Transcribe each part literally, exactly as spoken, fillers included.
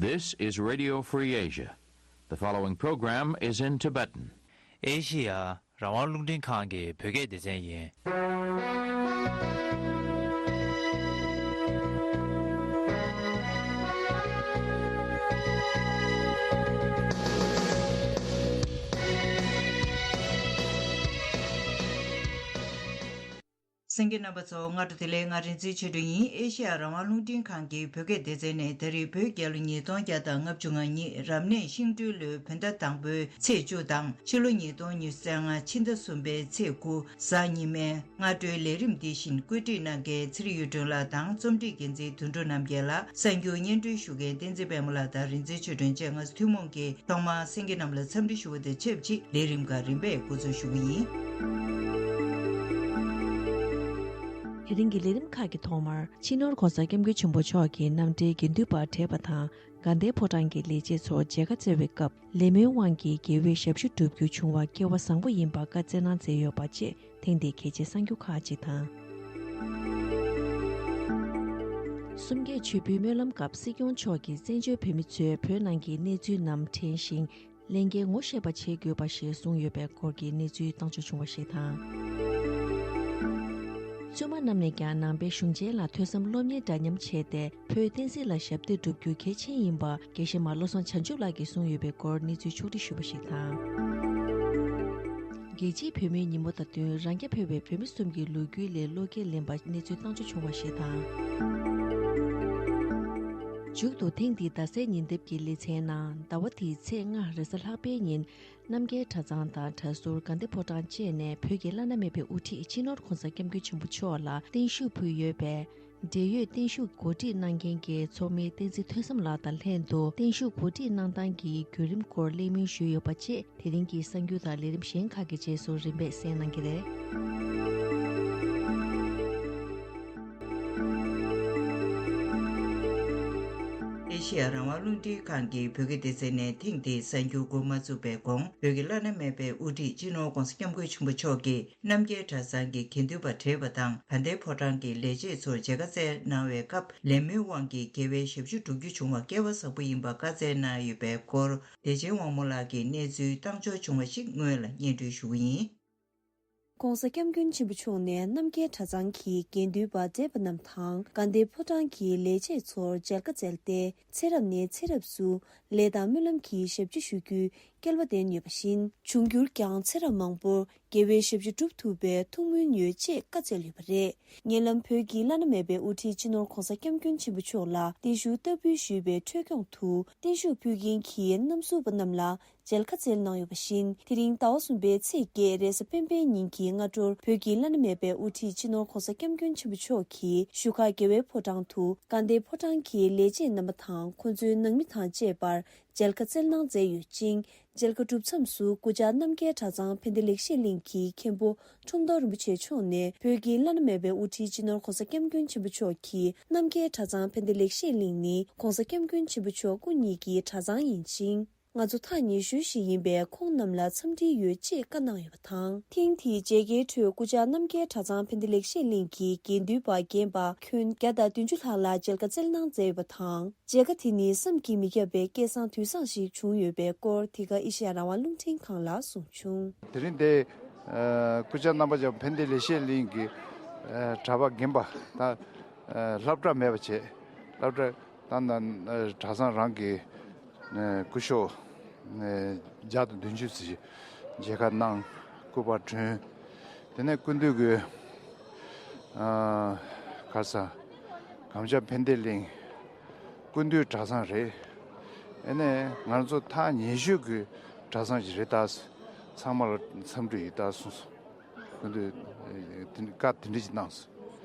This is Radio Free Asia. The following program is in Tibetan. ཨེ་ཤི་ཡ་རང་དབང་རླུང་འཕྲིན་ཁང་གི་བོད་སྐད་སྡེ་ཚན་ཡིན། གསན་མཁན་རྣམ་པ་ཚོ་སྔ་དྲོ་བདེ་ལེགས། ང་རིག་འཛིན་ཆོས་སྒྲོན་ཡིན། ཨེ་ཤེ་ཡ་རང་དབང་རླུང་འཕྲིན་ཁང་གི་བོད་སྐད་སྡེ་ཚན་ནས་ད་རེས་བོད་རྒྱལ་ལོ་ཉིས་སྟོང་བརྒྱ་དང་ལྔ་བཅུ་ང་གཉིས་རབ་གནས་ཤིང་སྦྲུལ་ལོའི་བོད་ཟླ་དང་པོའི་ཚེས་བཅུ་དང་ཕྱི་ལོ་ཉིས་སྟོང་ཉི་ཤུ་རྩ་ལྔ་ཕྱི་ཟླ་གསུམ་པའི་ཚེས་དགུ་གཟའ་ཉི་མའི་སྔ་དྲོའི་ལས་རིམ་འདི་བཞིན་བཀོད་སྒྲིག་གནང་མཁན་ཚེ་རིང་གཡུ་སྒྲོན་ལགས་དང་རྩོམ་སྒྲིག་འགན་འཛིན་དོན་གྲུབ་རྣམ་རྒྱལ་ལགས། གསར་འགྱུར་སྙན་སྒྲོན་ཞུ་མཁན་བསྟན་འཛིན་པད་མ་ལགས་དང་རིག་འཛིན་ཆོས་སྒྲོན་བཅས་ང་ཚོ་ཐུན་མོང་གིས་ཐོག་མར་གསན་མཁན་རྣམས་ལ་འཚམས་འདྲི་ཞུ་བ་དང་ཆབས་ཅིག་ལས་རིམ་ཁག་རིམ་པས་འགོ་འཛུགས་ཞུ་གི་ཡིན། དེ་རིང་གི་ལས་རིམ་ཁག་གི་ཐོག་མར་སྤྱི་ནོར་༧གོང་ས་༧སྐྱབས་མགོན་ཆེན་པོ་མཆོག་གི་རྣམ་འགྲེལ་དགེ་འདུན་པ་བགྲེས་པ་དང་དགའ་ལྡན་ཕོ་བྲང་གི་ལས་བྱེད་ཚོར་མཇལ་ཁ་བསྩལ་བའི་སྐབས་ལས་སྨོན་དབང་གིས་དགེ་བའི་ཞབས་ཞུ་བསྒྲུབ་རྒྱུ་བྱུང་བ་སྐལ་བ་བཟང་པོ་ཡིན་པ་བཀའ་སྩལ་གནང་མཛད་ཡོད་པ་བཅས། ཐེངས་འདིའི་གལ་ཆེའི་གསར་འགྱུར་ཁག་ཅིག་དང་། གསུམ་བརྒྱད་མཆོད་འབུལ་སྨོན་ལམ་སྐབས་སྲིད་སྐྱོང་མཆོག་གིས་བཙན་བྱོལ་བོད་མི་ཚོས་བོད་ནང་གི་གནས་ཚུལ་རྣམས་དྲན་ཞིང་། ལས་འགན་ངོ་ཤེས་པ་བྱེད་དགོས་པ་ཞེས་གསུངས་ཡོད་པའི་སྐོར་གྱི་གནས་ཚུལ་བཏང་འབྱོར་བྱུང་བ་ཞིག་དང་། བཙུན་མ་རྣམས་ནས་ཀྱང་ནང་པའི་གཞུང་ཆེན་ལ་ཐོས་བསམ་སློབ་གཉེར་འདྲ་མཉམ་བྱས་ཏེ། བོད་བསྟན་སྲིད་ལ་ཞབས་འདེགས་སྒྲུབ་རྒྱུ་གལ་ཆེན་ཡིན་པ་དགེ་བཤེས་མ་བློ་བཟང་བྱང་ཆུབ་ལགས་ཀྱིས་གསུངས་ཡོད་པའི་སྐོར་གནས་ཚུལ་ཕྱོགས་སྒྲིག་ཞུས་པ་ཞིག་དང་། རྒྱལ་སྤྱིའི་བོད་མིའི་ཉིན་མོ་དང་བསྟུན་རང་རྐྱ་འཕེར་བའི་བོད་མི་གསུམ་གྱི་ལོ་རྒྱུས་ལས་བློ་འགེལ་ལེན་པ་གནས་ཚུལ་བཏང་འབྱོར་བྱུང་བ་ཞིག་དང་། མཇུག་ཏུ་ཐེངས་འདིའི་ཟླ་གསལ་ཉིན་དེབ་ཀྱི་ལེ་ཚན་ནང་ཟླ་བ་འདིའི་ཚེས་ལྔ་རེས་གཟའ་ལྷག་པའི་ཉིན། རྣམ་རྒྱལ་གྲྭ་ཚང་དང་གྲྭ་ཟུར་དགའ་ལྡན་ཕོ་བྲང་བཅས་ནས་བོད་ཀྱི་བླ་ན་མེད་པའི་དབུ་ཁྲིད་སྤྱི་ནོར་༧གོང་ས་༧སྐྱབས་མགོན་ཆེན་པོ་མཆོག་ལ་བརྟན་བཞུགས་ཕུལ་ཡོད་པས། འབྲེལ་ཡོད་བརྟན་བཞུགས་གོ་སྒྲིག་གནང་མཁན་གྱི་ཚོགས་མི་བསྟན་འཛིན་ཐོས་བསམ་ལགས་དང་ལྷན་དུ་བརྟན་བཞུགས་གོ་སྒྲིག་གནང་སྟངས་ཀྱི་བརྒྱུད་རིམ་སྐོར་གླེང་མོལ་ཞུས་ཡོད་པ་བཅས། དེ་རིང་གི་གསར་འགྱུར་དང་ལས་རིམ་གཞན་ཁག་གི་རྗེས་སུ་རིམ་པས་གསན་གནང་གི་རེད། ཨེ་ཤེ་ཡ་རང་དབང་རླུང་འཕྲིན་ཁང་གི་བོད་སྐད་སྡེ་ཚན་ནས་ཐེངས་འདིའི་གསར་འགྱུར་འགོ་མ་བཙུགས་པའི་གོང་བོད་ཀྱི་བླ་ན་མེད་པའི་དབུ་ཁྲིད་སྤྱི་ནོར་༧གོང་ས་༧སྐྱབས་མགོན་ཆེན་པོ་མཆོག་གིས་རྣམ་རྒྱལ་གྲྭ་ཚང་གི་དགེ་འདུན་པ་བགྲེས་པ་དང་དགའ་ལྡན་ཕོ་བྲང་གི་ལས་བྱེད་ཚོར་མཇལ་ཁ་བསྩལ་གནང་བའི་སྐབས་ལས་སྨོན་དབང་གིས་དགེ་བའི་ཞབས་ཞུ་བསྒྲུབ་རྒྱུ་བྱུང་བ་སྐལ་བ་བཟང་པོ་ཡིན་པ་བཀའ་སྩལ་གནང་ཡོད་པའི་སྐོར་བདེ་ཆེན་དབང་མོ་ལགས་ཀྱིས་གནས་ཚུལ་བཏང་འབྱོར་བྱུང་བ་ཞིག་སྔོན་ལ་སྙན་སྒྲོན་ཞུ་གི་ཡིན། ༸གོང་ས་༸སྐྱབས་མགོན་ཆེན་པོ་མཆོག་ནས་རྣམ་རྒྱལ་གྲྭ་ཚང་གི་དགེ་འདུན་པ་བགྲེས་པ་རྣམས་དང་དགའ་ལྡན་ཕོ་བྲང་གི་ལས་བྱེད་ཚོར་མཇལ་ཁ་བསྩལ་ཏེ། ཚེ་རབས་ནས་ཚེ་རབས་སུ་ལས་དང་སྨོན་ལམ་གྱི་ཞབས་ཕྱི་ཞུ་རྒྱུའི་སྐལ་བ་ལྡན་ཡོད་པ་བཞིན། འབྱུང་འགྱུར་ཀྱང་ཚེ་རབས་མང་པོར་དགེ་བའི་ཞབས་ཕྱི་སྒྲུབ་ཐུབ་པའི་ཐུགས་སྨོན་ཡོད་ཅེས་བཀའ་སྩལ་ཡོད་པ་རེད། ཉེ་ལམ་བོད་ཀྱི་བླ་ན་མེད་པའི་དབུ་ཁྲིད་སྤྱི་ནོར་༸གོང་ས་༸སྐྱབས་མགོན་ཆེན་པོ་མཆོག་ལ་བརྟན་བཞུགས་བསྟར་འབུལ་ཞུས་པའི་འཕྲོས་ཁོངས་སུ་བརྟན་བཞུགས་ཕུལ་མཁན་གྱི་རྣམ་ཟུར་པ་རྣམས་ལ། མཇལ་ཁ་བསྩལ་གནང་ཡོད་པ་བཞིན། དེ་རིང་ཟླ་བ་གསུམ་པའི་ཚེས་བརྒྱད་རེས་གཟའ་སྤེན་པའི་ཉིན་གྱི་སྔ་དྲོར་བོད་ཀྱི་བླ་ན་མེད་པའི་དབུ་ཁྲིད་སྤྱི་ནོར་༸གོང་ས་༸སྐྱབས་མགོན་ཆེན་པོ་མཆོག་གིས་བཞུགས་སྒར་རྒྱལ་བའི་ཕོ་བྲང་དུ་དགའ་ལྡན་ཕོ་བྲང་གི་ལས་བྱེད་རྣམ་པ་དང་ཁོང་ཚོའི་ནང་མི་དང་བཅས་པར་མཇལ་ཁ་བསྩལ་གནང་མཛད་ཡོད་ཅིང་། མཇལ་ཁ་གྲུབ་མཚམས་སུ་སྐུ་བཅར་རྣམ་རྒྱལ་གྲྭ་ཚང་ཕན་བདེ་ལེགས་བཤད་གླིང་གི་མཁན་པོ་ཁྲོམ་སྟོན་རིན་པོ་ཆེ་མཆོག་ནས། བོད་ཀྱི་བླ་ན་མེད་པའི་དབུ་ཁྲིད་སྤྱི་ནོར་༸གོང་ས་༸སྐྱབས་མགོན་ཆེན་པོ་མཆོག་གིས་རྣམ་རྒྱལ་གྲྭ་ཚང་ཕན་བདེ་ལེགས་བཤད་གླིང་ནི་༸གོང་ས་༸སྐྱབས་མགོན་ཆེན་པོ་མཆོག་སྐུ་ཉིད་ཀྱི་གྲྭ་ཚང་ཡིན་ཅིང་། ང་ཚོ་ཐག་ཉེ་ཤོས་ཤིག་ཡིན་པས་ཁོང་རྣམས་ལ་འཚམས་འདྲི་ཡོད་ཅེས་བཀའ་གནང་ཡོད་པ་དང་། ཐེངས་འདིའི་མཇལ་ཁའི་ཁྲོད་སྐུ་བཅར་རྣམ་རྒྱལ་གྲྭ་ཚང་ཕན་བདེ་ལེགས་བཤད་གླིང་གི་དགེ་འདུན་པ་རྒན་པ་ཁྱོན་བརྒྱ་དང་བདུན་ཅུ་ལྷག་ལ་མཇལ་ཁ་བསྩལ་གནང་མཛད་ཡོད་པ་དང་། མཇལ་ཁ་དེ་ནི་བསམ་གྱིས་མི་ཁྱབ་པའི་སྐལ་བཟང་དུས་བཟང་ཞིག་བྱུང་ཡོད་པའི་སྐོར་འདི་ག་ཨེ་ཤེ་ཡ་རང་དབང་རླུང་འཕྲིན་ཁང་ལ་གསུངས་བྱུང་། དེ་རིང་འདིར་སྐུ་བཅར་རྣམ་པ་ཚོ་ཕན་བདེ་ལེགས་བཤད་གླིང་གི་གྲྭ་པ་རྒན་པ་དང་སློབ་གྲྭ་མེད་པ་བྱས། སློབ་གྲྭ་དང་། གྲྭ་ཚང་རང་གི་སྐུ་ཞབས་བརྒྱ་དང་བདུན་ཅུ་ཙམ་ཞིག་མཇལ་ཁ་གནང་། སྐུ་པར་བསྐྲུན། དེ་ནས་སྐུ་མདུན་གྱི་ག་ས་གངས་ལྗོངས་ཕན་བདེ་གླིང་སྐུ་མདུན་གྲྭ་ཚང་རེད། ཨ་ནི་ང་ཚོ་ཐག་ཉེ་ཤོས་ཀྱི་གྲྭ་ཚང་ཞིག་རེད། ད་ཚང་མ་ལ་འཚམས་འདྲི་ཡོད་ད་གསུངས་སོང་། སྐུ་མདུན་བཀའ་དེ་འདྲ་ཞིག་གནང་སོང་།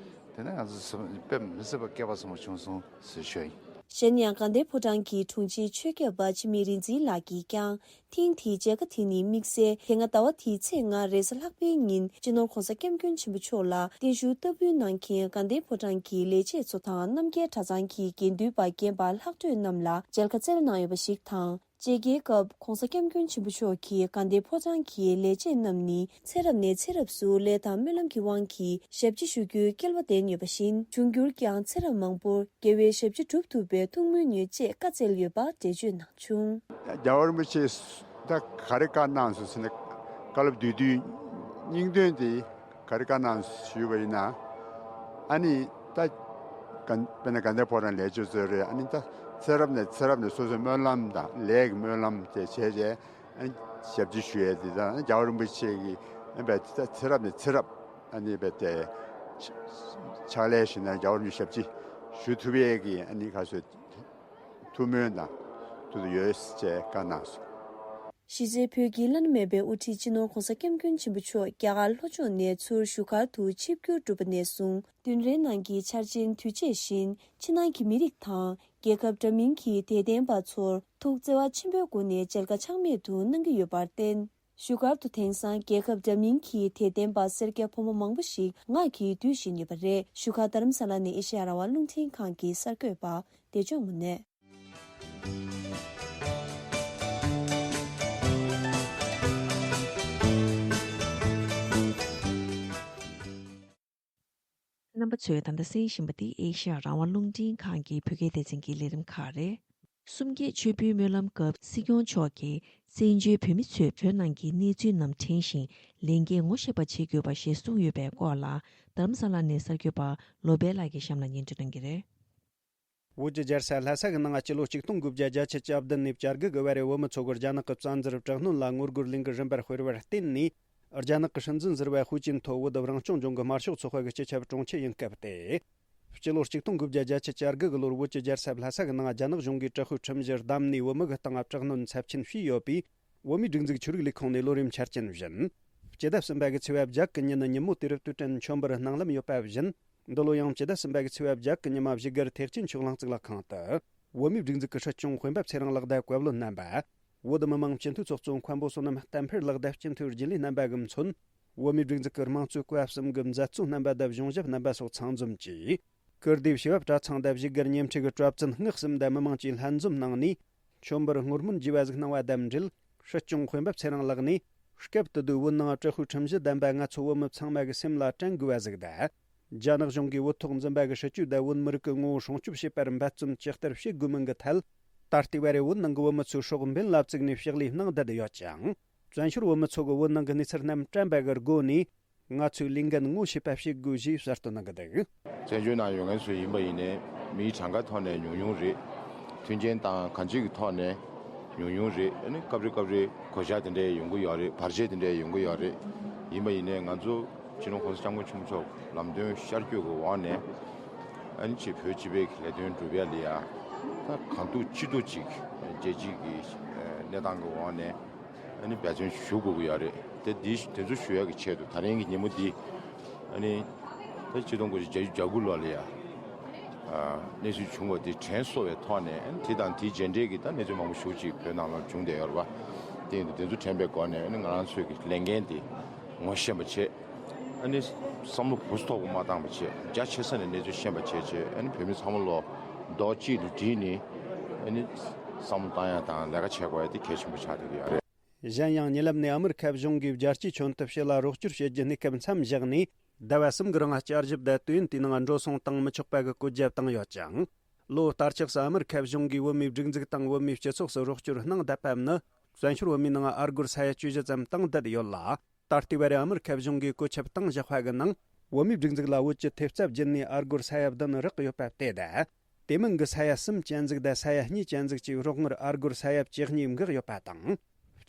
དེ་ནས་ང་ཚོ་དཔེ་མི་སྲིད་པ་སྐལ་བ་བཟང་པོ་བྱུང་སོང་ཟེར་ཞུ་ཡ་ཡིན། གཞན་ཡང་དགའ་ལྡན་ཕོ་བྲང་གི་དྲུང་ཆེ་ཆོས་སྐྱབས་པ་འཆི་མེད་རིག་འཛིན་ལགས་ཀྱིས་ཀྱང་། ཐེངས་འདིའི་མཇལ་ཁ་དེ་ནི་དམིགས་བསལ་དེ་སྔ་ཟླ་བ་འདིའི་ཚེས་ལྔ་རེས་གཟའ་ལྷག་པའི་ཉིན་སྤྱི་ནོར་༸གོང་ས་༸སྐྱབས་མགོན་ཆེན་པོ་མཆོག་ལ་བརྟན་བཞུགས་བསྟར་འབུལ་གནང་མཁན་དགའ་ལྡན་ཕོ་བྲང་གི་ལས་བྱེད་ཚོ་དང་རྣམ་རྒྱལ་གྲྭ་ཚང་གི་དགེ་འདུན་པ་རྒན་པ་ལྷག་འཕྲོས་རྣམས་ལ་མཇལ་ཁ་བསྩལ་གནང་ཡོད་པ་ཞིག་དང་། མཇལ་ཁའི་སྐབས་༸གོང་ས་༸སྐྱབས་མགོན་ཆེན་པོ་མཆོག་གིས་དགའ་ལྡན་ཕོ་བྲང་གི་ལས་བྱེད་རྣམས་ནི་ཚེ་རབས་ནས་ཚེ་རབས་སུ་ལས་དང་སྨོན་ལམ་གྱི་དབང་གིས་ཞབས་ཕྱི་ཞུ་རྒྱུའི་སྐལ་བ་ལྡན་ཡོད་པ་བཞིན། འབྱུང་འགྱུར་གྱི་ཡང་ཚེ་རབས་མང་པོར་དགེ་བའི་ཞབས་ཕྱི་སྒྲུབ་ཐུབ་པའི་ཐུགས་སྨོན་ཡོད་ཅེས་བཀའ་སྩལ་ཡོད་པ་འགྲེལ་བརྗོད་གནང་བྱུང་། རྒྱལ་བ་རིན་པོ་ཆེས་ད་ག་རེ་བཀའ་གནང་སོང་ཟེར་ན། བཀའ་སློབ་བསྡུས་བསྡུས་སྙིང་དོན་དེ་ག་རེ་བཀའ་གནང་ཞུས་པ་ཡིན་ན། ཨ་ནི་ད་ག་དཔེར་ན་དགའ་ལྡན་ཕོ་བྲང་ལས་བྱེད་ཚོས་རེད། ཨ་ནི་ད་ཚེ་རབས་ནས་ཚེ་རབས་ནས་སོ་སོའི་སྨོན་ལམ་དང་ལས་ཀྱི་སྨོན་ལམ་དེ་བྱས་རྗེས། ཨ་ནི་ཞབས་ཕྱི་ཞུ་ཡས་དེ་དང་རྒྱལ་བ་རིན་པོ་ཆེ་གིས་ཨ་ནི་ད་ཚེ་རབས་ནས་ཚེ་རབས་ཨ་ནི་བས་དེ་ཕྱག་ལས་ཞུས་ན་རྒྱལ་བ་རིན་པོ་ཆེ་ཞབས་ཕྱི་ཞུ་ཐུབ་ཡས་ཀྱི་ཨ་ནི་ག་ཚོད་ཐུགས་སྨོན་དང་ཐུགས་དུ་ཡོད་ཅེས་བཀའ་གནང་སོང་། གཞི་རྩའི་བོད་ཀྱི་བླ་ན་མེད་པའི་དབུ་ཁྲིད་སྤྱི་ནོར་༸གོང་ས་༸སྐྱབས་མགོན་ཆེན་པོ་མཆོག་རྒྱ་གར་ལྷོ་ཕྱོགས་ནས་ཚུར་བཞུགས་སྒར་དུ་ཆིབས་བསྒྱུར་གྲུབ་པ་ནས་བཟུང་། བདུན་རེའི་ནང་གི་འཆར་ཅན་དུས་ཆེན་བཞིན་ཕྱི་ནང་གི་མི་རིགས་དང་རྒྱལ་ཁབ་འདྲ་མིན་གྱི་དད་ལྡན་པ་ཚོར་ཐུགས་བརྩེ་བ་ཆེན་པོའི་སྒོ་ནས་མཇལ་ཁ་ཆག་མེད་དུ་གནང་གི་ཡོད་པར་བརྟེན། བཞུགས་སྒར་དུ་དེང་སང་རྒྱལ་ཁབ་འདྲ་མིན་གྱི་དད་ལྡན་པ་སེར་སྐྱ་ཕོ་མོ་མང་པོ་ཞིག་ངག་གིས་འདུས་བཞིན་ཡོད་པ་རེད། བཞུགས་སྒར་རྡ་རམ་ས་ལ་ནས་ཨེ་ཤེ་ཡ་རང་དབང་རླུང་འཕྲིན་ཁང་གི་གསར་འགོད་པ་བདེ་སྐྱོང་དངོས་གནས། རྣམ་པ་ཚོས་ད་ལྟ་གསན་བཞིན་པ་འདི་ཨེ་ཤེ་ཡ་རང་དབང་རླུང་འཕྲིན་ཁང་གི་བོད་སྐད་སྡེ་ཚན་གྱི་ལས་རིམ་ཁག་རེད། གསུམ་བརྒྱད་མཆོད་འབུལ་སྨོན་ལམ་སྐབས་སྲིད་སྐྱོང་མཆོག་གིས་བཙན་བྱོལ་བོད་མི་ཚོས་བོད་ནང་གི་གནས་ཚུལ་རྣམས་དྲན་ཞིང་ལས་འགན་ངོ་ཤེས་པ་བྱེད་དགོས་པ་ཞེས་གསུངས་ཡོད་པའི་སྐོར་ལ་རྡ་རམ་ས་ལ་ནས་གསར་འགོད་པ་བློ་བྷེ་ལགས་ཀྱིས་གཤམ་ལ་སྙན་སྒྲོན་གནང་གི་རེད། བོད་ཀྱི་རྒྱལ་ས་ལྷ་ས་གི་ནང་སྤྱི་ལོ་གཅིག་སྟོང་དགུ་བརྒྱ་བརྒྱད་ཅུ་གྱ་བདུན་ནས་བརྒྱད་ཅུ་གི་བར་བོད་མི་ཚོ་གིས་རྒྱ་ནག་གི་བཙན་འཛུལ་དྲག་གནོན་ལ་ངོ་རྒོལ་ལས་འགུལ་རིམ་པར་སྤེལ་བར་བརྟེན་ནས། རྒྱ་ནག་གི་སྲིད་འཛིན་ཟུར་པ་ཧུའུ་ཅིན་ཐོ་བོད་རང་སྐྱོང་ལྗོངས་ཀྱི་དམར་ཤོག་ཚོགས་པ་གི་སྤྱི་ཁྱབ་དྲུང་ཆེ་ཡིན་སྐབས་ཏེ། སྤྱི་ལོ་གཅིག་སྟོང་དགུ་བརྒྱ་བརྒྱད་ཅུ་གྱ་དགུ་གི་ལོར་བོད་ཀྱི་རྒྱལ་ས་ལྷ་ས་གི་ནང་རྒྱ་ནག་གཞུང་གིས་དྲག་ཤུགས་ཁྲིམས་གཞི་བསྡམས་ནས་བོད་མི་གི་སྟེང་དྲག་གནོན་ཚབས་ཆེན་བྱས་ཡོད་པས། བོད་མིའི་སྒྲིག་འཛུགས་ཆོས་རིག་ལས་ཁུངས་ནས་ལོ་རེའི་འཆར་ཅན་བཞིན། སྤྱི་ཟླ་གསུམ་པ་གི་ཚེས་པ་བརྒྱད་ཀྱི་ཉིན་ཉིན་མོ་དུས་རབས་དུས་དྲན་མཆོད་འབུལ་གནང་ལམ་ཡོད་པ་བཞིན། འདི་ལོ་ཡང་སྤྱི་ཟླ་གསུམ་པ་གི་ཚེས་པ་བརྒྱད་ཀྱི་ཉི་མ་བཞུགས་སྒར་ཐེག་ཆེན་ཆོས་གླིང་གཙུག་ལག་ཁང་དུ། བོད་མིའི་སྒྲིག་འཛུགས་ཀྱི་སྲིད་སྐྱོང་དཔོན་པོ་ཚེ་རིང་ལགས་དང་བཀའ་བློན་རྣམ་པ། བོད་མི་མང་སྤྱི་འཐུས་ཚོགས་གཙོ་མཁན་པོ་བསོད་ནམས་བསྟན་འཕེལ་ལགས་དང་སྤྱི་འཐུས་རྒྱུན་ལས་རྣམ་པ་གིས་མཚོན། བོད་མིའི་སྒྲིག་འཛུགས་ཀྱི་དམངས་གཙོའི་བཀའ་གསུམ་གྱི་མཛད་གཙོ་རྣམ་པ་དང་གཞུང་ཞབས་རྣམ་པ་སོགས་ཚང་འཛོམས་ཀྱིས། ཀིརྟིའི་བྱེས་པ་གྲྭ་ཚང་དང་བཞུགས་སྒར་ཉེ་འཁྲིས་ཀྱི་གྲྭ་བཙུན་སྔགས་གསུམ་དང་མི་མང་བཅས་ལྷན་འཛོམས་གནང་ནས། མཆོད་འབུལ་བསྔོ་སྨོན་བགྱིས་པ་ཟིག་གནང་བ་དང་འབྲེལ། སྲིད་སྐྱོང་དཔོན་པོ་ཚེ་རིང་ལགས་ནས། སྐབས་དེ་དུས་བོད་ནང་དྲག་ཤུགས་ཁྲིམས་གཞི་བསྡམས་པ་ང་ཚོ་བོད་མི་ཚང་མ་གི་སེམས་ལ་དྲན་དགོས་པ་ཟིག་དང་། རྒྱ་ནག་གཞུང་གིས་བོད་ཐོག་འཛིན་པ་གི་སྲིད་ཇུས་དང་བོད་མི་རིགས་ཀྱི་ངོ་བོ་སྲུང་སྐྱོབ་བྱེད་པར་འབད་བརྩོན་ཇི་ལྟར་བྱེད་དགོས་མིན་གྱི་ཐད། ད་ལྟའི་བར་བོད་ནང་གི་བོད་མི་ཚོའི་སྲོག་འབེན་ལ་བཙུགས་ནས་ཕྱག་ལས་གནང་བསྡད་ཡོད་ཅིང་། བཙན་བྱོལ་བོད་མི་ཚོ་གིས་བོད་ནང་གི་གནས་ཚུལ་རྣམས་དྲན་པ་གི་སྒོ་ནས། ང་ཚོས་ལས་འགན་ངོ་ཤེས་པ་བྱེད་དགོས་ཞེས་གསལ་སྟོན་གནང་གི་འདུག། བཙན་བྱོལ་ནང་ཡོད་མཁན་ཚོ་ཡིན་པ་ཡིན་ནའི་མིའི་གྲངས་ཀ་ཐོག་ནས་ཉུང་ཉུང་རེད། མཐུན་རྐྱེན་དང་གང་ཅིའི་ཐོག་ནས་ཉུང་ཉུང་རེད། ཨ་ནི་སྐབས་རེ་སྐབས་རེ་གོད་ཆག་དེ་འདྲ་ཡོང་གི་ཡོད་རེད། བར་ཆད་དེ་འདྲ་ཡོང་གི་ཡོད་རེད། ཡིན་པ་ཡིན་ནའི་ང་ཚོ་སྤྱི་ནོར་༸གོང་ས་༸སྐྱབས་མགོན་ཆེན་པོ་མཆོག་ལམ་སྟོན་ཤར་བསྐྱོད་ཀྱི་འོག་ནས་ཨ་ནི་ཅིག་བོད་སྤྱི་པའི་ལས་དོན་སྒྲུབ་ཡ་ལ་ཡ་ད་གང་ཐུབ་ཅི་ཐུབ་ཅིག་རྒྱལ་སྤྱིའི་གི་གནས་སྟངས་ཀྱི་འོག་ནས། ཨ་ནི་འབད་བརྩོན་ཞུ་དགོས་ཀྱི་ཡོད་རེད། དེ་འདི་དེ་ཚོ་ཞུ་ཡག་གི་ཆེད་དུ་ད་རིང་གི་ཉིན་མོ་འདི་ཨ་ནི་ད་ཆིག་སྟོང་དགུ་བརྒྱ་བརྒྱད་ཅུ་གྱ་དགུ་ལོ་ལ་ཡ་ཨ་གནས་ཚུལ་བྱུང་བ་འདི་དྲན་གསོ་བའི་ཐོག་ནས། ཨ་ནི་དེ་དང་དེའི་རྗེས་འབྲེལ་གྱི་ད་གནས་ཚུལ་མང་པོ་ཞེ་པོ་ཅིག་བོད་ནང་ལ་བྱུང་བསྡད་ཡོད་རེད་པ། དེ་ཡིན་དུས་དེ་ཚོ་དྲན་པའི་སྒོ་ནས་ཨ་ནི་ང་རང་ཚོའི་གི་ལས་འགན་འདི་ངོ་ཤེས་པ་བྱེད། ཨ་ནི་བསམ་བློ་གུ་སུ་ཐོག་གུ་མ་བཏང་བ་བྱས། རྒྱ་ཆེ་ས་ནས་གནས་ཚུལ་ཤེས་པ་བྱས་བྱས། ཨ་ནི་བོད་མི་ཚང་མ་ལོ་རྡོག་གཅིག་ཏུ་བསྒྲིལ་ནས་ཨ་ནི་བསམ་བློ་བཏང་ཡ་དང་ལས་ཀ་བྱེད་དགོས་ཡ་དེ་གལ་ཆེན་པོ་ཆགས་བསྡད་ཀྱི་ཡོད་རེད། གཞན་ཡང་ཉེ་ལམ་ནས་ཨ་མི་རི་ཁ་གཞུང་གིས་རྒྱལ་སྤྱིའི་ཁྱོན་དུ་ཕྱི་ལ་རོགས་སྐྱོར་བྱེད་རྒྱུ་གནས་སྐབས་མཚམས་བཞག་ནས་ཟླ་བ་གསུམ་གྱི་རིང་བསྐྱར་ཞིབ་དང་དུས་ཡུན་དེའི་ནང་འགྲོ་སོང་བཏང་མི་ཆོག་པ་གི་བཀོད་རྒྱ་བཏང་ཡོད་ཅིང་། ལོ་ལྟར་ཆགས་སུ་ཨ་མི་རི་ཁ་གཞུང་གིས་བོད་མིའི་སྒྲིག་འཛུགས་དང་བོད་མིའི་སྤྱི་ཚོགས་སུ་རོགས་སྐྱོར་གནང་བསྡད་པ་ནི། བཙན་བྱོལ་བོད་མིའི་ནང་ཨ་སྒོར་ས་ཡ་བཅུ་བཞི་ཙམ་བཏང་བསྡད་ཡོད་ལ། ད་ལྟའི་བར་ཨ་མི་རི་ཁ་གཞུང་གིས་བཀོད་ཁྱབ་བཏང་བཞག་པ་གི་ནང་། བོད་མིའི་སྒྲིག་འཛུགས་ལ་བོད་ཀྱི་ཐེབས་རྩ་བརྒྱུད་ནས་ཨ་སྒོར་ས་ཡ་བདུན་རག་ཡོད་པ་དེ་དང་། དེ་མིན་གྱི་ས་ཡ་གསུམ་ཅན་ཟིག་དང་ས་ཡ་གཉིས་ཅན་ཟིག་བཅས་རོགས་དངུལ་ཨ་སྒོར་ས་ཡ་བཅུ་གཉིས་འགག་ཡོད་པ་དང་།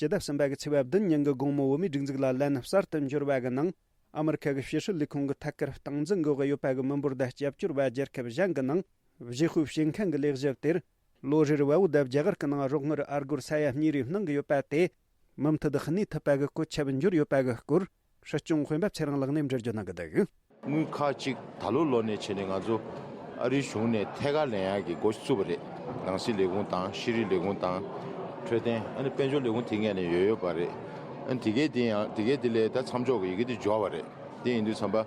སྤྱི་ཟླ་གསུམ་པ་གི་ཚེས་པ་བདུན་ཉིན་གྱི་དགོང་མོ་བོད་མིའི་སྒྲིག་འཛུགས་ལ་ལན་གསར་དུ་འབྱོར་བ་གི་ནང་། ཨ་མི་རི་ཁ་གི་ཕྱི་སྲིད་ལས་ཁུངས་ཀྱི་ཐད་ཀར་སྟངས་འཛིན་འགོ་གི་ཡོད་པ་གི་མི་འབོར་དང་སྐྱབས་བཅོལ་བ་རྒྱལ་ཁབ་གཞན་གྱི་ནང་བཞེས་སྤོས་བྱེད་མཁན་གྱི་ལས་བྱེད་དེར། ལོ་རེར་བལ་པོ་དང་རྒྱ་གར་གྱི་ནང་རོགས་དངུལ་ཨ་སྒོར་ས་ཡ་གཉིས་རེ་གནང་གི་ཡོད་པ་དེ། མུ་མཐུད་གནས་ཐུབ་པ་གི་བཀོད་ཁྱབ་འབྱོར་ཡོད་པ་གི་སྐོར། སྲིད་སྐྱོང་དཔོན་པོ་ཚེ་རིང་ལགས་ནས་འགྲེལ་བརྗོད་གནང་གི་འདུག། དངུལ་ཁག་ཅིག་ད་ལོ་ལོ་ནས་བྱས་ནས་ང་ཚོ་ཨ་རིའི་གཞུང་ནས་ཐད་ཀར་ལེན་ཡག་གི་འགོ་བཙུགས་པ་རེད། ནང་སྲིད་ལས་ཁུངས་དང་ཤེས་རིག་ལས་ཁུངས་དང་། འཕྲོད་བསྟེན། ཨ་ནི་དཔལ་འབྱོར་ལས་ཁུངས་དེ་སྔོན་ནས་ཡོད་ཡོད་པ་རེད། ཨ་ནི་དེ་གའི་དེ་ཡང་དེ་གའི་དེ་ལས་ད་མཚམས་འཇོག་གི་ཡི་གེ་དེ་འབྱོར་བ་རེད། དེ་ཡིན་དུས་ཙམ་པ།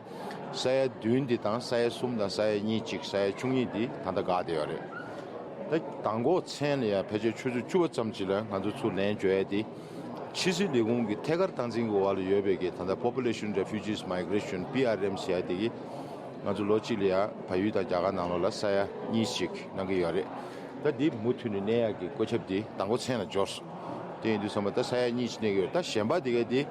ས་ཡ་བདུན་འདི་དང་ས་ཡ་གསུམ་དང་ས་ཡ་གཉིས་གཅིག་ས་ཡ་བཅུ་གཉིས་འདི་ད་ལྟ་འགག་བསྡད་ཡོད་རེད། ད་མདང་དགོང་མཚན་ལ་ཡང་ཕལ་ཆེར་ཆུ་ཚོད་བཅུ་པ་ཙམ་ཅིག་ལ་ང་ཚོ་ཚུར་ལན་འབྱོར་ཡ་དེ། ཕྱི་སྲིད་ལས་ཁུངས་ཀྱི་ཐད་ཀར་སྟངས་འཛིན་གྱི་འོག་ལ་ཡོད་པའི་གི་ད་ལྟ་Population Refugees Migration P R M ཟེར་ཡ་དེ་གིས་ང་ཚོ་ལོ་གཅིག་ལ་ཡང་བལ་ཡུལ་དང་རྒྱ་གར་ནང་ལོགས་ལ་ས་ཡ་གཉིས་ཤིག་གནང་གི་ཡོད་རེད། ད་འདི་མུ་མཐུད་ནས་གནས་ཡག་གི་བཀོད་ཁྱབ་འདི་མདང་དགོང་མཚན་ལ་འབྱོར་སོང་། དེ་ཡིན་དུས་ཙམ་པ་ད་ས་ཡ་གཉིས་ཤིག་གནས་ཀྱི་ཡོད། ད་གཞན་པ་དེ་ག་དེ་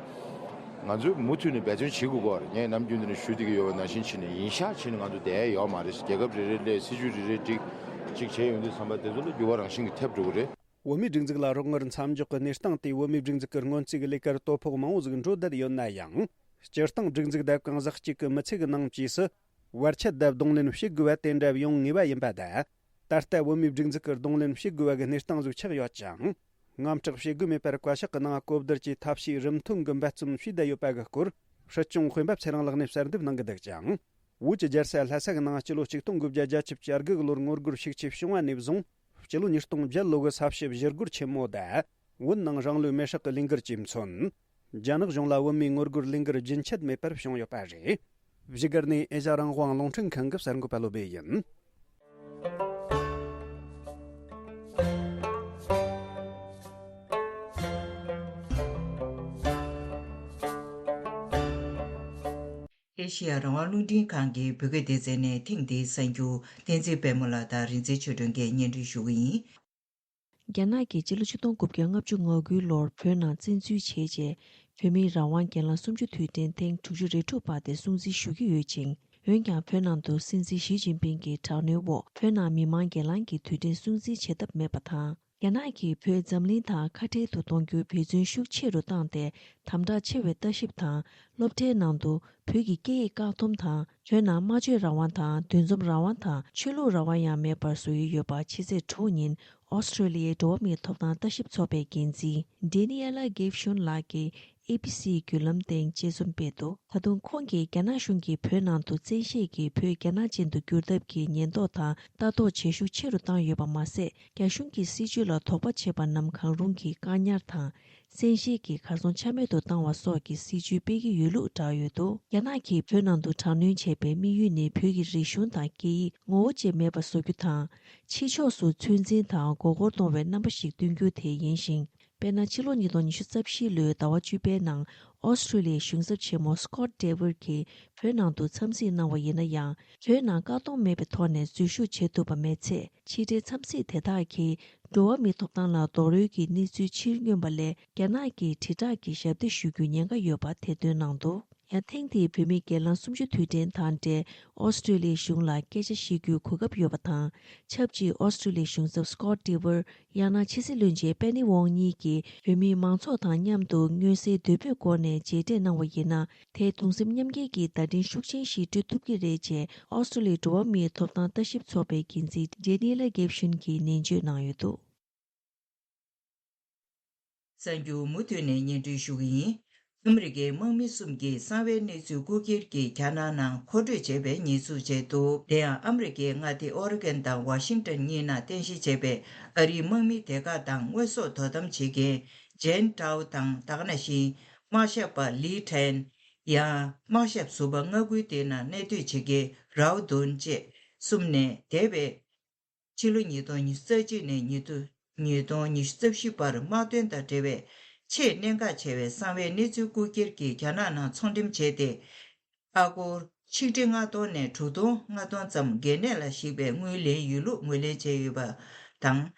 ང་ཚོས་མུ་མཐུད་ནས་འབད་བརྩོན་བྱེད་དགོས་ཀྱི་ཡོད་རེད། ངས་ནམ་རྒྱུན་དུ་ནས་ཞུ་བསྡད་ཀྱི་ཡོད་པ་ནང་བཞིན་བྱས་ནས་ཡིན་ཤག་བྱས་ནས་ང་ཚོ་བསྡད་ཡ་ཡོད་མ་རེད། རྒྱལ་ཁབ་རེ་རེ་སླེབས། སྲིད་ཇུས་རེ་རེ་སྒྲིག་ཅིག་བྱས་ཡོང་དུས་ཙམ་པ་དེ་ཚོ་ལ་འགྱུར་བ་རང་བཞིན་གྱིས་ཐེབས་འགྲོ་གི་རེད། བོད་མིའི་སྒྲིག་འཛུགས་ལ་རོགས་དངུལ་མཚམས་འཇོག་གི་གནས་སྟངས་དེས་བོད་མིའི་སྒྲིག་འཛུགས་ཀྱི་སྔོན་རྩིས་ཀྱི་ལས་ཀར་དོ་ཕོག་མང་བོ་ཟིག་འགྲོ་བསྡད་ཡོད་ན་ཡང་། སྤྱིར་བཏང་སྒྲིག་འཛུགས་དེབ་རྐང་ཟག་གཅིག་གི་མི་ཚེ་གི་ནང་བཅས་སུ་བར་ཆད་དེབ་གདོང་ལེན་བྱེད་དགོས་པ་དེ་འདྲ་ཡོང་ངེས་པ་ཡིན་པ་དང་། ད་ལྟ་བོད་མིའི་སྒྲིག་འཛུགས་ཀྱིས་གདོང་ལེན་བྱེད་དགོས་པ་གི་གནས་སྟངས་ཟིག་ཆགས་ཡོད་ཅིང་། དངངས་སྐྲག་བྱེད་དགོས་མེད་པར་བཀའ་ཤག་གི་ནང་གོ་བསྡུར་གྱིས་ཐབས་ཤེས་རིམ་ཐོན་གྱིས་འབད་བརྩོན་བྱས་བསྡད་ཡོད་པ་གི་སྐོར་སྲིད་སྐྱོང་སྤེན་པ་ཚེ་རིང་ལགས་ནས་གསལ་འདེབས་གནང་གི་འདུག་ཅིང་། བོད་ཀྱི་རྒྱལ་ས་ལྷ་ས་གི་ནང་སྤྱི་ལོ་ཆིག་སྟོང་དགུ་བརྒྱ་བརྒྱད་ཅུ་གྱ་དགུ་གི་ལོར་ངོ་རྒོལ་ཤུགས་ཆེ་བྱུང་བ་ནས་བཟུང་། སྤྱི་ལོ་ཉིས་སྟོང་བརྒྱད་ལོ་གི་ས་བྱི་ཞི་རྒོལ་ཆེན་མོ་དང་། བོད་ནང་རང་ལུས་མེར་སྲེག་གི་ལས་འགུལ་གྱིས་མཚོན། རྒྱ་ནག་གཞུང་ལ་བོད་མིའི་ངོ་རྒོལ་ལས་འགུལ་རྒྱུན་ཆད་མེད་པར་བྱུང་ཡོད་པ་རེད། བཞུགས་སྒར་ནས་ཨེ་ཤ་རང་དབང་རླུང་འཕྲིན་ཁང་གི་གསར་འགོད་པ་བློ་བྷེ་ཡིན། ཨེ་ཤེ་ཡ་རང་དབང་རླུང་འཕྲིན་ཁང་གི་བོད་སྐད་སྡེ་ཚན་ནས་ཐེངས་འདིའི་གསར་འགྱུར་བསྟན་འཛིན་དཔལ་མོ་ལགས་དང་རིག་འཛིན་ཆོས་སྒྲོན་གྱིས་སྙན་སྒྲོན་ཞུ་གི་ཡིན། རྒྱ་ནག་གིས་སྤྱི་ལོ་ཆིག་སྟོང་དགུ་བརྒྱ་ལྔ་བཅུ་ང་དགུའི་ལོར་བོད་ནང་བཙན་འཛུལ་བྱས་རྗེས། བོད་མིའི་རང་དབང་སྒེར་ལངས་གསུམ་བཅུ་དུས་དྲན་ཐེངས་དྲུག་ཅུ་རེ་དྲུག་པ་དེ་སྲུང་བརྩི་ཞུ་གི་ཡོད་ཅིང་། འོན་ཀྱང་བོད་ནང་དུ་སྲིད་འཛིན་ཞི་ཅིན་ཕིང་གི་དྲག་གནོན་འོག་བོད་ནང་མི་མང་སྒེར་ལངས་ཀྱི་དུས་དྲན་སྲུང་བརྩི་བྱེད་ཐབས་མེད་པ་དང་། རྒྱ་ནག་གིས་བོད་འཛམ་གླིང་དང་ཁ་བྲལ་དུ་གཏོང་རྒྱུའི་འབད་བརྩོན་ཤུགས་ཆེ་རུ་བཏང་སྟེ། དམ་དྲག་ཆེ་བའི་ལྟ་ཞིབ་དང་། སློབ་གྲྭའི་ནང་དུ་བོད་ཀྱི་སྐད་ཡིག་བཀག་སྡོམ་དང་། བོད་ནང་སྨྲ་བརྗོད་རང་དབང་དང་། འདུ་འཛོམས་རང་དབང་དང་། ཆོས་ལུགས་རང་དབང་ཡང་མེད་པར་བཟོ་ཡི་ཡོད་པ་ཕྱི་ཚེས་དྲུག་ཉིན་ཨོ་སི་ཀྲོ་ལི་ཡའི་འགྲོ་བ་མིའི་ཐོབ་ཐང་ལྟ་ཞིབ་ཚོགས་པའི་འགན་འཛིན་ཌེ་ནི་ཨེ་ལ་གེབ་ཤུན་ལགས་ཀྱིས་ཨེ་བི་སིའི་བརྒྱུད་ལམ་སྟེང་དཔྱད་རྩོམ་སྤེལ་འདུག་ད་དུང་ཁོང་གིས་རྒྱ་ནག་གཞུང་གིས་བོད་ནང་དུ་བཙན་ཤེད་ཀྱིས་བོད་རྒྱ་ནག་ཅན་དུ་བསྒྱུར་ཐབས་ཀྱི་ཉེན་རྟོག་དང་ལྟ་རྟོག་བྱེད་ཤུགས་ཆེ་རུ་བཏང་ཡོད་པ་མ་ཟད། རྒྱ་གཞུང་གི་སྲིད་བྱུས་ལ་དོགས་པ་བྱེད་པ་རྣམས་གང་རུང་གིས་བཀག་ཉར་དང་། བཙན་ཤེད་ཀྱིས་གར་སོང་ཆ་མེད་དུ་བཏང་བ་སོགས་ཀྱི་སྲིད་བྱུས་སྤེལ་གྱི་ཡོད་ལུགས་བསྒྲགས་ཡོད་འདུག་རྒྱ་ནག་གིས་བོད་ནང་དུ་དྲག་གནོན་བྱས་པའི་དམིགས་ཡུལ་ནི་བོད་ཀྱི་རིག་གཞུང་དང་སྐད་ཡིག་ངོ་བོ་ཅན་མེད་པར་བཟོ་རྒྱུ་དང་། ཕྱི་ཕྱོགས་སུ་ཚོད་འཛིན་དང་མགོ་སྐོར་གཏོང་བའི་རྣམ་པ་ཞིག་སྟོན་རྒྱུ་དེ་ཡིན་ཞིང་། དཔེར་ན། ཕྱི་ལོ་ཉིས་སྟོང་ཉི་ཤུ་རྩ་བཞིའི་ལོའི་ཟླ་བ་བཅུ་པའི་ནང་ཨོ་སི་ཀྲོ་ལི་ཡའི་གཞུང་ཚབ་ཆེན་མོ་སི་ཀོ་ཊི་ཌེ་ཝིཌ་ཀྱིས་བོད་ནང་དུ་འཚམས་གཟིགས་གནང་བ་ཡིན་ན་ཡང་། བོད་ནང་བཀག་སྡོམ་མེད་པའི་ཐོག་ནས་འཛུལ་ཞུགས་བྱེད་ཐུབ་པ་མེད་ཚེ། ཕྱི་འབྲེལ་འཚམས་གཟིགས་དེ་དག་གིས་འགྲོ་བ་མིའི་ཐོབ་ཐང་ལ་རྡོག་རོལ་གྱི་གནས་ཚུལ་ཕྱིར་མངོན་པ་ལས། རྒྱ་ནག་གིས་དྲིལ་བསྒྲགས་ཀྱི་ཞབས་འདེགས་ཞུ་རྒྱུའི་ཉེན་ཁ་ཡོད་པ་ཐེར་འདོན་གནང་འདུག་ཡང་ཐེངས་འདིའི་བོད་མིའི་སྒེར་ལངས་གསུམ་བཅུ་དུས་དྲན་དང་འབྲེལ་ཨོ་སི་ཀྲོ་ལི་ཡའི་གཞུང་ལ་སྐད་ཆ་བཤད་རྒྱུའི་གོ་སྐབས་ཡོད་པ་དང་། ཆབས་ཅིག་ཨོ་སི་ཀྲོ་ལི་ཡའི་གཞུང་ཚབ་སི་ཀོ་ཊི་ཌེ་ཝིཌ། ཡང་ན་ཕྱི་སྲིད་བློན་ཆེན་པེ་ནི་ཝོང་གཉིས་ཀྱིས་བོད་མིའི་མང་ཚོགས་དང་མཉམ་དུ་མངོན་གསལ་དོད་པོའི་སྒོ་ནས་མཇལ་འཕྲད་གནང་བ་ཡིན་ན། དེས་གདུང་སེམས་མཉམ་སྐྱེད་ཀྱི་བརྡ་འཕྲིན་ཤུགས་ཆེན་ཞིག་སྤྲོད་ཐུབ་ཀྱི་རེད་ཅེས་ཨོ་སི་ཀྲོ་ལི་ཡའི་འགྲོ་བ་མིའི་ཐོབ་ཐང་ལྟ་ཞིབ་ཚོགས་པའི་འགན་འཛིན་ཌེ་ནི་ལ་གེབ་ཤུན་གྱིས་ནན་བརྗོད་གནང་ཡོད་འདུག་གསར་འགྱུར་མུ་མཐུད་ནས་སྙན་སྒྲོན་ཞུ་གི་ཡིན། ཨ་མི་རི་ཀའི་དམག་མི་གསུམ་གྱིས་གསང་བའི་གནས་ཚུལ་རྐུ་འཁྱེར་གྱིས་རྒྱ་ནག་ནང་མཁོ་སྤྲོད་བྱས་པའི་ཉེས་འཛུགས་བྱས་འདུག་དེ་ཡང་ཨ་མི་རི་ཀའི་མངའ་སྡེ་ཨོ་རི་གོན་དང་ཝ་ཤིང་ཏོན་གཉིས་ནང་རྟེན་གཞི་བྱས་པའི་ཨ་རིའི་དམག་མིའི་སྡེ་ཁག་དང་དངོས་ཟོག་དོ་དམ་བྱེད་མཁན་ཇེན་ཀྲའོ་དང་། ད་ག་ནང་བཞིན་དམག་ཞབས་པ་ལི་ཁྲེན། ཡང་དམག་ཞབས་ཟུར་པ་མངའ་ཁུལ་དེའི་ནང་གནས་སྡོད་བྱེད་མཁན་རའོ་དུན་བཅས་གསུམ་ནས་འདས་པའི་ཕྱི་ལོ་ཉིས་སྟོང་ཉི་ཤུ་རྩ་གཅིག་ནས་ཉིས་སྟོང་ཉི་ཤུ་རྩ་བཞི་བར་དམག་དོན་དང་འབྲེལ་བའི་ཆེས་གནད་འགག་ཆེ་བའི་གསང་བའི་གནས་ཚུལ་རྐུ་འཁྱེར་གྱིས་རྒྱ་ནག་ནང་ཚོང་འགྲེམས་བྱས་ཏེ། ཨ་སྒོར་ཆིག་ཁྲི་ལྔ་སྟོང་ནས་དྲུག་སྟོང་ལྔ་སྟོང་ཙམ་འགན་གནས་ལ་གཞིགས་པའི་དངུལ་ལེན་ཡོད་ལུགས་ངོས་ལེན་བྱས་ཡོད་པ་དང་།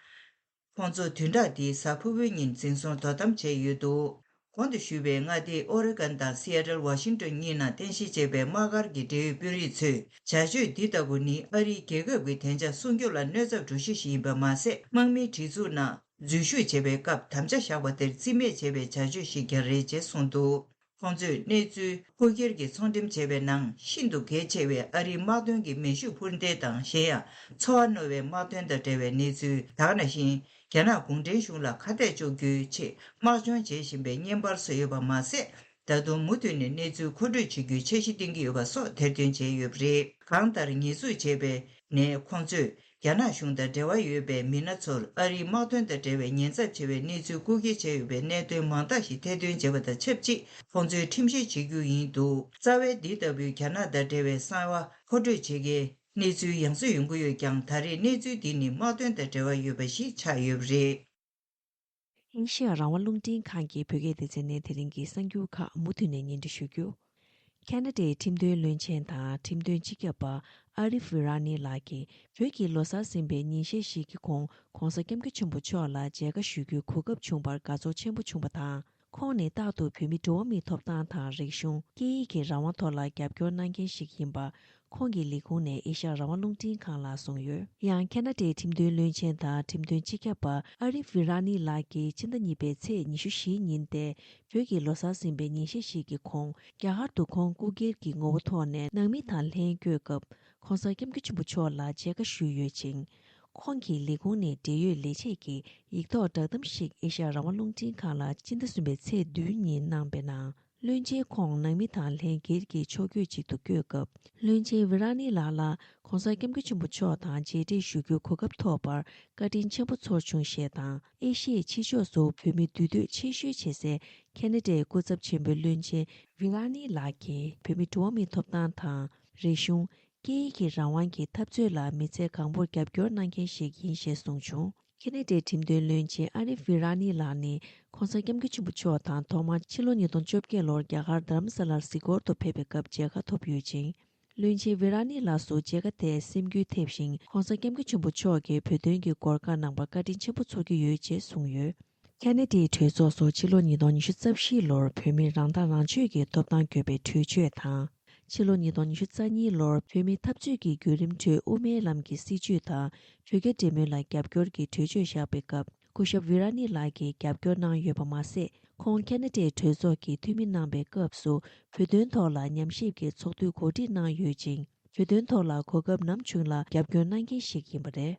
ཁོང་ཚོ་བདུན་ཕྲག་འདིའི་གཟའ་ཕུར་བུའི་ཉིན་འཛིན་བཟུང་དོ་དམ་བྱས་ཡོད་འདུག་གོང་དུ་ཞུས་པའི་མངའ་སྡེ་ཨོ་རི་གོན་དང་སི་ཨེ་ཊལ་ཝ་ཤིང་ཏོན་གཉིས་ནང་རྟེན་གཞི་བྱས་པའི་དམག་སྒར་གྱི་འབྲེལ་ཡོད་དཔོན་རིགས་ཚོས་བྱ་སྤྱོད་འདི་ལྟ་བུ་ནི་ཨ་རིའི་རྒྱལ་ཁབ་ཀྱི་བདེ་འཇགས་སྲུང་སྐྱོབ་ལ་གནོད་ཚབས་འགྲོ་གཞི་ཞིག་ཡིན་པ་མ་ཟད། དམག་མིའི་སྒྲིག་འཛུགས་ནང་འཛུལ་ཞུགས་བྱེད་པའི་སྐབས་དམ་བཅའ་བཞག་པ་དེར་རྩིས་མེད་བྱས་པའི་བྱ་སྤྱོད་ཞིག་ཀྱང་རེད་ཅེས་གསུངས་འདུག་ཁོང་ཚོས་གནས་ཚུལ་རྐུ་འཁྱེར་གྱིས་ཚོང་འགྲེམས་བྱས་པའི་ནང་ཤིན་ཏུ་གལ་ཆེ་བའི་ཨ་རིའི་དམག་དོན་གྱི་མེ་ཤུགས་འཕུར་མདེལ་དང་། གཞན་ཡང་འཚོ་བ་རྣོ་བའི་དམག་དོན་དང་འབྲེལ་བའི་གནས་ཚུལ། ད་ག་ནང་བཞིན་རྒྱ་ནག་གུང་ཁྲན་གཞུང་ལ་ཁ་གཏད་གཅོག་རྒྱུའི་ཆེད་དམག་སྦྱོང་བྱེད་བཞིན་པའི་བརྙན་པར་སོགས་ཡོད་པ་མ་ཟད། ད་དུང་མུ་མཐུད་ནས་གནས་ཚུལ་མཁོ་སྤྲོད་བྱེད་རྒྱུའི་འཆར་གཞི་བཏིང་གི་ཡོད་པ་སོགས་ཐེར་འདོན་བྱས་ཡོད་པ་རེད། གང་ལྟར་ཉེས་འཛུགས་བྱས་པའི་ནས་ཁོང་ཚོས། རྒྱ་ནག་གཞུང་དང་འབྲེལ་བ་ཡོད་པའི་མི་སྣ་ཚོར་ཨ་རིའི་དམག་དོན་དང་འབྲེལ་བའི་ཉེན་ཚབས་ཆེ་བའི་གནས་ཚུལ་རྐུ་འཁྱེར་བྱས་ཡོད་པའི་གནད་དོན་མང་དག་ཞིག་ཐེར་འདོན་བྱས་པ་དང་ཆབས་ཅིག་ཁོང་ཚོའི་ཁྲིམས་བཤེར་བྱེད་རྒྱུ་ཡིན་འདུག་རྩ་བའི་འདི་ལྟ་བུའི་རྒྱ་ནག་དང་འབྲེལ་བའི་གསང་བ་མཁོ་སྤྲོད་བྱེད་མཁན་ གནས་ཚུལ་ཡང་སེ་ཡོང་གི་ཡོད་ཀྱང་། ད་རེས་གནས་ཚུལ་འདི་ནི་དམག་དོན་དང་འབྲེལ་བ་ཡོད་པ་ཞིག་ཆགས་ཡོད་པ་རེད། ཨེ་ཤི་ཡ་རང་དབང་རླུང་འཕྲིན་ཁང་གི་བོད་སྐད་སྡེ་ཚན་ནས་དེ་རིང་གི་གསར་འགྱུར་ཁག་མུ་མཐུད་ནས་སྙན་སྒྲོན་ཞུ་རྒྱུ། ཁ་ན་ཌའི་ཁྲིམས་དོན་བློན་ཆེན་དང་ཁྲིམས་དོན་སྤྱི་ཁྱབ་པ་ཨ་རིབ་ཝི་ར་ནི་ལགས་ཀྱིས། བོད་ཀྱི་ལོ་གསར་ཟིན་པའི་ཉིན་ཤས་ཤིག་གི་གོང་། ྋགོང་ས་ྋསྐྱབས་མགོན་ཆེན་པོ་མཆོག་ལ་མཇལ་ཁ་ཞུ་རྒྱུའི་གོ་སྐབས་བྱུང་བར་དགའ་ཚོར་ཆེན་པོ་བྱུང་བ་དང་། ཁོང་ནི་རྟག་ཏུ་བོད་མིའི་འགྲོ་བ་མིའི་ཐོབ་ཐང་དང་། རིག་གཞུང་། སྐད་ཡིག་གི་རང་དབང་ཐོག་ལ་རྒྱབ་སྐྱོར་གནང་མཁན་ཞིག་ཡིན་པ། ཁོང་གི་ལས་ཁུངས་ནས་ཨེ་ཤ་ཡ་རང་དབང་རླུང་འཕྲིན་ཁང་ལ་གསུངས་ཡོད། ཡང་ཁ་ན་ཌའི་ཁྲིམས་དོན་བློན་ཆེན་དང་ཁྲིམས་དོན་སྤྱི་ཁྱབ་པ་ཨ་རིབ་ཝི་ར་ནི་ལགས་ཀྱིས་ཕྱི་ཟླ་གཉིས་པའི་ཚེས་ཉི་ཤུ་བཞིའི་ཉིན་ཏེ། བོད་ཀྱི་ལོ་གསར་ཟིན་པའི་ཉིན་ཤས་ཤིག་གི་གོང་། རྒྱ་གར་དུ་ཁོང་སྐུ་སྒེར་གྱི་ངོ་བོ་ཐོག་ནས་ནང་མི་དང་ལྷན་བསྐྱོད་སྐབས། ྋགོང་ས་ྋསྐྱབས་མགོན་ཆེན་པོ་མཆོག་ལ་མཇལ་ཁ་ཞུས་ཡོད་ཅིང་། ཁོང་གི་ལས་ཁུངས་ནས་འབྲེལ་ཡོད་ལས་བྱེད་ཀྱིས་ཡིག་ཐོག་བསྒྲགས་གཏམ་ཞིག་ཨེ་ཤ་ཡ་རང་དབང་རླུང་འཕྲིན་ཁང་ལ་སྤྱི་ཟླ་གསུམ་པའི་ཚེས་བདུན་ཉིན་གནང་བའི་ནང་། བློན་ཆེན་ཁོང་ནང་མི་དང་ལྷན་སྒེར་གྱི་ཕྱོགས་བསྐྱོད་ཅིག་ཏུ་བསྐྱོད་སྐབས། བློན་ཆེན་ཝི་ར་ནི་ལགས་ལ་ྋགོང་ས་ྋསྐྱབས་མགོན་ཆེན་པོ་མཆོག་དང་མཇལ་འཕྲད་ཞུ་རྒྱུའི་གོ་སྐབས་ཐོབ་པར་བཀའ་དྲིན་ཆེན་པོ་ཚོར་བྱུང་ཞེས་དང་། ཨེ་ཤི་ཡའི་ཕྱི་ཕྱོགས་སུ་བོད་མི་འདུས་སྡོད་ཆེ་ཤོས་བྱེད་སའི་ཁ་ན་ཌའི་སྐུ་ཚབ་ཆེན་པོའི་བློན་ཆེན་ཝི་ར་ནི་ལགས་ཀྱིས་བོད་མིའི་འགྲོ་བ་མིའི་ཐོབ་ཐང་དང་། རིག་གཞུང་། སྐད་ཡིག་གི་རང་དབང་གི་འཐབ་རྩོད་ལ་མི་ཚེ་གང་པོར་རྒྱབ་སྐྱོར་གནང་མཁན་ཞིག་ཡིན་ཞེས་གསུངས་བྱུང་། ཁ་ན་ཌའི་ཁྲིམས་དོན་བློན་ཆེན་ཨ་རིབ་ཝི་ར་ནི་ལགས་ནི་ྋགོང་ས་ྋསྐྱབས་མགོན་ཆེན་པོ་མཆོག་དང་ཐོག་མར་ཕྱི་ལོ་ཉིས་སྟོང་བཅོ་བརྒྱད་ལོར་རྒྱ་གར་རྡ་རམ་ས་ལར་གཟིགས་སྐོར་དུ་ཕེབས་པའི་སྐབས་མཇལ་ཁ་ཐོབ་ཡོད་ཅིང་། བློན་ཆེན་ཝི་ར་ནི་ལགས་སུ་མཇལ་ཁ་དེས་སེམས་འགུལ་ཐེབས་ཤིང་། ྋགོང་ས་ྋསྐྱབས་མགོན་ཆེན་པོ་མཆོག་གིས་བོད་དོན་གྱི་སྐོར་བཀའ་གནང་བར་བཀའ་དྲིན་ཆེན་པོ་ཚོར་གྱི་ཡོད་ཅེས་གསུངས་ཡོད། ཁ་ན་ཌའི་གྲོས་ཚོགས་སུ་ཕྱི་ལོ་ཉིས་སྟོང་ཉི་ཤུ་རྩ་བཞི་ལོར་བོད་མིའི་རང་ཐག་རང་གཅོད་ཀྱི་ཐོབ་ཐང་དགོས་པའི་གྲོས་ཆོད་དང་། ཕྱི་ལོ་ཉིས་སྟོང་ཉི་ཤུ་རྩ་གཉིས་ལོར་བོད་མིའི་འཐབ་རྩོད་ཀྱི་བརྒྱུད་རིམ་ཁྲོད་དབུ་མའི་ལམ་གྱི་སྲིད་བྱུས་དང་བོད་རྒྱ་འབྲེལ་མོལ་ལ་རྒྱབ་སྐྱོར་གྱི་གྲོས་ཆོད་བཞག་པའི་སྐབས། སྐུ་ཞབས་ཝི་ར་ནི་ལགས་ཀྱིས་རྒྱབ་སྐྱོར་གནང་ཡོད་པ་མ་ཟད། ཁོང་ཁ་ན་ཌའི་གྲོས་ཚོགས་ཀྱི་འཐུས་མི་གནང་པའི་སྐབས་སུ། བོད་དོན་ཐོག་ལ་ཉམས་ཞིབ་ཀྱི་ཚོགས་འདུ་གོ་སྒྲིག་གནང་ཡོད་ཅིང་། བོད་དོན་ཐོག་ལ་གོ་སྐབས་ནམ་བྱུང་ལ་རྒྱབ་སྐྱོར་གནང་མཁན་ཞིག་ཡིན་པ་རེད།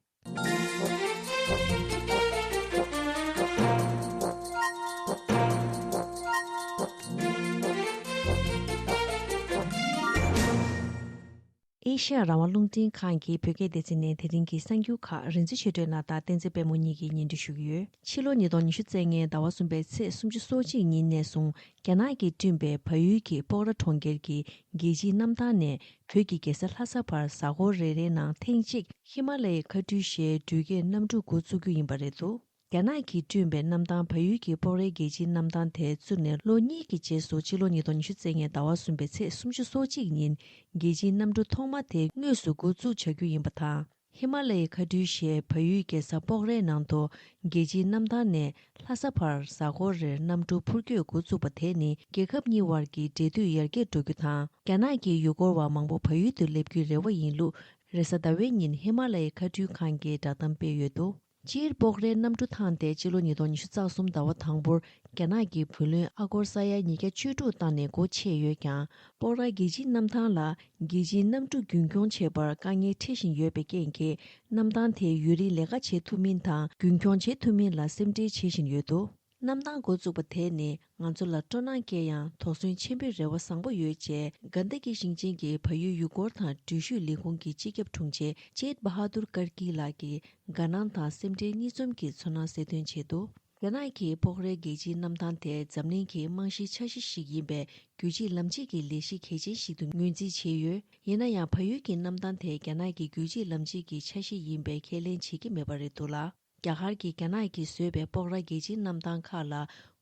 ཨེ་ཤ་ཡ་རང་དབང་རླུང་འཕྲིན་ཁང་གི་བོད་སྐད་སྡེ་ཚན་ནས་དེ་རིང་གི་གསར་འགྱུར་ཁག་རིན་འཛིན་ཆོས་སྒྲོན་ལགས་དང་བསྟན་འཛིན་དཔལ་མོ་གཉིས་ཀྱིས་སྙན་སྒྲོན་ཞུ་གི་ཡོད། ཕྱི་ལོ་ཉིས་སྟོང་ཉི་ཤུ་རྩ་ལྔའི་ཟླ་བ་གསུམ་པའི་ཚེས་སུམ་ཅུ་སོ་གཅིག་ཉིན་ནས་བཟུང་། རྒྱ་ནག་གིས་བསྐྲུན་པའི་བལ་ཡུལ་གྱི་སྤོག་ར་གྲོང་ཁྱེར་གྱི་རྒྱལ་སྤྱིའི་གནམ་ཐང་ནས། བོད་ཀྱི་རྒྱལ་ས་ལྷ་ས་བར་གཟའ་འཁོར་རེ་རེའི་ནང་ཐེངས་གཅིག་ཧི་མ་ལ་ཡའི་མཁའ་སྤྲུལ་ཞེས་འགྲུལ་སྐྱེལ་གནམ་གྲུ་འགོ་བཙུགས་རྒྱུ་ཡིན་པ་རེད་འདུག་རྒྱ་ནག་གིས་བསྐྲུན་པའི་གནམ་ཐང་བལ་ཡུལ་གྱི་སྤོག་རའི་རྒྱལ་སྤྱིའི་གནམ་ཐང་དེ་བཙུགས་ནས་ལོ་གཉིས་ཀྱི་རྗེས་སུ་ཕྱི་ལོ་ཉིས་སྟོང་ཉི་ཤུ་རྩ་ལྔའི་ཟླ་བ་གསུམ་པའི་ཚེས་སུམ་ཅུ་སོ་གཅིག་ཉིན་རྒྱལ་སྤྱིའི་གནམ་གྲུ་ཐོག་མ་དེ་དངོས་སུ་འགོ་བཙུགས་བྱ་རྒྱུ་ཡིན་པ་དང་། ཧི་མ་ལ་ཡའི་མཁའ་སྤྲུལ་ཞེས་བལ་ཡུལ་རྒྱལ་ས་སྤོག་རའི་ནང་དུ་རྒྱལ་སྤྱིའི་གནམ་ཐང་ནས་ལྷ་ས་བར་གཟའ་འཁོར་རེར་གནམ་གྲུ་འཕུར་སྐྱོད་འགོ་བཙུགས་པ་དེ་ནི་རྒྱལ་ཁབ་གཉིས་དབར་གྱི་འབྲེལ་མཐུད་ཡར་རྒྱས་འགྲོ་རྒྱུ་དང་། རྒྱ་ནག་གི་ཡུལ་སྐོར་བ་མང་པོ་བལ་ཡུལ་དུ་སླེབས་རྒྱུའི་རེ་བ་ཡིན་ལུགས། རེས་གཟའ་ཟླ་བའི་ཉིན་ཧི་མ་ལ་ཡའི་མཁའ་སྤྲུལ་ཁང་གིས་བསྒྲགས་གཏམ་སྤེལ་ཡོད་འདུག་སྤྱིར་སྤོག་རའི་གནམ་གྲུ་ཐང་དེ་ཕྱི་ལོ་ཉིས་སྟོང་ཉི་ཤུ་རྩ་གསུམ་ཟླ་བ་དང་པོར་རྒྱ་ནག་གི་བུ་ལོན་ཨ་སྒོར་ས་ཡ་ཉིས་བརྒྱ་བཅུ་དྲུག་བཏང་ནས་སྒོ་ཕྱེ་ཡོད་ཀྱང་། སྤོག་ར་རྒྱལ་སྤྱིའི་གནམ་ཐང་ལ་རྒྱལ་སྤྱིའི་གནམ་གྲུ་རྒྱུན་འཁྱོངས་བྱེད་པར་དཀའ་ངལ་འཕྲད་བཞིན་ཡོད་པའི་རྐྱེན་གྱིས། གནམ་ཐང་དེ་ཡུན་རིང་ལས་ཀ་བྱེད་ཐུབ་མིན་དང་རྒྱུན་འཁྱོངས་བྱེད་ཐུབ་མིན་ལ་སེམས་ཁྲལ་བྱེད་བཞིན་ཡོད་འདུག་གནམ་ཐང་འགོ་བཙུགས་པ་དེ་ནི་ང་ཚོ་ལ་སྤྲོ་སྣང་སྐྱེ་ཡང་དོགས་ཟོན་ཆེན་པོའི་རེ་བ་བཟང་པོ་ཡོད་ཅེས། གྷན་དྷ་ཀི་ཞིང་ཆེན་གྱི་བལ་ཡུལ་ཡུལ་སྐོར་དང་འགྲུལ་བཞུད་ལས་ཁུངས་ཀྱི་སྤྱི་ཁྱབ་དྲུང་ཆེ་ཅེད་བྷ་ཧ་དུར་ཀར་ཀི་ལགས་ཀྱིས་དགའ་སྣང་དང་སེམས་ཁྲལ་གཉིས་འཛོམས་ཀྱི་ཚོར་སྣང་གསལ་སྟོན་བྱས་འདུག་རྒྱ་ནག་གིས་སྤོག་རའི་རྒྱལ་སྤྱིའི་གནམ་ཐང་དེ་འཛམ་གླིང་གི་རྨང་གཞིའི་འཆར་གཞི་ཞིག་ཡིན་པའི་རྒྱུད་གཅིག་ལམ་གཅིག་གི་ལས་གཞི་གལ་ཆེན་ཞིག་ཏུ་ངོས་འཛིན་བྱས་ཡོད། ཡིན་ན་ཡང་། བལ་ཡུལ་གྱི་གནམ་ཐང་དེ་རྒྱ་ནག་གི་རྒྱུད་གཅིག་ལམ་གཅིག་གི་འཆར་གཞི་ཡིན་པས་ཁས་ལེན་བྱེད་ཀྱི་མེད་པ་རེད་འདུག་ལ། རྒྱ་གར་གྱིས་རྒྱ་ནག་གིས་བཟོས་པའི་སྤོག་ར་རྒྱལ་སྤྱིའི་གནམ་ཐང་ཁག་ལ་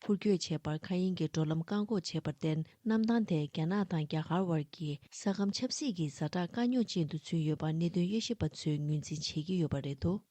འཕུར་སྐྱོད་བྱེད་པར་མཁའ་དབྱིངས་ཀྱི་འགྲོ་ལམ་བཀག་འགོག་བྱས་པར་བརྟེན། གནམ་ཐང་དེ་རྒྱ་ནག་དང་རྒྱ་གར་བར་གྱི་ས་ཁམས་ཆབ་སྲིད་ཀྱི་ཛ་དྲག་དཀའ་རྙོག་ཅན་དུ་ཚུད་ཡོད་པ་གནད་དོན་དབྱེ་ཞིབ་པ་ཚོས་ངོས་འཛིན་བྱེད་ཀྱི་ཡོད་པ་རེད་འདུག་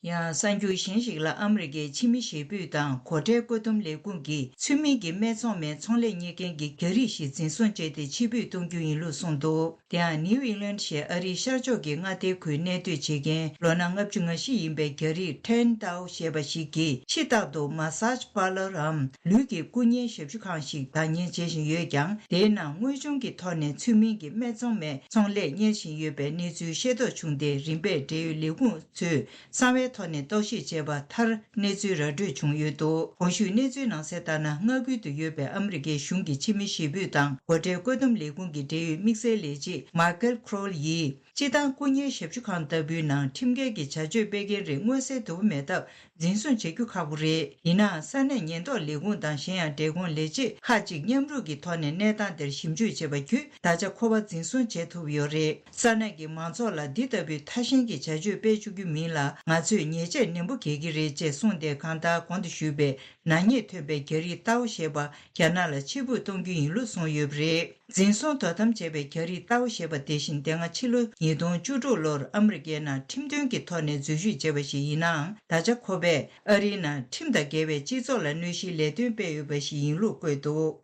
ཡང་གསར་འགྱུར་གཞན་ཞིག་ལ། ཨ་མི་རི་ཀའི་ཕྱི་མི་ཞེ་ཕུད་དང་སྒོ་ཁྲལ་བཀོད་འདོམས་ལས་ཁུངས་ཀྱིས་ཚུལ་མིན་གྱི་སྨད་འཚོང་མའི་ཚོང་ལས་གཉེར་མཁན་གྱི་རྒྱ་རིགས་ཤིག་འཛིན་བཟུང་བྱས་ཏེ་ཕྱིར་འབུད་གཏོང་རྒྱུ་ཡིན་ལུགས་གསུངས་འདུག་དེ་ཡང་ནིའུ་ཨིང་ལན་ཞེས་ཨ་རིའི་ཤར་ཕྱོགས་ཀྱི་མངའ་སྡེ་ཁུལ་གནས་སྡོད་བྱེད་མཁན་ལོ་ན་ལྔ་བཅུ་ང་བཞི་ཡིན་པའི་རྒྱ་རིགས་ཁྲེན་ཏའོ་ཞེས་པ་ཞིག་གིས་ཕྱི་ཐག་ཏུ་མ་སཱཇ་པར་ལར་འམ་ལུས་ཀྱི་བཀུར་མཉེ་ཞབས་ཞུ་ཁང་ཞིག་བདག་གཉེར་བྱེད་བཞིན་ཡོད་ཀྱང་། དེའི་ནང་དངོས་བྱུང་གི་ཐོག་ནས་ཚུལ་མིན་གྱི་སྨད་འཚོང་མའི་ཚོང་ལས་གཉེར་བཞིན་ཡོད་པའི་གནས་ཚུལ་ཤེས་རྟོགས་བྱུང་སྟེ། རིམ་པས་འབྲེལ་ཡོད་ལས་ཁུངས་ཚོས་གསང་བའི་ཐོག་ནས་རྟོག་ཞིབ་བྱས་པ་མཐར། གནས་ཚུལ་ར་སྤྲོད་བྱུང་ཡོད་འདུག་གོང་ཞུས་གནས་ཚུལ་ནང་གསལ་ལྟར་ན། མངའ་ཁུལ་དུ་ཡོད་པའི་ཨ་མི་རི་ཀའི་གཞུང་གི་ཕྱི་མི་ཞེ་ཕུད་དང་སྒོ་ཁྲལ་བཀོད་འདོམས་ལས་ཁུངས་ཀྱི་འབྲེལ་ཡོད་དམིགས་བསལ་ལས་བྱེད་མཱ་ཀལ་ཁྲོལ་ཡིས། སྤྱི་བཏང་བཀུར་མཉེ་ཞབས་ཞུ་ཁང་ལྟ་བུའི་ནང་ཁྲིམས་འགལ་གྱི་བྱ་སྤྱོད་སྤེལ་མཁན་རིགས་མངོན་གསལ་དོད་པོ་མེད་སྟབས། འཛིན་བཟུང་བྱེད་རྒྱུ་ཁག་པོ་རེད། ཡིན་ནའང་ས་གནས་ཉེན་རྟོག་ལས་ཁུངས་དང་གཞན་ཡང་འབྲེལ་ཁུངས་ལས་བྱེད་ཁག་ཅིག་མཉམ་རུབ་ཀྱི་ཐོག་ནས་གནས་སྟངས་དེར་ཞིབ་འཇུག་བྱས་པ་བརྒྱུད་ད་ཆ་ཁོ་པ་འཛིན་བཟུང་བྱེད་ཐུབ་ཡོད་རེད། ས་གནས་ཀྱི་མང་ཚོགས་ལ་འདི་ལྟ་བུའི་ཐ་ཞན་གྱི་བྱ་སྤྱོད་སྤེལ་བཅུག་རྒྱུ་མིན་ལ་ང་ཚོས་ཉེས་ཆད་ནན་པོ་འགེལ་གྱི་རེད་ཅེས་གསུངས་ཏེ། གང་ལྟར་གོང་དུ་ཞུས་པའི་ནག་ཉེས་ཐོན་པའི་རྒྱ་རིགས་ཏའོ་ཞེས་པ་རྒྱ་ནག་ལ་ཕྱིར་འབུད་གཏོང་རྒྱུ་ཡིན་ལུགས་གསུངས་ཡོད་པ་རེད། འཛིན་བཟུང་དོ་དམ་བྱས་པའི་རྒྱ་རིགས་ཏའོ་ཞེས་པ་དེ་བཞིན་དེ་སྔ་ཕྱི་ལོ་ཉིས་སྟོང་བཅུ་དྲུག་ལོར་ཨ་མི་རི་ཀའི་ནང་ཁྲིམས་མཐུན་གྱི་ཐོག་ནས་འཛུལ་ཞུགས་བྱས་པ་ཞིག་ཡིན་ནའང་། ད་ཆ་ཁོ་པས་ཨ་རིའི་ནང་ཁྲིམས་དང་འགལ་བའི་སྤྱི་ཚོགས་ལ་གནོད་གཞིའི་ལས་དོན་སྤེལ་ཡོད་པ་ཞིག་ཡིན་ལུགས་བཀོད་འདུག།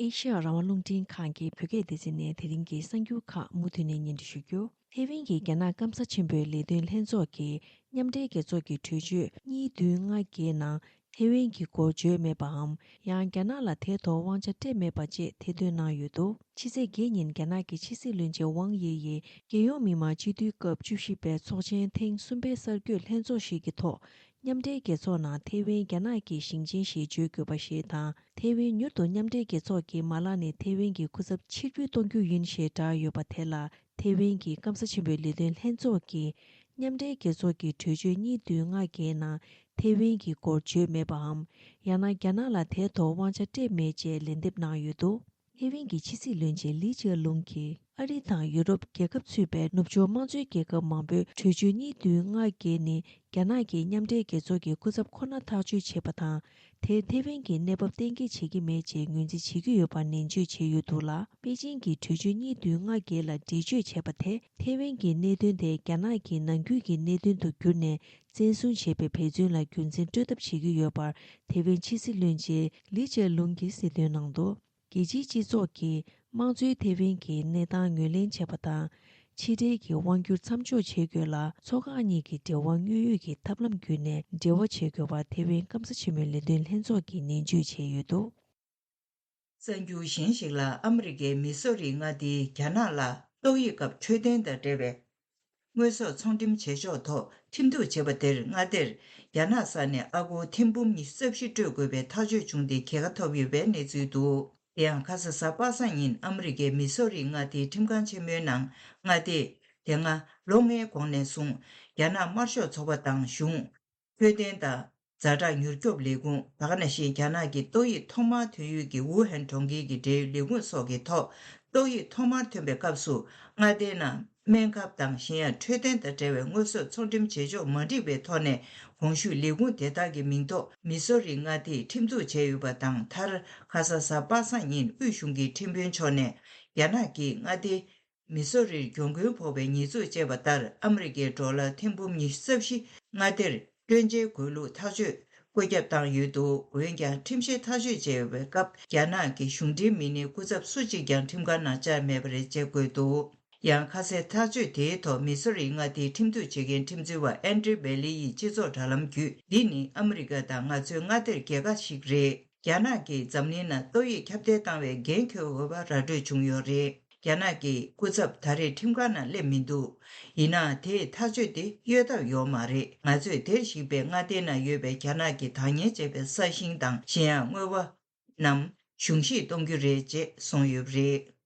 ཨེ་ཤེ་ཡ་རང་དབང་རླུང་འཕྲིན་ཁང་གི་བོད་སྐད་སྡེ་ཚན་ནས་དེ་རིང་གི་གསར་འགྱུར་ཁག་མུ་མཐུད་ནས་སྙན་སྒྲོན་ཞུ་རྒྱུ། ཐེ་ཝན་གྱི་རྒྱ་ནག་སྐམ་ས་ཆེན་པོའི་ལས་དོན་ལྷན་ཚོགས་ཀྱི་མཉམ་འབྲེལ་རྒྱལ་ཚོགས་ཀྱི་གྲོས་ཆོད་གཉིས་བདུན་ལྔ་བརྒྱད་ནང་ཐེ་ཝན་གྱི་སྐོར་བརྗོད་མེད་པའམ། ཡང་རྒྱ་ནག་ལ་དེའི་ཐོག་དབང་ཆ་སྤྲད་མེད་པ་བཅས་ཐེར་འདོན་གནང་ཡོད་འདུག། ཕྱི་ཚེས་བརྒྱད་ཉིན་རྒྱ་ནག་གི་ཕྱི་སྲིད་བློན་ཆེན་ཝང་དབྱི་ཡིས་རྒྱལ་ཡོངས་མི་དམངས་སྤྱི་འཐུས་སྐབས་བཅུ་བཞི་པའི་ཚོགས་ཆེན་ཐེངས་གསུམ་པའི་གསར་འགོད་ལྷན་ཚོགས་ཤིག་གི་ཐོག་མཉམ་འབྲེལ་རྒྱལ་ཚོགས་ནང་ཐེ་ཝན་རྒྱ་ནག་གི་ཞིང་ཆེན་ཞེས་བརྗོད་དགོས་པ་ཞིག་དང་། ཐེ་ཝན་མྱུར་དུ་མཉམ་འབྲེལ་རྒྱལ་ཚོགས་ཀྱི་མ་ལག་ནས་ཐེ་ཝན་གྱི་སྐུ་ཚབ་ཕྱིར་འབུད་གཏོང་རྒྱུ་ཡིན་ཞེས་བསྒྲགས་ཡོད་པ་དེ་ལ། ཐེ་ཝན་གྱི་སྐམ་ས་ཆེན་པོའི་ལས་དོན་ལྷན་ཚོགས་ཀྱིས་མཉམ་འབྲེལ་རྒྱལ་ཚོགས་ཀྱི་གྲོས་ཆོད་གཉིས་བདུན་ལྔ་བརྒྱད་ནང་ཐེ་ཝན་གྱི་སྐོར་བརྗོད་མེད་པའམ། ཡང་ན་རྒྱ་ནག་ལ་དེའི་ཐོག་དབང་ཆ་སྤྲད་མེད་ཅེས་ལན་འདེབས་གནང་ཡོད་འདུག། ཐེ་ཝན་གྱི་ཕྱི་སྲིད་བློན་ཆེན་ལི་ཅེ་ལུང་གིས། ཨ་རི་དང་ཡུ་རོབ་རྒྱལ་ཁབ་ཚུད་པའི་ནུབ་ཕྱོགས་དམངས་གཙོའི་རྒྱལ་ཁབ་མང་པོས་གྲོས་ཆོད་གཉིས་བདུན་ལྔ་བརྒྱད་ནི་རྒྱ་ནག་གི་མཉམ་འབྲེལ་རྒྱལ་ཚོགས་ཀྱི་སྐུ་ཚབ་ཁོ་ན་ཐག་གཅོད་བྱས་པ་དང་། དེས་ཐེ་ཝན་གྱི་གནས་བབ་གཏན་འཁེལ་བྱེད་ཀྱི་མེད་ཅེས་ངོས་འཛིན་བྱེད་ཀྱི་ཡོད་པར་ནན་བརྗོད་བྱས་ཡོད་འདུག་ལ། པེ་ཅིང་གིས་གྲོས་ཆོད་གཉིས་བདུན་ལྔ་བརྒྱད་ལ་འགྲེལ་བརྗོད་བྱས་པ་དེས་ཐེ་ཝན་གྱི་གནད་དོན་དེ་རྒྱ་ནག་གི་ནང་ཁུལ་གྱི་གནད་དོན་དུ་བསྒྱུར་ནས། བཙན་བཟུང་བྱས་པའི་འབད་བརྩོན་ལ་རྒྱུ་མཚན་སྤྲོད་ཐབས་བྱེད་ཀྱི་ཡོད་པར། ཐེ་ཝན་ཕྱི་སྲིད་བློན་ཆེན་ལི་ཅེ་ལུང་གིས་གསལ་སྟོན་གནང་འདུག། རྒྱལ་སྤྱིའི་སྤྱི་ཚོགས་ཀྱིས་དམངས་གཙོའི་ཐེ་ཝན་གྱི་གནས་སྟངས་ངོས་ལེན་བྱེད་པ་དང་། ཕྱི་འབྲེལ་གྱི་དབང་སྒྱུར་མཚམས་འཇོག་བྱེད་དགོས་ལ། མཚོ་འགག་གཉིས་ཀྱི་འབྲེལ་བ་དངོས་ཡོད་ཀྱི་ཐབས་ལམ་བརྒྱུད་ནས་འབྲེལ་བ་བྱེད་དགོས་པར་ཐེ་ཝན་སྐམ་ས་ཆེན་མོའི་ལས་དོན་ལྷན་ཚོགས་ཀྱིས་ནན་བརྗོད་བྱས་ཡོད་འདུག། གསར་འགྱུར་གཞན་ཞིག་ལ། ཨ་མི་རི་ཀའི་མི་སོ་རིའི་མངའ་སྡེའི་རྒྱ་ནག་ལ་ཏོག་དབྱིབས་སྐབས་འཕྲོད་བསྟེན་དང་འབྲེལ་བའི་དངོས་ཟོག་ཚོང་འགྲེམས་བྱེད་ཕྱོགས་ཐོག་ཁྲིམས་གཏུག་བྱས་པ་དེར་མངའ་སྡེར་རྒྱ་ནག་ས་ནས་ཨ་སྒོར་ཐེར་འབུམ་ཉི་ཤུ་རྩ་བཞི་སྤྲོད་དགོས་པའི་ཐག་གཅོད་བྱུང་སྟེ། རྒྱལ་ཁ་ཐོབ་ཡོད་པའི་གནས་ཚུལ་འདུག། དེ་ཡང་ཁ་ས་གཟའ་པ་སངས་ཉིན་ཨ་མི་རི་ཀའི་མི་སོ་རི་མངའ་སྡེའི་ཁྲིམས་ཁང་ཆེན་མོའི་ནང་མངའ་སྡེས་དེ་སྔ་ལོ་ལྔའི་གོང་ནས་བཟུང་རྒྱ་ནག་དམར་ཤོག་ཚོགས་པ་དང་གཞུང་། འཕྲོད་བསྟེན་དང་ཛ་དྲག་མྱུར་སྐྱོབ་ལས་ཁུངས། ད་ག་ནང་བཞིན་རྒྱ་ནག་གི་ཏོག་དབྱིབས་ཐོག་མར་ཐོན་ཡུལ་གྱི་ཝུ་ཧན་གྲོང་ཁྱེར་གྱི་འབྲེལ་ཡོད་ལས་ཁུངས་སོགས་ཀྱི་ཐོག་ཏོག་དབྱིབས་ཐོག་མར་ཐོན་པའི་སྐབས་སུ་མངའ་སྡེའི་ནང་སྨན་ཁབ་དང་གཞན་ཡང་འཕྲོད་བསྟེན་དང་འབྲེལ་བའི་དངོས་ཟོག་ཚོང་འགྲེམས་བྱེད་ཕྱོགས་མ་འགྲིག་པའི་ཐོག་ནས། གོང་ཞུས་ལས་ཁུངས་དེ་དག་གི་མིང་ཐོག་མི་སོ་རི་མངའ་སྡེས་ཁྲིམས་གཏུག་བྱས་ཡོད་པ་དང་། མཐར་ཁ་ས་གཟའ་པ་སངས་ཉིན་དབུས་གཞུང་གི་ཁྲིམས་དཔོན་མཆོག་ནས་རྒྱ་ནག་གིས་མངའ་སྡེའི་མི་སོ་རིར་གྱོང་གུན་ཕོག་པའི་ཉེས་འཛུགས་བཅས་པ་ལྟར། ཨ་མི་རི་ཀའི་ཌོ་ལར་ཐེར་འབུམ་ཉི་ཤུ་རྩ་བཞི་མངའ་སྡེར་སྤྲོད་འཇལ་དགོས་ལུགས་ཐག་གཅོད་བཀོད་ཁྱབ་བཏང་ཡོད་འདུག། འོན་ཀྱང་། ཁྲིམས་བཤེར་ཐག་གཅོད་བྱས་ཡོད་པའི་སྐབས། རྒྱ་ནག་གི་གཞུང་འབྲེལ་མི་སྣའི་སྐུ་ཚབ་སུ་གཅིག་ཀྱང་ཁྲིམས་ཁང་ནང་བཅར་མེད་པ་རེད་ཅེས་བཀོད་འདུག། ཡང་། ཁ་སའི་ཐག་གཅོད་དེའི་ཐོག་མི་སོ་རིའི་མངའ་སྡེའི་ཁྲིམས་གཏུག་བྱེད་མཁན་ཁྲིམས་རྩོད་པ་ཨན་ཌྲི་བེ་ལི་ཡིས་སྤྱི་ཚོགས་དྲ་ལམ་བརྒྱུད། འདི་ནི་ཨ་མི་རི་ཀ་དང་ང་ཚོའི་མངའ་སྡེར་རྒྱལ་ཁ་ཞིག་རེད། རྒྱ་ནག་གིས་འཛམ་གླིང་ནང་ཏོག་དབྱིབས་ཁྱབ་གདལ་བཏང་བའི་འགན་འཁྱེར་འོས་པ་ར་སྤྲོད་བྱུང་ཡོད་རེད། རྒྱ་ནག་གི་སྐུ་ཚབ་ད་རེས་ཁྲིམས་ཁང་ནང་སླེབས་མི་འདུག། ཡིན་ནའང་། དེས་ཐག་གཅོད་དེ་གཡོལ་ཐབས་ཡོད་མ་རེད། ང་ཚོས་དེར་གཞིགས་པའི་མངའ་སྡེའི་ནང་ཡོད་པའི་རྒྱ་ནག་གི་བདག་གཉེར་བྱས་པའི་ས་ཞིང་དང་གཞན་ཡང་དངོས་པོ་རྣམས་གཞུང་བཞེས་གཏོང་རྒྱུ་རེད་ཅེས་གསུངས་ཡོད་པ་རེད།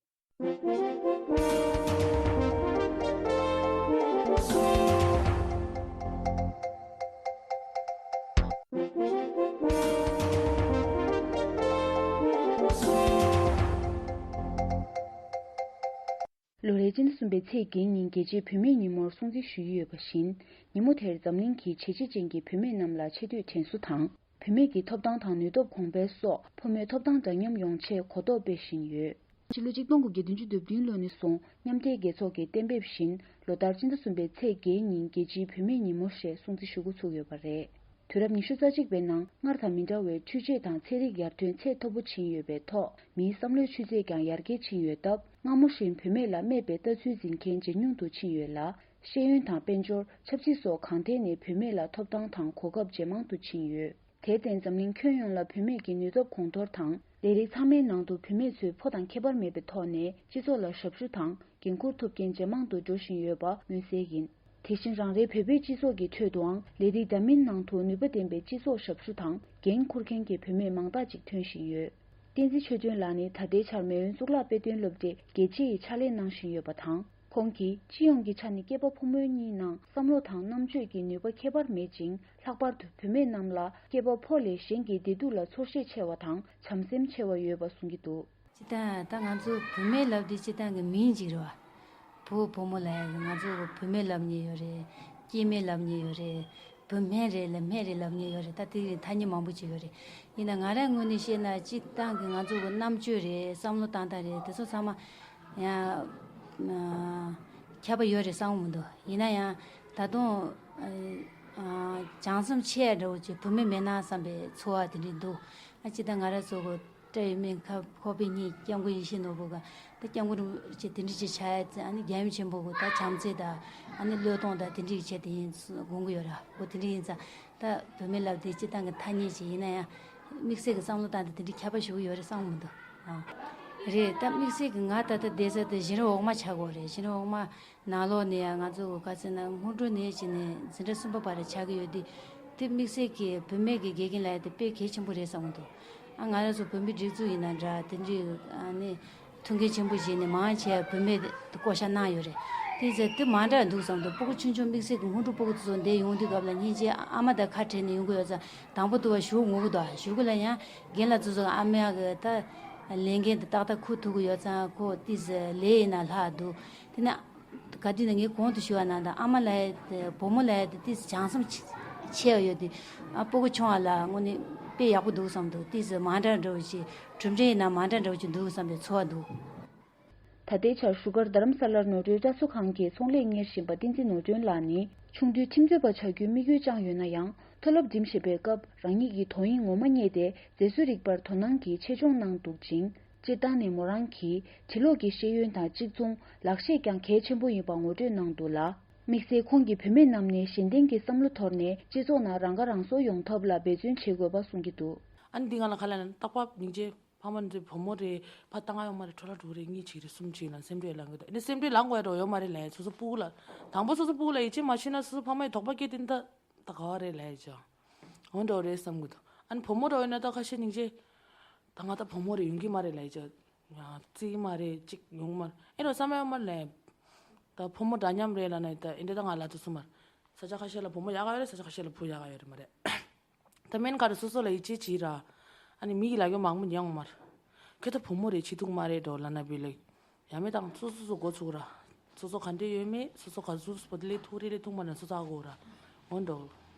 ལོ་རེའི་སྤྱི་ཟླ་གསུམ་པའི་ཚེས་བརྒྱད་ཉིན་རྒྱལ་སྤྱིའི་བུད་མེད་ཉིན་མོར་སྲུང་བརྩི་ཞུ་ཡི་ཡོད་པ་བཞིན། ཉིན་མོ་དེར་འཛམ་གླིང་གི་བྱས་རྗེས་ཅན་གྱི་བུད་མེད་རྣམས་ལ་ཆེ་བསྟོད་དྲན་གསོ་དང་། བུད་མེད་ཀྱི་ཐོབ་ཐང་དང་ནུས་སྟོབས་གོང་འཕེལ་སོགས་ཕོ་མོའི་ཐོབ་ཐང་འདྲ་མཉམ་ཡོང་ཆེད་གོ་རྟོགས་སྤེལ་བཞིན་ཡོད། ཕྱི་ལོ་ཆིག་སྟོང་དགུ་བརྒྱ་བདུན་ཅུ་དོན་བདུན་ལོ་ནས་བཟུང་མཉམ་འབྲེལ་རྒྱལ་ཚོགས་ཀྱིས་གཏན་འབེབས་བཞིན། ལོ་ལྟར་སྤྱི་ཟླ་གསུམ་པའི་ཚེས་བརྒྱད་ཉིན་རྒྱལ་སྤྱིའི་བུད་མེད་ཉིན་མོ་ཞེས་སྲུང་བརྩི་ཞུ་འགོ་ཚུགས་ཡོད་པ་རེད། དུས་རབས་ཉི་ཤུ་རྩ་གཅིག་པའི་ནང་སྔར་དང་མི་འདྲ་བའི་འཕྲུལ་ཆས་དང་ཚན་རིག་ཡར་ཐོན་ཚད་མཐོ་པོ་ཕྱིན་ཡོད་པའི་ཐོག་མིའི་བསམ་བློའི་ཆུ་ཚད་ཀྱང་ཡར་རྒྱས་ཕྱིན་ཡོད་སྟབས། སྔ་མོ་བཞིན་བུད་མེད་ལ་སྨད་པའི་ལྟ་ཚུལ་འཛིན་མཁན་ཇེ་ཉུང་དུ་ཕྱིན་ཡོད་ལ། ཤེས་ཡོན་དང་དཔལ་འབྱོར། ཆབ་སྲིད་སོགས་གང་ཐད་ནས་བུད་མེད་ལ་ཐོབ་ཐང་དང་གོ་སྐབས་ཇེ་མང་དུ་ཕྱིན་ཡོད། དེར་བརྟེན། འཛམ་གླིང་ཁྱོན་ཡོངས་ལ་བུད་མེད་ཀྱི་ནུས་སྟོབས་གོང་མཐོར་དང་། ལས་རིགས་ཚང་མའི་ནང་དུ་བུད་མེད་ཚོས་ཕོ་དང་ཁྱད་པར་མེད་པའི་ཐོག་ནས་སྤྱི་ཚོགས་ལ་ཞབས་ཞུ་དང་འགན་འཁུར་ཐུབ་མཁན་ཇེ་མང་དུ་འགྲོ་བཞིན་ཡོད་པ་མངོན་གསལ་ཡིན། དེ་བཞིན་རང་རེའི་བོད་པའི་སྤྱི་ཚོགས་ཀྱི་ཁྲོད་དུའང་ལས་རིགས་འདྲ་མིན་ནང་དུ་ནུས་པ་ལྡན་པའི་སྤྱི་ཚོགས་ཞབས་ཞུ་དང་འགན་འཁུར་མཁན་གྱི་བུད་མེད་མང་དག་ཅིག་ཐོན་བཞིན་ཡོད། བསྟན་འཛིན་ཆོས་སྒྲོན་ལགས་ནི་ད་ལྟའི་ཆར་མེས་དབོན་གཙུག་ལག་དཔེ་སྟོན་སློབ་གྲྭའི་དགེ་ཆེ་ཡི་ཕྱག་ལས་གནང་བཞིན་ཡོད་པ་དང་། ཁོང་གིས་སྤྱི་ཡོངས་ཀྱི་ཆ་ནས་སྐྱེས་པ་ཕོ་མོ་གཉིས་ནང་བསམ་བློ་དང་རྣམ་དཔྱོད་ཀྱི་ནུས་པ་ཁྱད་པར་མེད་ཅིང་། ལྷག་པར་དུ་བུད་མེད་རྣམས་ལ་སྐྱེས་པ་ཕོ་ལས་གཞན་གྱི་བདེ་སྡུག་ལ་ཚོར་ཤེས་ཆེ་བ་དང་བྱམས་སེམས་ཆེ་བ་ཡོད་པ་གསུང་གི་འདུག། སྤྱིར་བཏང་ད་ང་ཚོ་བུད་མེད་ལབ་དུས་སྤྱིར་བཏང་གི་མིང་ཅིག་རེད་བ། བུ་བུ་མོ་ལབ་ཡ་ང་ཚོ་བུད་མེད་ལབ་མཁན་ཡོད་རེད། སྐྱེས་དམན་ལབ་མཁན་ཡོད་རེད། བུ་སྨན་རེད་ལ་སྨན་རེད་ལབ་མཁན་ཡོད་རེད། ད་དེ་ཐ་སྙད་མང་པོ་ཅིག་ཡོད་རེད། ཡིན་ན་ང་རང་ངོས་ནས་བཤད་ན་སྤྱིར་བཏང་གི་ང་ཚོ་གི་རྣམ་དཔྱོད་རེད། བསམ་བློ་བཏང་སྟངས་རེད། དེ་ཚོ་ཚང་མ་ཡང་ཨ་ཁྱད་པར་ཡོད་རེད་བསམ་གི་མི་འདུག། ཡིན་ན་ཡང་ད་དུང་ཨ་ཨ་བྱམས་སེམས་ཆེ་ཡ་འདྲ་བོ་ཅིག་བུད་མེད་མེད་ན་བསམ་པའི་ཚོར་བ་དེ་འདྲ་འདུག། ཨ་སྤྱིར་བཏང་ང་རང་ཚོ་གི་སྤྲད་ཡོད་མེད་ཁ་ཁོག་པའི་གཉིས་སྐྱབས་མགོན་ཡིད་བཞིན་ནོར་བུ་ག་ད་སྐྱབས་མགོན་རིན་པོ་ཆེ་དེ་འདྲ་ཅིག་ཆགས་ཡ་ཙང་། ཨ་ནི་རྒྱལ་ཡུམ་ཆེན་པོ་གི་ད་བྱམས་བརྩེ་དང་ཨ་ནི་བློས་གཏོང་དང་དེ་འདྲ་ཡི་ཆེད་དུ་ཡིན་དགོངས་ཀྱི་ཡོད་ར། འོ་དེ་འདྲ་ཡིན་ཙང་། ད་བུད་མེད་ལབ་དེ་སྤྱིར་བཏང་གི་ཐ་སྙད་ཅིག་ཡིན་ན་ཡང་། དམིགས་བསལ་གྱི་བསམ་བློ་བཏང་དེ་དེ་འདྲའི་ཁྱད་པར་ཞེ་པོ་ཡོད་རེད་བསམ་གྱི་མི་འདུག། ཨ། རེད། ད་དམིགས་བསལ་གྱི་ང་ད་ལྟ་བསྡད་ས་དེ་གཞིས་རིམ་འོག་མ་ཆགས་ཀྱི་ཡོད་རེད། གཞིས་རིམ་འོག་མ་ནང་ལོགས་ནས་ཡང་ང་ཚོ་ག་ཚོད་ན་སྔོན་འགྲོ་ནས་བྱས་ནས་འཛིན་གྲྭ་གསུམ་པ་བར་ཆགས་ཀྱི་ཡོད་དུས། དེ་དམིགས་བསལ་གྱི་བུད་མེད་ཀྱི་དགེ་རྒན་ལབ་ཡ་དེ་དཔེ་གལ་ཆེན་པོ་རེད་བསམ་གྱི་འདུག། ཨ། ང་རང་ཚོ་བོད་མི་སྒྲིག་འཛུགས་ཡིན་ན་འདྲ། དེ་འདྲའི་ཨ་ནི་ཐུགས་འགན་ཆེན་པོ་བཞེས་ནས་མང་ཆེ་བ་བུད་མེད་བསྐོ་བཞག་གནང་ཡོད་རེད། དེ་ཚེ་དེ་མ་འདྲ་འདུག་བསམ་འདུག། སྤུ་གུ་ཆུང་ཆུང་དམིགས་བསལ་གྱི་སྔོན་འགྲོ་སྤུ་གུ་དེ་ཚོ་འདིར་ཡོང་དུས་སྐབས་ལ་སྙིང་རྗེ་ཨ་མ་དང་ཁ་བྲལ་ནས་ཡོང་གི་ཡོད་ཙང་། དང་པོ་དུ་བ་གཞུག་ངུ་གི་འདུག། གཞུག་གུ་ལ་ཡང་རྒན་ལགས་ཚོ་ཚོ་ཨ་མ་གི་ད་ལས་འགན་དེ་ཏག་ཏག་འཁུར་ཐུབ་ཀྱི་ཡོད་ཙང་། ཁོ་ཏིས་ལས་ཡིན་ན་ལྷག་འདུག། དེ་ན། ག་དུས་ན་ངས་གོང་དུ་ཞུ་བ་ནང་ལྟར་ཨ་མ་ལབ་ཡ་དེ་བུ་མོ་ལབ་ཡ་དེ་ཏིས་བྱམས་སེམས་ཆེ་ཆེ་བ་ཡོད་དེ། ཨ། སྤུ་གུ་ཆུང་བ་ལ་དངོས་གནས་དཔེ་ཡག་པོ་འདུག་བསམ་འདུག། ཏིས་མ་འདྲ་འདྲ་བོ་ཞིག། གྲུབ་འབྲས་ཡིན་ན་མ་འདྲ་འདྲ་བོ་ཅིག་འདུག་བསམ་པའི་ཚོར་བ་འདུག། ད་ལྟའི་ཆར་བཞུགས་སྒར་རྡ་རམ་ས་ལར་ནོར་འཁྲུལ་བཀྲ་གསོ་ཁང་གི་ཚོང་ལས་གཉེར་བཞིན་པ་བསྟན་འཛིན་ནོར་སྒྲོན་ལགས་ནི། ཆུང་དུས་ཁྲིམས་རྩོད་པ་ཆགས་རྒྱུའི་དམིགས་ཡུལ་བཅངས་ཡོད་ན་ཡང་། མཐོ་སློབ་འགྲིམ་བཞིན་པའི་སྐབས་རང་ཉིད་ཀྱིས་དོ་དབྱིངས་ངོ་མ་རྙེད་དེ། མཛེས་བཟོ་རིག་པར་དོ་སྣང་གིས་ཆེད་སྦྱོང་གནང་འདུག་ཅིང་། སྤྱིར་བཏང་ནས་མོ་རང་གིས་བྲིས་ཀློག་གི་ཤེས་ཡོན་དང་གཅིག་མཚུངས། ལག་ཤེས་ཀྱང་གལ་ཆེན་པོ་ཡིན་པ་ངོ་སྤྲོད་གནང་འདུག་ལ། དམིགས་བསལ་ཁོང་གིས་བུད་མེད་རྣམས་ནས་གཞན་བརྟེན་གྱི་བསམ་བློ་དོར་ནས། སྤྱི་ཚོགས་ནང་རང་ཁ་རང་གསོ་ཡོང་ཐབས་ལ་འབད་བརྩོན་བྱེད་དགོས་པ་གསུང་གི་འདུག། ཨ་ནི་འདི་ང་ལ་ཁ་ལ་ན་རྟག་པར་སྙིང་རྗེ་ཕ་མ་འདི་བུ་མོ་རེད། ཕ་ཏང་ཡོད་མ་རེད། འཕྲོ་བརླག་འགྲོ་གི་རེད། གཉིས་གཅིག་རེད། གསུམ་གཅིག་ལ་སེམས་ཁྲལ་ལངས་གི་འདུག། ཨ་ནི་སེམས་ཁྲལ་ལངས་དགོས་ཡ་འགྲོ་ཡོད་མ་རེད་ལབ། སོ་སོ་སྤུ་གུ་ལ། དང་པོ་སོ་སོ་སྤུ་གུ་ལ་ཡིད་ཆེས་མ་བྱས་ན། སོ་སོ་ཕ་མ་ཡི་དོགས་པ་སྐྱེས་དེ་འདི་ད་ག་བ་རེད་ལབ་ཡ་ཅག། འོ་འདྲ་བོ་རེད་བསམ་གི་འདུག། ཨ་ནི་བུ་མོ་འདྲ་བོ་ཡིན་ན་ད་ཁ་ཤས་སྙིང་རྗེ། ད་ང་ད་བུ་མོ་རེད། ཡོང་གི་མ་རེད་ལབ་ཡ་ཅག། ཡང་བརྩི་གི་མ་རེད། ཅིག་ཡོང་གི་མ་རེད། ཨེ་རོ་བསམ་ཡོད་མ་རེད་ལབ། ད་བུ་མོ་འདྲ་མཉམ་རེད་ལབ་ན་ད་ཨེ་འདྲ་ད་ང་ལབ་ཐུབ་སོང་མ་རེད། ས་ཆ་ཁ་ཤས་ལ་བུ་མོ་ཡག་ག་ཡོད་རེད། ས་ཆ་ཁ་ཤས་ལ་བུ་ཡག་ག་ཡོད་རེད་མ་རེད། ད་སྨན་ཁང་རེད། སོ་སོ་ལ་ཡིད་ཆེས་བྱེད་ར། ཨ་ནི་མི་གི་ལབ་ཡོད་མང་པོ་ཉན་ཡོང་མ་རེད། ཁྱོད་ད་བུ་མོ་རེད། བྱེད་ཐུབ་མ་རེད་འགྲོ་ལབ་ན་བི་ལེགས། ཡང་མེད་དང་། སོ་སོ་སོ་འགོ་ཚུགས་ར། སོ་སོ་ག་འདྲས་ཡོད་མེད། སོ་སོ་ག་ཟུག་པོ་དེ་ལས་ཐུག་རེད་ལས་ཐུག་མ་རེད། སོ་སོ་ཨ་གོ་ར། འོ་འགྲོ།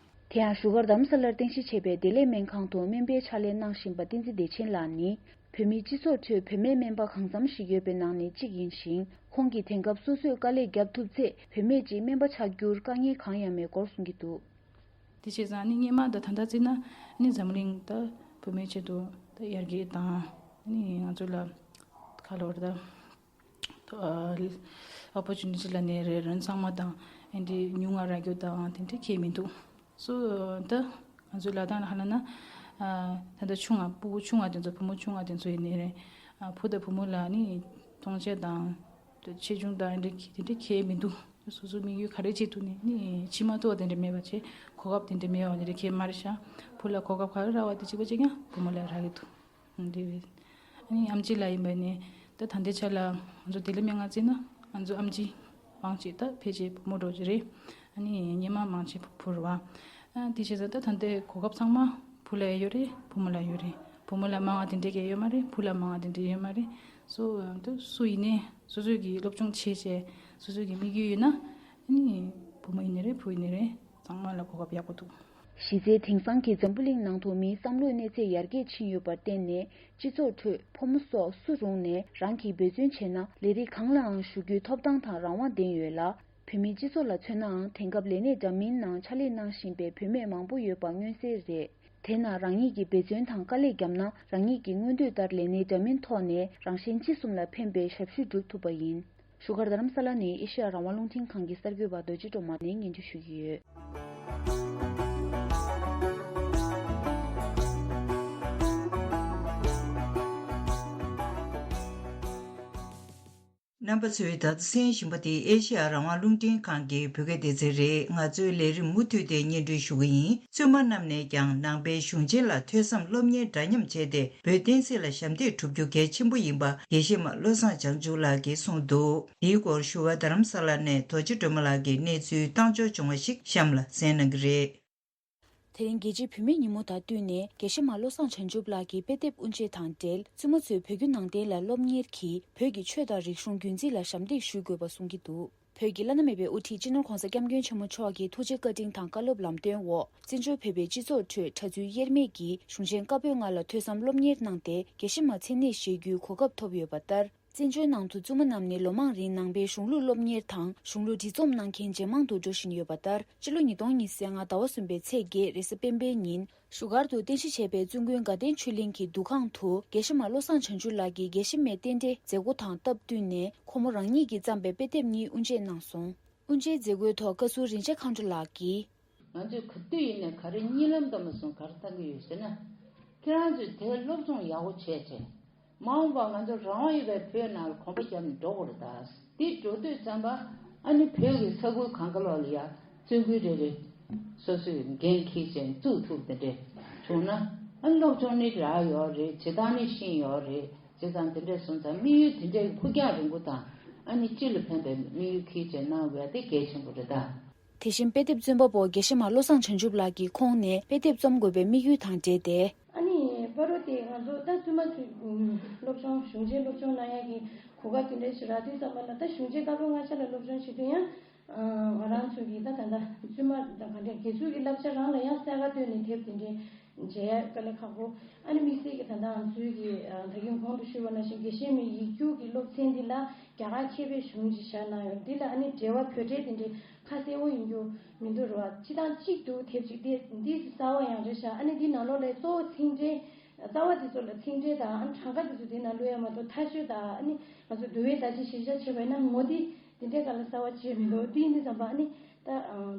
དེ་ཡང་བཞུགས་སྒར་རྡ་རམ་ས་ལར་རྟེན་གཞི་བྱས་པའི་བདེ་ལེགས་སྨན་ཁང་དུ་སྨན་པའི་ཕྱག་ལས་གནང་བཞིན་པ་བསྟན་འཛིན་བདེ་ཆེན་ལགས་ནི། བོད་མིའི་སྤྱི་ཚོགས་ཁྲོད་བུད་མེད་སྨན་པ་གང་འཚམ་ཞིག་ཡོད་པའི་ནང་ནས་གཅིག་ཡིན་ཞིང་། ཁོང་གིས་དེང་སྐབས་སོ་སོས་དཀའ་ལས་བརྒྱབ་ཐུབ་ཚེ། བུད་མེད་ཅིག་སྨན་པ་ཆགས་རྒྱུར་དཀའ་ངལ་གང་ཡང་མེད་སྐོར་གསུང་གི་འདུག། དེ་བྱས་ཙང་ནི་སྔོན་མ་དང་ད་ལྟ་བརྩིས་ན་ནི་འཛམ་གླིང་ད་བུད་མེད་ཆེད་དུ་ད་ཡར་རྒྱས་དང་། ནི་ང་ཚོ་ལ་ཁ་ལོ་རེ་ད་ཨོ་པོར་ཅུ་ནི་ཊི་ལ་ནི་རེ་རན་ཚང་མ་དང་ཨེ་འདྲའི་ཉུང་ང་རག་རྒྱུ་དང་དེ་འདྲའི་ཁྱད་མི་འདུག། སོ་ད་ང་ཚོའི་ལ་དྭགས་ལ་ཧ་ལ་ན་ད་ལྟ་ཆུང་ང་སྤུ་གུ་ཆུང་ང་དེ་ཚོ་བུ་མོ་ཆུང་ང་དེ་ཚོ་ཡིན་ནི་རེད། བུ་དང་བུ་མོ་ལ་ནི་སྟོང་ཆ་དང་། ཆེ་ཆུང་དང་འདི་འདྲ་དེ་འདྲ་ཁྱད་མི་འདུག། སོ་སོའི་དམིགས་ཡུལ་ག་རེ་བྱེད་ཐུབ་ནས་ནི་ཕྱི་མ་གཏོགས་དེ་འདྲ་མེད་པ་བྱས། གོ་སྐབས་དེ་འདྲ་མེད་པ་དེ་འདྲ་ཁྱད་མ་རེད་ཤག། བུ་ལ་གོ་སྐབས་ག་རེ་རག་པ་དེ་གཅིག་པ་གཅིག་རྐྱང་བུ་མོ་ལ་རག་གི་འདུག། འདི་རེད། ཨ་ནི་ཨམ་ཆི་ལ་ཡིན་པ་ནི་ད་ད་ལྟའི་ཆ་ལ་ང་ཚོ་བདེ་ལེགས་སྨན་ཁང་བརྩིས་ན་ང་ཚོ་ཨམ་ཆི་མང་ཆེ་ད་ཕལ་ཆེར་བུ་མོ་འདྲ་བོ་ཅིག་རེད། ཨ་ནི་སྔོན་མ་མང་ཆེ་བུ་རེད་བ། ཨ་དེ་བྱས་ཙང་ད་ད་ལྟའི་གོ་སྐབས་ཚང་མ་བུ་ལ་ཡོད་རེད། བུ་མོ་ལ་ཡོད་རེད། བུ་མོ་ལ་མང་བ་དེ་འདྲའི་གི་ཡོད་མ་རེད། བུ་ལ་མང་བ་དེ་འདྲའི་ཡོད་མ་རེད། སོ་ད་སུ་ཡིན་ནའི་སོ་སོའི་གི་སློབ་སྦྱོང་བྱས་བྱས་སོ་སོའི་གི་དམིགས་ཡུལ་ཡོད་ན། ཨ་ནི་བུ་མོ་ཡིན་ནའི་རེད། བུ་ཡིན་ནའི་རེད། ཚང་མ་ལ་གོ་སྐབས་ཡག་པོ་འདུག། གཞི་རྩའི་དེང་སང་གི་འཛམ་བུ་གླིང་ནང་དུ་མིའི་བསམ་བློའི་གནས་ཚད་ཡར་རྒྱས་ཕྱིན་ཡོད་པར་བརྟེན་ནས། སྤྱི་ཚོགས་ཁྲོད་ཕོ་མོ་སོགས་སུ་རུང་ནས་རང་གིས་འབད་བརྩོན་བྱས་ན། ལས་རིགས་གང་ལའང་ཞུགས་རྒྱུའི་ཐོབ་ཐང་དང་རང་དབང་ལྡན་ཡོད་ལ། བོད་མིའི་སྤྱི་ཚོགས་ལ་མཚོན་ནའང་། དེང་སྐབས་ལས་གནས་འདྲ་མིན་ནང་ཕྱག་ལས་གནང་བཞིན་པའི་བུད་མེད་མང་པོ་ཡོད་པ་མངོན་གསལ་རེད། དེས་ན་རང་ཉིད་ཀྱིས་འབད་བརྩོན་དང་དཀའ་ལས་བརྒྱབ་ན། རང་ཉིད་ཀྱི་མངོན་འདོད་ལྟར་ལས་གནས་འདྲ་མིན་ཐོག་ནས་རང་གཞན་ཅི་གསུམ་ལ་ཕན་པའི་ཞབས་ཞུ་སྒྲུབ་ཐུབ་པ་ཡིན། བཞུགས་སྒར་རྡ་རམ་ས་ལ་ནས་ཨེ་ཤེ་ཡ་རང་དབང་རླུང་འཕྲིན་ཁང་གི་གསར་འགོད་པ་རྡོ་རྗེ་སྒྲོལ་མ་ནས་སྙན་ཞུ་ཞུ་གི་ཡོད། རྣམ་པ་ཚོས་ད་ལྟ་གསན་བཞིན་པ་དེ་ཨེ་ཤེ་ཡ་རང་དབང་རླུང་འཕྲིན་ཁང་གི་བོད་སྐད་སྡེ་ཚན་རེད། ང་ཚོའི་ལས་རིམ་མུ་མཐུད་དེ་སྙན་སྒྲོན་ཞུ་གི་ཡིན། བཙུན་མ་རྣམས་ནས་ཀྱང་ནང་པའི་གཞུང་ཆེན་ལ་ཐོས་བསམ་སློབ་གཉེར་འདྲ་མཉམ་བྱས་ཏེ་བོད་བསྟན་སྲིད་ལ་ཞབས་འདེགས་སྒྲུབ་རྒྱུ་གལ་ཆེན་པོ་ཡིན་པ་དགེ་བཤེས་མ་བློ་བཟང་བྱང་ཆུབ་ལགས་ཀྱིས་གསུངས་འདུག་འདིའི་སྐོར་བཞུགས་སྒར་རྡ་རམ་ས་ལ་ནས་རྡོ་རྗེ་སྒྲོལ་མ་ལགས་ཀྱིས་གནས་ཚུལ་བཏང་འབྱོར་བྱུང་བ་ཞིག་གཤམ་ལ་གསན་གནང་གི་རེད། དེ་རིང་རྒྱལ་སྤྱིའི་བུད་མེད་ཉིན་མོ་དང་བསྟུན་ནས་དགེ་བཤེས་མ་བློ་བཟང་བྱང་ཆུབ་ལགས་ཀྱི་དཔེ་དེབ་དབུ་འབྱེད་དང་འབྲེལ་བཙུན་མ་ཚོས་བོད་བརྒྱུད་ནང་བསྟན་ལ་སློབ་གཉེར་གྱིས་བོད་ཀྱི་ཆོས་དང་རིག་གཞུང་རྒྱུན་འཛིན་ལ་ཞབས་འདེགས་ཞུ་དགོས་པ་གསུང་གི་འདུག་བོད་ཀྱི་བླ་ན་མེད་པའི་དབུ་ཁྲིད་སྤྱི་ནོར་༧གོང་ས་༧སྐྱབས་མགོན་ཆེན་པོ་མཆོག་གི་ཐུགས་རྗེ་བཀའ་དྲིན་དང་བཀའ་སློབ་ལམ་སྟོན་འོག་བཙན་བྱོལ་བོད་པའི་སྤྱི་ཚོགས་ཁྲོད་གྲྭ་བཙུན་དབྱེར་མེད་ཀྱིས་གཞུང་ཆེན་བཀའ་པོད་ལྔ་ལ་ཐོས་བསམ་སློབ་གཉེར་གནང་སྟེ་དགེ་བཤེས་མ་མཚན་གནས་བཞེས་རྒྱུའི་གོ་སྐབས་ཐོབ་ཡོད་པ་ལྟར། བཙན་བྱོལ་ནང་དུ་བཙུན་མ་རྣམས་ནི་ལོ་མང་རིང་ནང་པའི་གཞུང་ལུགས་སློབ་གཉེར་དང་གཞུང་ལུགས་འབྲི་རྩོམ་གནང་མཁན་ཇེ་མང་དུ་འགྲོ་བཞིན་ཡོད་པ་ལྟར། སྤྱི་ལོ་ཉིས་སྟོང་ཉི་ཤུ་རྩ་ལྔ་ཟླ་བ་གསུམ་པའི་ཚེས་བརྒྱད་རེས་གཟའ་སྤེན་པའི་ཉིན་བཞུགས་སྒར་དུ་རྟེན་གཞི་བྱས་པའི་བཙུན་དགོན་དགའ་ལྡན་ཆོས་གླིང་གི་འདུ་ཁང་དུ་དགེ་བཤེས་མ་བློ་བཟང་བྱང་ཆུབ་ལགས་ཀྱིས་དགེ་བཤེས་མའི་རྟེན་འབྲེལ་མཛད་སྒོ་དང་སྟབས་བསྟུན་ནས་ཁོ་མོ་རང་ཉིད་ཀྱིས་བརྩམས་པའི་དཔེ་དེབ་གཉིས་དབུ་འབྱེད་གནང་སོང་། དབུ་འབྱེད་མཛད་སྒོའི་ཐོག་བཀའ་ཟུར་རིན་ཆེན་མཁའ་འགྲོ་ལགས་ཀྱིས། ང་ཚོས་ག་དུས་ཡིན་ནའི་ག་རེ་གཉིད་ལམ་ཙམ་མ་སོང་ག་རེ་བཏང་གི་ཡོད་ཟེར་ན། ཁྱེད་རང་ཚོས་དེ་སློབ་སྦྱོང་ཡག་པོ་བྱས་བྱས། མ་འོངས་པར་ང་ཚོ་རང་དབང་ཡོད་པའི་བོད་ནང་ལ་གོམ་པ་བརྒྱབ་ནས་འགྲོ་དགོས་རེད་ད། འདི་འགྲོ་དུས་ཙམ་པ་ཨ་ནི་བོད་ཀྱི་ས་ཁུལ་གང་ག་ལོག་ལ་ཡ་བཙུན་དགོན་རེ་རེ་སོ་སོས་འགན་འཁྱེར་བྱས་བཙུགས་ཐུབ་དེ་འདྲས་བྱུང་ན་ཨ་ནི་སློབ་སྦྱོང་ནི་རག་ཡོད་རེད། བྱེད་སྟངས་ནི་ཤེས་ཡོད་རེད། བྱས་ཙང་དེ་འདྲས་སོང་ཙང་དམིགས་ཡུལ་དེ་འདྲའི་ཕུགས་རྒྱང་རིང་པོ་དང་ཨ་ནི་སྤྱི་ལ་ཕན་པའི་དམིགས་ཡུལ་འཁྱེར་བྱས་གནང་དགོས་ཡ་དེ་གལ་ཆེན་པོ་རེད་ད། དེ་བཞིན་དཔེ་དེབ་རྩོམ་པ་པོ་དགེ་བཤེས་མ་བློ་བཟང་བྱང་ཆུབ་ལགས་ཀྱི་ཁོང་ནས་དཔེ་དེབ་རྩོམ་དགོས་པའི་དམིགས་ཡུལ་དང་འབྲེལ་ཏེ། ཨ་ནི་བར་དུ་དེ་ང་ཚོ་ད་བཙུན་མ་ཚོས་སློབ་སྦྱོང་གཞུང་ཆེན་སློབ་སྦྱོང་གནང་ཡ་གི་གོ་སྐབས་དེ་འདྲ་ཞིག་རག་དུས་ཙམ་པ་ལ་ད་གཞུང་ཆེན་བཀའ་པོད་ལྔ་ཆ་ལ་སློབ་སྦྱོང་བྱེད་དུས་ཡང་ང་རང་ཚོ་གི་ད་ད་ད་བཙུན་མ་ད་ག་འདྲ་དགེ་ཚུལ་གྱི་བསླབ་བྱ་རང་ལ་ཡང་གསལ་ཁ་བཏོན་ནས་དེབ་དེ་འདྲའི་མཇལ་ཡ་དཀའ་ལས་ཁག་པོ། ཨ་ནི་དམིགས་བསལ་གྱི་ད་ལྟ་ང་ཚོའི་གི་ད་གིན་གོང་དུ་ཞུས་པ་ནང་བཞིན་དགེ་བཤེས་མའི་ཡིག་རྒྱུགས་ཀྱི་སློབ་ཚན་འདི་ལ་རྒྱ་གར་མཁས་པའི་གཞུང་ཅིག་བཞག་གནང་ཡོད། འདི་ལ་ཨ་ནི་འགྲེལ་བ་བོད་འགྲེལ་དེ་འདྲའི་ཁ་གསལ་པོ་ཡིན་རྒྱུ་མི་འདུག་རེད་བ། སྤྱི་བཏང་གཅིག་འདུག་དེབ་ཅིག་དེ་འདི་གསར་པ་ཡང་རེད་ཤག་ཨ་ནི་འདི་ནང་ལོགས་ལ་གཙོ་བོ་ཚིག་འགྲེལ་རྩ་བ་དེ་ཚོ་ལ་ཚིག་འགྲེལ་དང་ཨ་ནི་གྲངས་ཀ་དེ་ཚོ་དེ་ནང་བླུགས་ཡ་མ་གཏོགས་མཐའ་དཔྱོད་དང་ཨ་ནི་ང་ཚོ་འདུལ་བའི་བརྡ་ཆད་གཞིར་བཞག་བྱས་པ་ཡིན་ན་ངོ་དེ་དེ་འདྲའི་སྒང་ལ་གསར་པ་ཅིག་མི་འདུག་དེ་ཡིན་དུས་ཙམ་པ་ཨ་ནི་ད་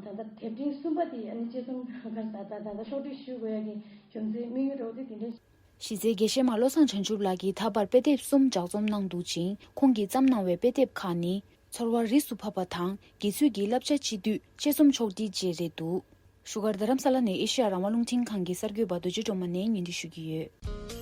ད་ལྟ་དེབ་ཕྲེང་གསུམ་པ་དེ་ཨ་ནི་དཔྱད་རྩོམ་ག་ད་ད་ད་ད་ཕྱོགས་སྒྲིག་ཞུ་དགོས་ཡ་གི་རྒྱུ་མཚན་དམིགས་ཡུལ་རོགས་དེ་དེ་འདྲ། གཞི་རྩའི་དགེ་བཤེས་མ་བློ་བཟང་བྱང་ཆུབ་ལགས་ཀྱིས་ད་བར་དཔེ་དེབ་གསུམ་ལྗགས་རྩོམ་གནང་འདུག་ཅིང་ཁོང་གིས་བརྩམས་གནང་བའི་དཔེ་དེབ་ཁག་ནི་ཚོར་བ་རིས་སུ་ཕབ་པ་དང་དགེ་ཚུལ་གྱི་བསླབ་བྱ་སྤྱི་འཐུས་དཔྱད་རྩོམ་ཕྱོགས་སྒྲིག་བཅས་རེད་འདུག་བཞུགས་སྒར་རྡ་རམ་ས་ལ་ནས་ཨེ་ཤེ་ཡ་རང་དབང་རླུང་འཕྲིན་ཁང་གི་གསར་འགོད་པ་རྡོ་རྗེ་སྒྲོལ་མ་ནས་སྙན་སྒྲོན་ཞུ་གི་ཡོད།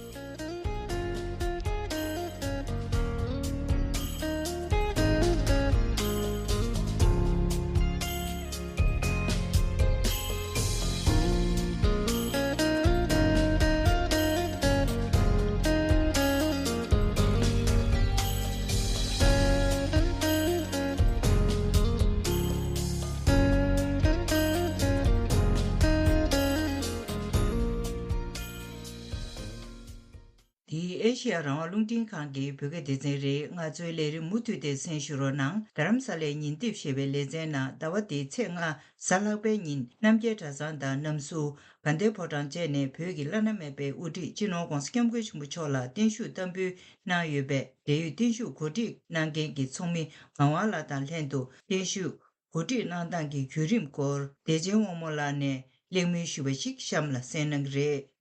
འདི་ཨེ་ཤེ་ཡ་རང་དབང་རླུང་འཕྲིན་ཁང་གི་བོད་སྐད་སྡེ་ཚན་རེད། ང་ཚོའི་ལས་རིམ་མུ་མཐུད་དེ་གསན་ཞུ་རོགས་གནང་། རྡ་རམ་ས་ལའི་ཉིན་དེབ་ཞེས་པའི་ལེ་ཚན་ནང་ཟླ་བ་འདིའི་ཚེས་ལྔ་གཟའ་ལྷག་པའི་ཉིན་རྣམ་རྒྱལ་གྲྭ་ཚང་དང་རྣམ་ཟུར་དགའ་ལྡན་ཕོ་བྲང་བཅས་ནས་བོད་ཀྱི་བླ་ན་མེད་པའི་དབུ་ཁྲིད་སྤྱི་ནོར་༧གོང་ས་༧སྐྱབས་མགོན་ཆེན་པོ་མཆོག་ལ་བརྟན་བཞུགས་བསྟར་འབུལ་གནང་ཡོད་པས། འབྲེལ་ཡོད་བརྟན་བཞུགས་གོ་སྒྲིག་གནང་མཁན་གྱི་ཚོགས་མི་ངག་དབང་ལགས་དང་ལྷན་དུ་བརྟན་བཞུགས་གོ་སྒྲིག་གནང་སྟངས་ཀྱི་བརྒྱུད་རིམ་སྐོར་བདེ་ཆེན་དབང་མོ་ལགས་ནས་གླེང་མོལ་ཞུས་པ་ཞིག་གཤམ་ལ་གསན་གནང་གི་རེད།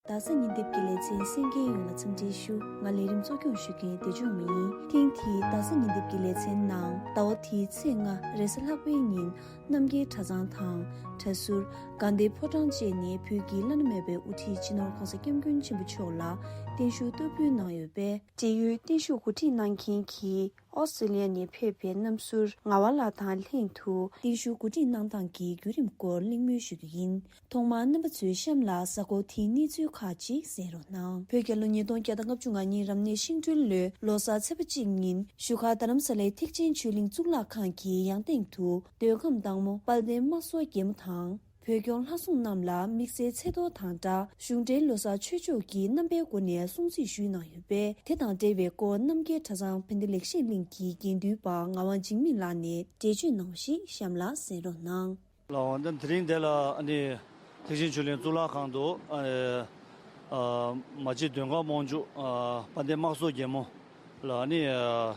རྡ་ས་ཉིན་དེབ་ཀྱི་ལེ་ཚན་གསན་མཁན་ཡོངས་ལ་འཚམས་འདྲི་ཞུ། ང་ལས་རིམ་གཙོ་སྐྱོང་ཞུ་མཁན་བདེ་ཆེན་དབང་མོ་ཡིན། ཐེངས་འདིའི་རྡ་ས་ཉིན་དེབ་ཀྱི་ལེ་ཚན་ནང་ཟླ་བ་འདིའི་ཚེས་ལྔ་རེས་གཟའ་ལྷག་པའི་ཉིན་རྣམ་རྒྱལ་གྲྭ་ཚང་དང་གྲྭ་ཟུར་དགའ་ལྡན་ཕོ་བྲང་བཅས་ནས་བོད་ཀྱི་བླ་ན་མེད་པའི་དབུ་ཁྲིད་སྤྱི་ནོར་༧གོང་ས་༧སྐྱབས་མགོན་ཆེན་པོ་མཆོག་ལ་བརྟན་བཞུགས་བསྟར་འབུལ་གནང་ཡོད་པས། འབྲེལ་ཡོད་བརྟན་བཞུགས་གོ་སྒྲིག་གནང་མཁན་གྱི་ཨོ་སི་ཀྲི་ལི་ཡ་ནས་ཕེབས་པའི་རྣམ་ཟུར་ངག་དབང་ལགས་དང་ལྷན་དུ་བརྟན་བཞུགས་གོ་སྒྲིག་གནང་སྟངས་ཀྱི་བརྒྱུད་རིམ་སྐོར་གླེང་མོལ་ཞུ་རྒྱུ་ཡིན། ཐོག་མར་རྣམ་པ་ཚོས་གཤམ་ལ་གཟའ་འཁོར་དེའི་གནས་ཚུལ་ཁག་ཅིག་གསན་རོགས་གནང་། བོད་རྒྱལ་ལོ་ཉིས་སྟོང་བརྒྱ་དང་ལྔ་བཅུ་ང་གཉིས་རབ་གནས་ཤིང་སྦྲུལ་ལོའི་ལོ་གསར་ཚེས་པ་གཅིག་ཉིན་བཞུགས་སྒར་རྡ་རམ་ས་ལའི་ཐེག་ཆེན་ཆོས་གླིང་གཙུག་ལག་ཁང་གི་ཡང་སྟེང་དུ་མདོ་ཁམས་བདག་མོ་དཔལ་ལྡན་དམག་ཟོར་རྒྱལ་མོ་དང་། བོད་སྐྱོང་ལྷ་སྲུང་རྣམས་ལ་དམིགས་བསལ་ཚེས་གཏོར་དང་སྦྲགས་གཞུང་འབྲེལ་ལོ་གསར་ཆོས་ཕྱོགས་ཀྱི་རྣམ་པའི་སྒོ་ནས་སྲུང་བརྩི་ཞུས་གནང་ཡོད་པས། དེ་དང་འབྲེལ་བའི་སྐོར་རྣམ་རྒྱལ་གྲྭ་ཚང་བན་དེ་ལེགས་བཤད་གླིང་གི་དགེ་འདུན་པ་ངག་དབང་འཇིགས་མེད་ལགས་ནས་འགྲེལ་བརྗོད་གནང་བ་ཞིག་གཤམ་ལ་གསན་རོགས་གནང་། ལགས་འོང་། དེ་རིང་འདི་ལ་ཨ་ནི་ཐེག་ཆེན་ཆོས་གླིང་གཙུག་ལག་ཁང་དུ་ཨ་ནི་ཨ་མ་གཅིག་མདོ་ཁམས་དབང་ཕྱུག་ཨ་དཔལ་ལྡན་དམག་ཟོར་རྒྱལ་མོ་ལ་ཨ་ནི་ཨ་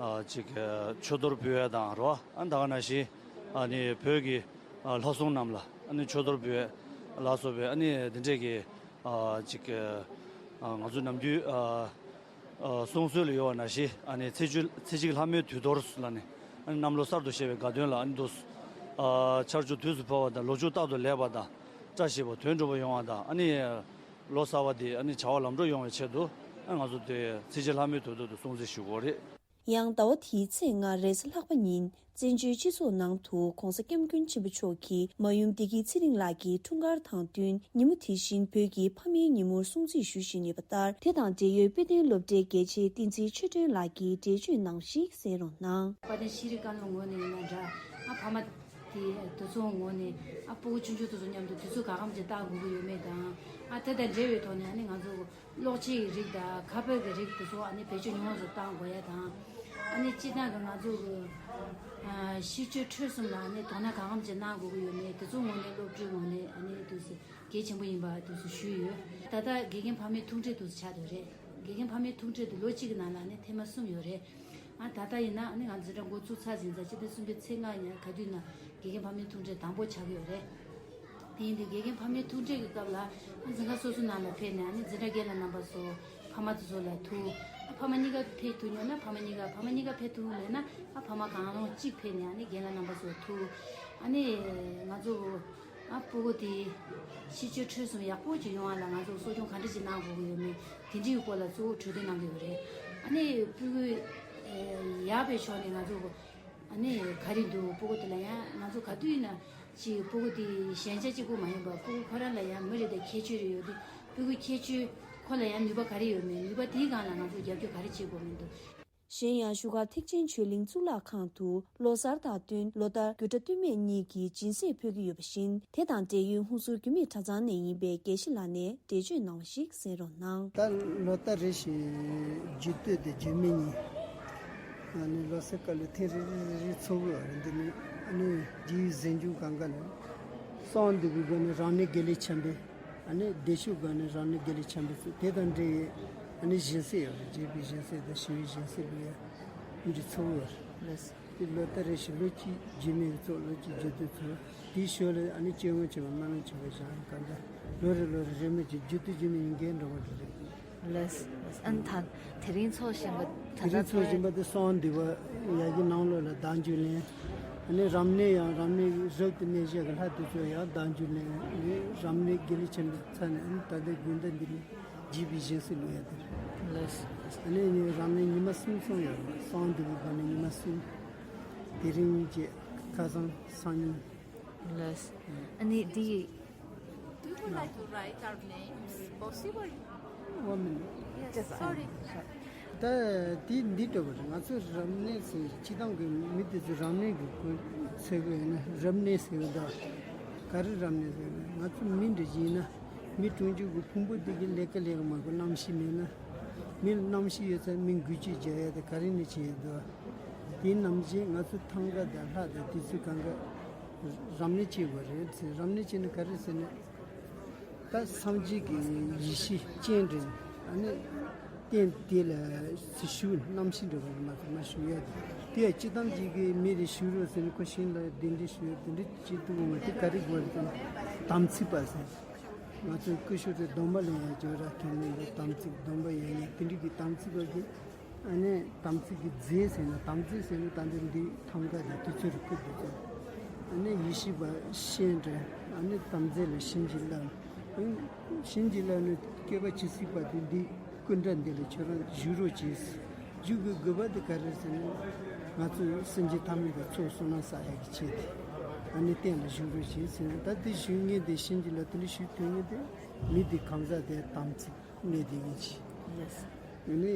ཨ་ཅིག་ཨ་ཆོས་གཏོར་ཕུལ་ཡ་དང་རོ། ཨ་ད་ག་ནང་བཞིན་ཨ་ནི་བོད་ཀྱི་ཨ་ལྷ་སྲུང་རྣམས་ལ་ཨ་ནི་ཆོས་གཏོར་ཕུལ་ཡ་ལ་སོགས་པའི་ཨ་ནི་འདི་འདྲས་ཀྱི་ཨ་ཅིག་ཨ་ང་ཚོ་ནམ་རྒྱུན་ཨ་ ཨ་གསུང་སྲོལ་ལ་ཡོད་པ་ནང་བཞིན་ཨ་ནི་ཚེས་བཅུ་ཚེས་གཅིག་ལྷ་མོའི་དུས་གཏོར་ལ་ནི་ཨ་ནི་གནམ་ལོ་གསར་དུ་བཞད་པའི་དགའ་སྟོན་ལ་ཨ་ནི་འདུག་ཨ་ཆར་ཆུ་དུས་སུ་འཕོ་བ་དང་ལོ་ཕྱུགས་རྟག་ཏུ་ལེགས་པ་དང་བཀྲ་ཤིས་པ་དོན་འགྲུབ་པ་ཡོང་བ་དང་ཨ་ནི་ལོ་གསར་བ་དེ་ཨ་ནི་བྱ་བ་ལམ་འགྲོ་ཡོང་བའི་ཆེད་དུ་ཨ་ང་ཚོ་དེ་ཚེས་གཅིག་ལྷ་མོའི་དུས་གཏོར་དུ་སྲུང་བརྩི་ཞུ་དགོས་རེད། ཡང་ཟླ་བ་དེའི་ཚེས་ལྔ་རེས་གཟའ་ལྷག་པ་ཉིན་བཙན་བྱོལ་སྤྱི་ཚོགས་ནང་དུ་༧གོང་ས་༧སྐྱབས་མགོན་ཆེན་པོ་མཆོག་གིས་མ་ཡུམ་བདེ་སྐྱིད་ཚེ་རིང་ལགས་ཀྱི་འཁྲུངས་སྐར་དང་བསྟུན་ཉིན་མོ་དེ་བཞིན་བོད་ཀྱི་ཕ་མའི་ཉིན་མོར་སྲུང་བརྩི་ཞུ་བཞིན་ཡོད་པ་ལྟར། དེ་དང་འབྲེལ་ཡོད་དཔེ་སྟོན་སློབ་གྲྭའི་དགེ་ཆེ་བསྟན་འཛིན་ཆོས་སྒྲོན་ལགས་ཀྱིས་འགྲེལ་བརྗོད་གནང་བ་ཞིག་གསན་རོགས་གནང་། དཔལ་ལྡན་ཤེས་རིག་བཀའ་བློན་ངོས་ནས་ཡིན་ན་འདྲ། ཨ་ཕ་མ་དེ་དེ་ཚོའི་ངོས་ནས་ཨ་སྤུ་གུ་ཆུང་ཆུང་དེ་ཚོ་མཉམ་དུ་དུས་ཚོད་ག་གམ་ཅིག་བཏང་དགོས་ཀྱི་ཡོད་མེད་དང་། ཨ་དེ་དང་འབྲེལ་བའི་ཐོག་ནས་ཨ་ནི་ང་ཚོ་གློག་ཆས་ཀྱི་རིགས་དང་ཁ་དཔེ་གི་རིགས་དེ་ཚོ་ཨ་ནི་བེད་སྤྱོད་ཉུང་ཙམ་བཏང་དགོས་ཡ་དང་། ཨ་ནི་སྤྱིར་བཏང་གི་ང་ཚོ་གི་ཨ་ཤིས་བརྗོད་ཁྲུས་གསུམ་ལ་ཨ་ནི་དོ་སྣང་གང་འཚམ་ཅིག་གནང་དགོས་ཀྱི་ཡོད་མེད་དེ་ཚོ་ངོས་ནས་སློབ་གྲྭའི་ངོས་ནས་ཨ་ནི་དུས་སུ་གལ་ཆེན་པོ་ཡིན་པ་དུས་སུ་ཞུས་ཡོད། ད་ལྟ་དགེ་རྒན་ཕ་མའི་ཐུག་འཕྲད་དུས་སུ་ཆགས་འདུག་རེད། དགེ་རྒན་ཕ་མའི་ཐུག་འཕྲད་དུ་ལོ་གཅིག་གི་ནང་ལ་ཨ་ནི་ཐེངས་མ་གསུམ་ཡོད་རེད། ཨ་ད་ལྟ་ཡིན་ན་ཨ་ནི་ང་ཚོ་འཛིན་གྲྭ་འགོ་ཚུགས་ཚར་ཟིན་ཙང་སྤྱི་ཟླ་གསུམ་པའི་ཚེས་ལྔ་ཉིན་ག་དུས་ན་དགེ་རྒན་ཕ་མའི་ཐུག་འཕྲད་དང་པོ་ཆགས་ཀྱི་ཡོད་རེད། དེ་ཡིན་དུས་དགེ་རྒན་ཕ་མའི་ཐུག་འཕྲད་ཀྱི་སྐབས་ལ་འཛིན་ཁང་སོ་སོ་ནང་ལ་ཕེབས་ནས་ཨ་ནི་འཛིན་གྲྭ་རྒན་ལགས་རྣམ་པ་ཚོ་ཕ་མ་དེ་ཚོ་ལ་ཐུག་ཨ་ཕ་མ་གཉིས་ཀ་ཕེབས་ཐུབ་ཡོད་ན་ཕ་མ་གཉིས་ཀ་ཕ་མ་གཉིས་ཀ་ཕེབས་ཐུབ་མེད་ན་ཨ་ཕ་མ་གང་རུང་གཅིག་ཕེབས་ནས་ཨ་ནི་རྒན་ལགས་རྣམ་པ་ཚོ་ལ་ཐུག་ཨ་ནི་ང་ཚོ་ཨ་སྤུ་གུ་དེ་ཤིས་བརྗོད་ཁྲུས་གསུམ་ཡག་པོ་ཅིག་ཡོང་བ་ལ་ང་ཚོ་གསོ་སྐྱོང་ག་འདྲ་ཅིག་གནང་དགོས་ཀྱི་ཡོད་མེད་དེ་འདྲའི་སྐོར་ལ་གཙོ་བོ་གྲོས་བསྡུར་གནང་གི་ཡོད་རེད། ཨ་ནི་སྤུ་གུ་ཡག་པའི་ཕྱོགས་ནས་ང་ཚོ་ཨ་ནི་ག་རེ་འདུག་སྤུ་གུ་དེ་ལ་ཡང་ང་ཚོ་ག་དུས་ཡིན་ན། ཅིག་སྤུ་གུ་དེ་ཞན་ཆ་གཅིག་པུ་མ་ཡིན་པར་སྤུ་གུ་ཁོ་རང་ལ་ཡང་མི་རེ་དང་ཁྱད་ཆོས་རེ་ཡོད་དུས་སྤུ་གུའི་ཁྱད་ཆོས་ཁོ་ལ་ཡང་ནུས་པ་ག་རེ་ཡོད་མེད་ནུས་པ་དེའི་སྒང་ལ་ང་ཚོ་རྒྱབ་སྐྱོར་ག་རེ་བྱེད་དགོས་མིན་འདུག་གཞན་ཡང་བཞུགས་སྒར་ཐེག་ཆེན་ཆོས་གླིང་གཙུག་ལག་ཁང་དུ་ལོ་གསར་དང་བསྟུན་ལོ་ལྟར་དགོད་སྒྲ་སྟོད་སྨད་གཉིས་ཀྱི་སྦྱིན་སྲེག་ཕུལ་གྱི་ཡོད་པ་བཞིན་དེ་དང་འབྲེལ་ཡོད་ཧུན་སུར་རྒྱུད་སྨད་གྲྭ་ཚང་ནས་ཡིན་པའི་དགེ་བཤེས་ལགས་ནས་འགྲེལ་བརྗོད་གནང་བ་ཞིག་གསན་རོགས་གནང་། ད་ལོ་ལྟར་རེ་བཞིན་རྒྱུད་སྟོད་དང་རྒྱུད་སྨད་གཉིས། ཨ་ནི་ལོ་གསར་སྐབས་ལ་ཐེངས་རེ་རེ་རེ་རེ་ཚོགས་ཀྱི་ཡོད་རེད། འདི་ནི་ཨ་ནི་རྒྱུད་གཟིམ་ཆུང་གང་ག་ལ་གསང་འདུས་པའི་སྒོ་ནས་རང་གནས་དགེ་ལེགས་ཆེན་པོའི་ཨ་ནི་བདེ་མཆོག་སྒོ་ནས་རང་གནས་དགེ་ལེགས་ཆེན་པོའི་ཚོགས་དེ་དང་འབྲེལ་ཡོད་ཨ་ནི་སྦྱིན་སྲེག་ཡོད་རེད། རྒྱས་པའི་སྦྱིན་སྲེག་དང་ཞི་བའི་སྦྱིན་སྲེག་ལུས་ཡ་འདི་ཚོགས་ཀྱི་ཡོད་རེད། ལགས་སོ། དེ་ལོ་ལྟར་རེ་བཞིན་ལོ་གཅིག་རྒྱུད་སྨད་ཀྱི་ཚོགས་ལོ་གཅིག་རྒྱུད་སྟོད་ཚོགས། དེའི་ཞོར་ལ་ཨ་ནི་སྐྱེ་དངོས་བྱེད་པ་སྨོན་ལམ་བྱེད་པ་བཞག་གང་ལྟར་ལོ་རེ་ལོ་རེ་རེས་མོས་ཀྱི་རྒྱུད་སྟོད་རྒྱུད་སྨད་གཉིས་འགལ་འགྲོ་བ་རེད། ལགས་སོ། ལགས་སོ། ཨ་ནི་ད་དེ་རིང་ཚོགས་བཞིན་པ་ད་དེ་རིང་ཚོགས་བཞིན་པ་དེ་གསང་འདུས་པ་ཡ་གི་ནང་ལོགས་ལ་བདག་འཇུག་ལེན། ཨ་ནི་རབ་གནས་ཡང་རབ་གནས་རབ་ཏུ་གནས་བཞག་གི་ལྷ་དེ་ཚོ་ཡང་བདག་འཇུག་ལེན། ཨ་ནི་རབ་གནས་དགེ་ལེགས་ཆེན་པོའི་ཚ་ནས་ཨ་ནི་ད་ལྟའི་དགོན་སྡེ་འདི་ནས་རྒྱས་པའི་སྦྱིན་སྲེག་ལུས་ཡ་དེ་རེད། ལགས་སོ། ཨ་ནི་ནི་རབ་གནས་ཉི་མ་གསུམ་གསུམ་ཡོད་རེད། གསང་འདུས་པའི་སྒོ་ནས་ཉི་མ་གསུམ། དེ་རིང་བཅས་ཁ་སང་སང་ཉིན། ལགས་སོ། ཨ་ནི་འདི། Do you would like to write our names? Possible? One minute. Yes, sorry. ད་དེ་འདི་འདྲ་བ་རེད། ང་ཚོ་རབ་གནས་ཟེར་སྤྱི་བཏང་གི་མི་དེ་ཚོ་རབ་གནས་ཀྱི་སྐོར་ཟེར་གི་ཡོད་ན་རབ་གནས་ཟེར་གི་འདུག་ག་རེ་རབ་གནས་ཟེར་གི་ང་ཚོ་མི་འདྲ་ཡིན་ན་མི་གྲོང་ཁྱེར་གྱི་ཕུང་པོ་དེ་གི་ལས་ཀ་ལས་ཀ་མ་དགོས། རྣམ་ཤེས་མེད་ན་མི་ལ་རྣམ་ཤེས་ཡོད་ཚད་མི་འགུལ་སྐྱོད་རྒྱག་ཡ་དེ་ག་རེ་ནས་བྱེད་ཡ་འདུག་དེ་ནང་བཞིན་ང་ཚོ་ཐང་ག་དང་ལྷ་དང་དེ་ཚོ་གང་ག་རབ་གནས་བྱེད་དགོས་རེད་ཟེར། རབ་གནས་བྱེད་ན་ག་རེ་ཟེར་ན། ད་སངས་རྒྱས་ཀྱི་ཡེ་ཤེས་སྤྱན་འདྲེན་ཨ་ནི་རྟེན་དེ་ལ་ཞུ་རྣམ་ཤེས་འདྲ་བ་མ་ཚང་མ་ཞུ་ཡ་དེ་ཡ་སྤྱི་བཏང་ཅིག་གི་མི་རེ་ཞུ་རོགས་ཟེར་ན་ཁོ་ཤིང་ལ་གདན་འདྲེན་ཞུ་ཡ་དེ་འདྲ་བྱེད་ཐུབ་འོང་བ་དེ་ག་རེ་དགོས་རེད་ཟེར་ན་དམ་ཚིག་པ་ཟེར། ང་ཚོའི་སྐུ་ཞབས་དེ་སྡོམ་པ་ལེན་ཡ་ཇོ་ར་ཐེམ་ལེན་གྱི་དམ་ཚིག་སྡོམ་པ་ཡ་ཡ་དེ་འདྲ་གི་དམ་ཚིག་པ་གི་ཨ་ནི་དམ་ཚིག་གི་རྫས་ཟེར་ན་དམ་རྫས་ཟེར་ན་ད་འདི་འདི་ཐང་ག་དང་དུས་ཚོད་རིག་པ་འདི་ཚོ་ཨ་ནི་ཡེ་ཤེས་པ་སྤྱན་འདྲེན་ཨ་ནི་དམ་རྫས་ལ་བྱིན་གྱིས་བརླབས། ཨ་ནི་བྱིན་གྱིས་བརླབས་ནས་བསྐལ་པ་ཇི་སྲིད་བར་དུ་འདི་སྐུ་འདྲ་འདི་ལ་ཁྱོད་རང་བཞུགས་རོགས་གྱིས། བཞུགས་དགོས་དགོས་པ་འདི་ག་རེ་ཟེར་ན་ང་ཚོ་སེམས་ཅན་ཐ་མལ་པའི་ཚོགས་བསོད་ནམས་བསགས་ཡག་གི་ཆེད་དུ་ཨ་ནི་རྟེན་ལ་བཞུགས་རོགས་གྱིས་ཟེར་ན་ད་འདི་བཞུགས་མཁན་འདི་བྱིན་གྱིས་བརླབས་དེ་ལ་བཞུགས་ཐུབ་མཁན་འདི་མི་འདི་གང་ཟག་དེ་དམ་ཚིག་གནས་དེ་ཡིན་གྱི། ལགས་སོ། ནི་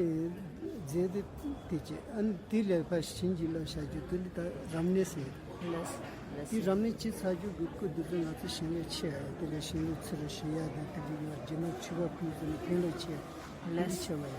རྫས་དེ་དེ་བྱས་ཨ་ནི་དེ་ལས་ཕར་བྱིན་གྱིས་བརླབས་བྱ་རྒྱུ་དེ་ནི་ད་རབ་གནས་ཟེར། ལགས་སོ། ལགས་དེ་སོ། རབ་གནས་བྱེད་ཚར་རྒྱུ་གི་སྐུ་དེ་ཚོ་ང་ཚོ་ཞིང་ལས་ཆེ་ཡ་དེ་ལས་ཞིང་ལས་ཚུ་རུ་ཞིག་ཡ་དེ་དེ་གི་ཡོད་རྒྱུ་ན་ཆུ་བ་ཕུལ་ཚུལ་ནི་ཕན་ལས་ཆེ་ཡ་དེ་ཆེ་བ་ཡ།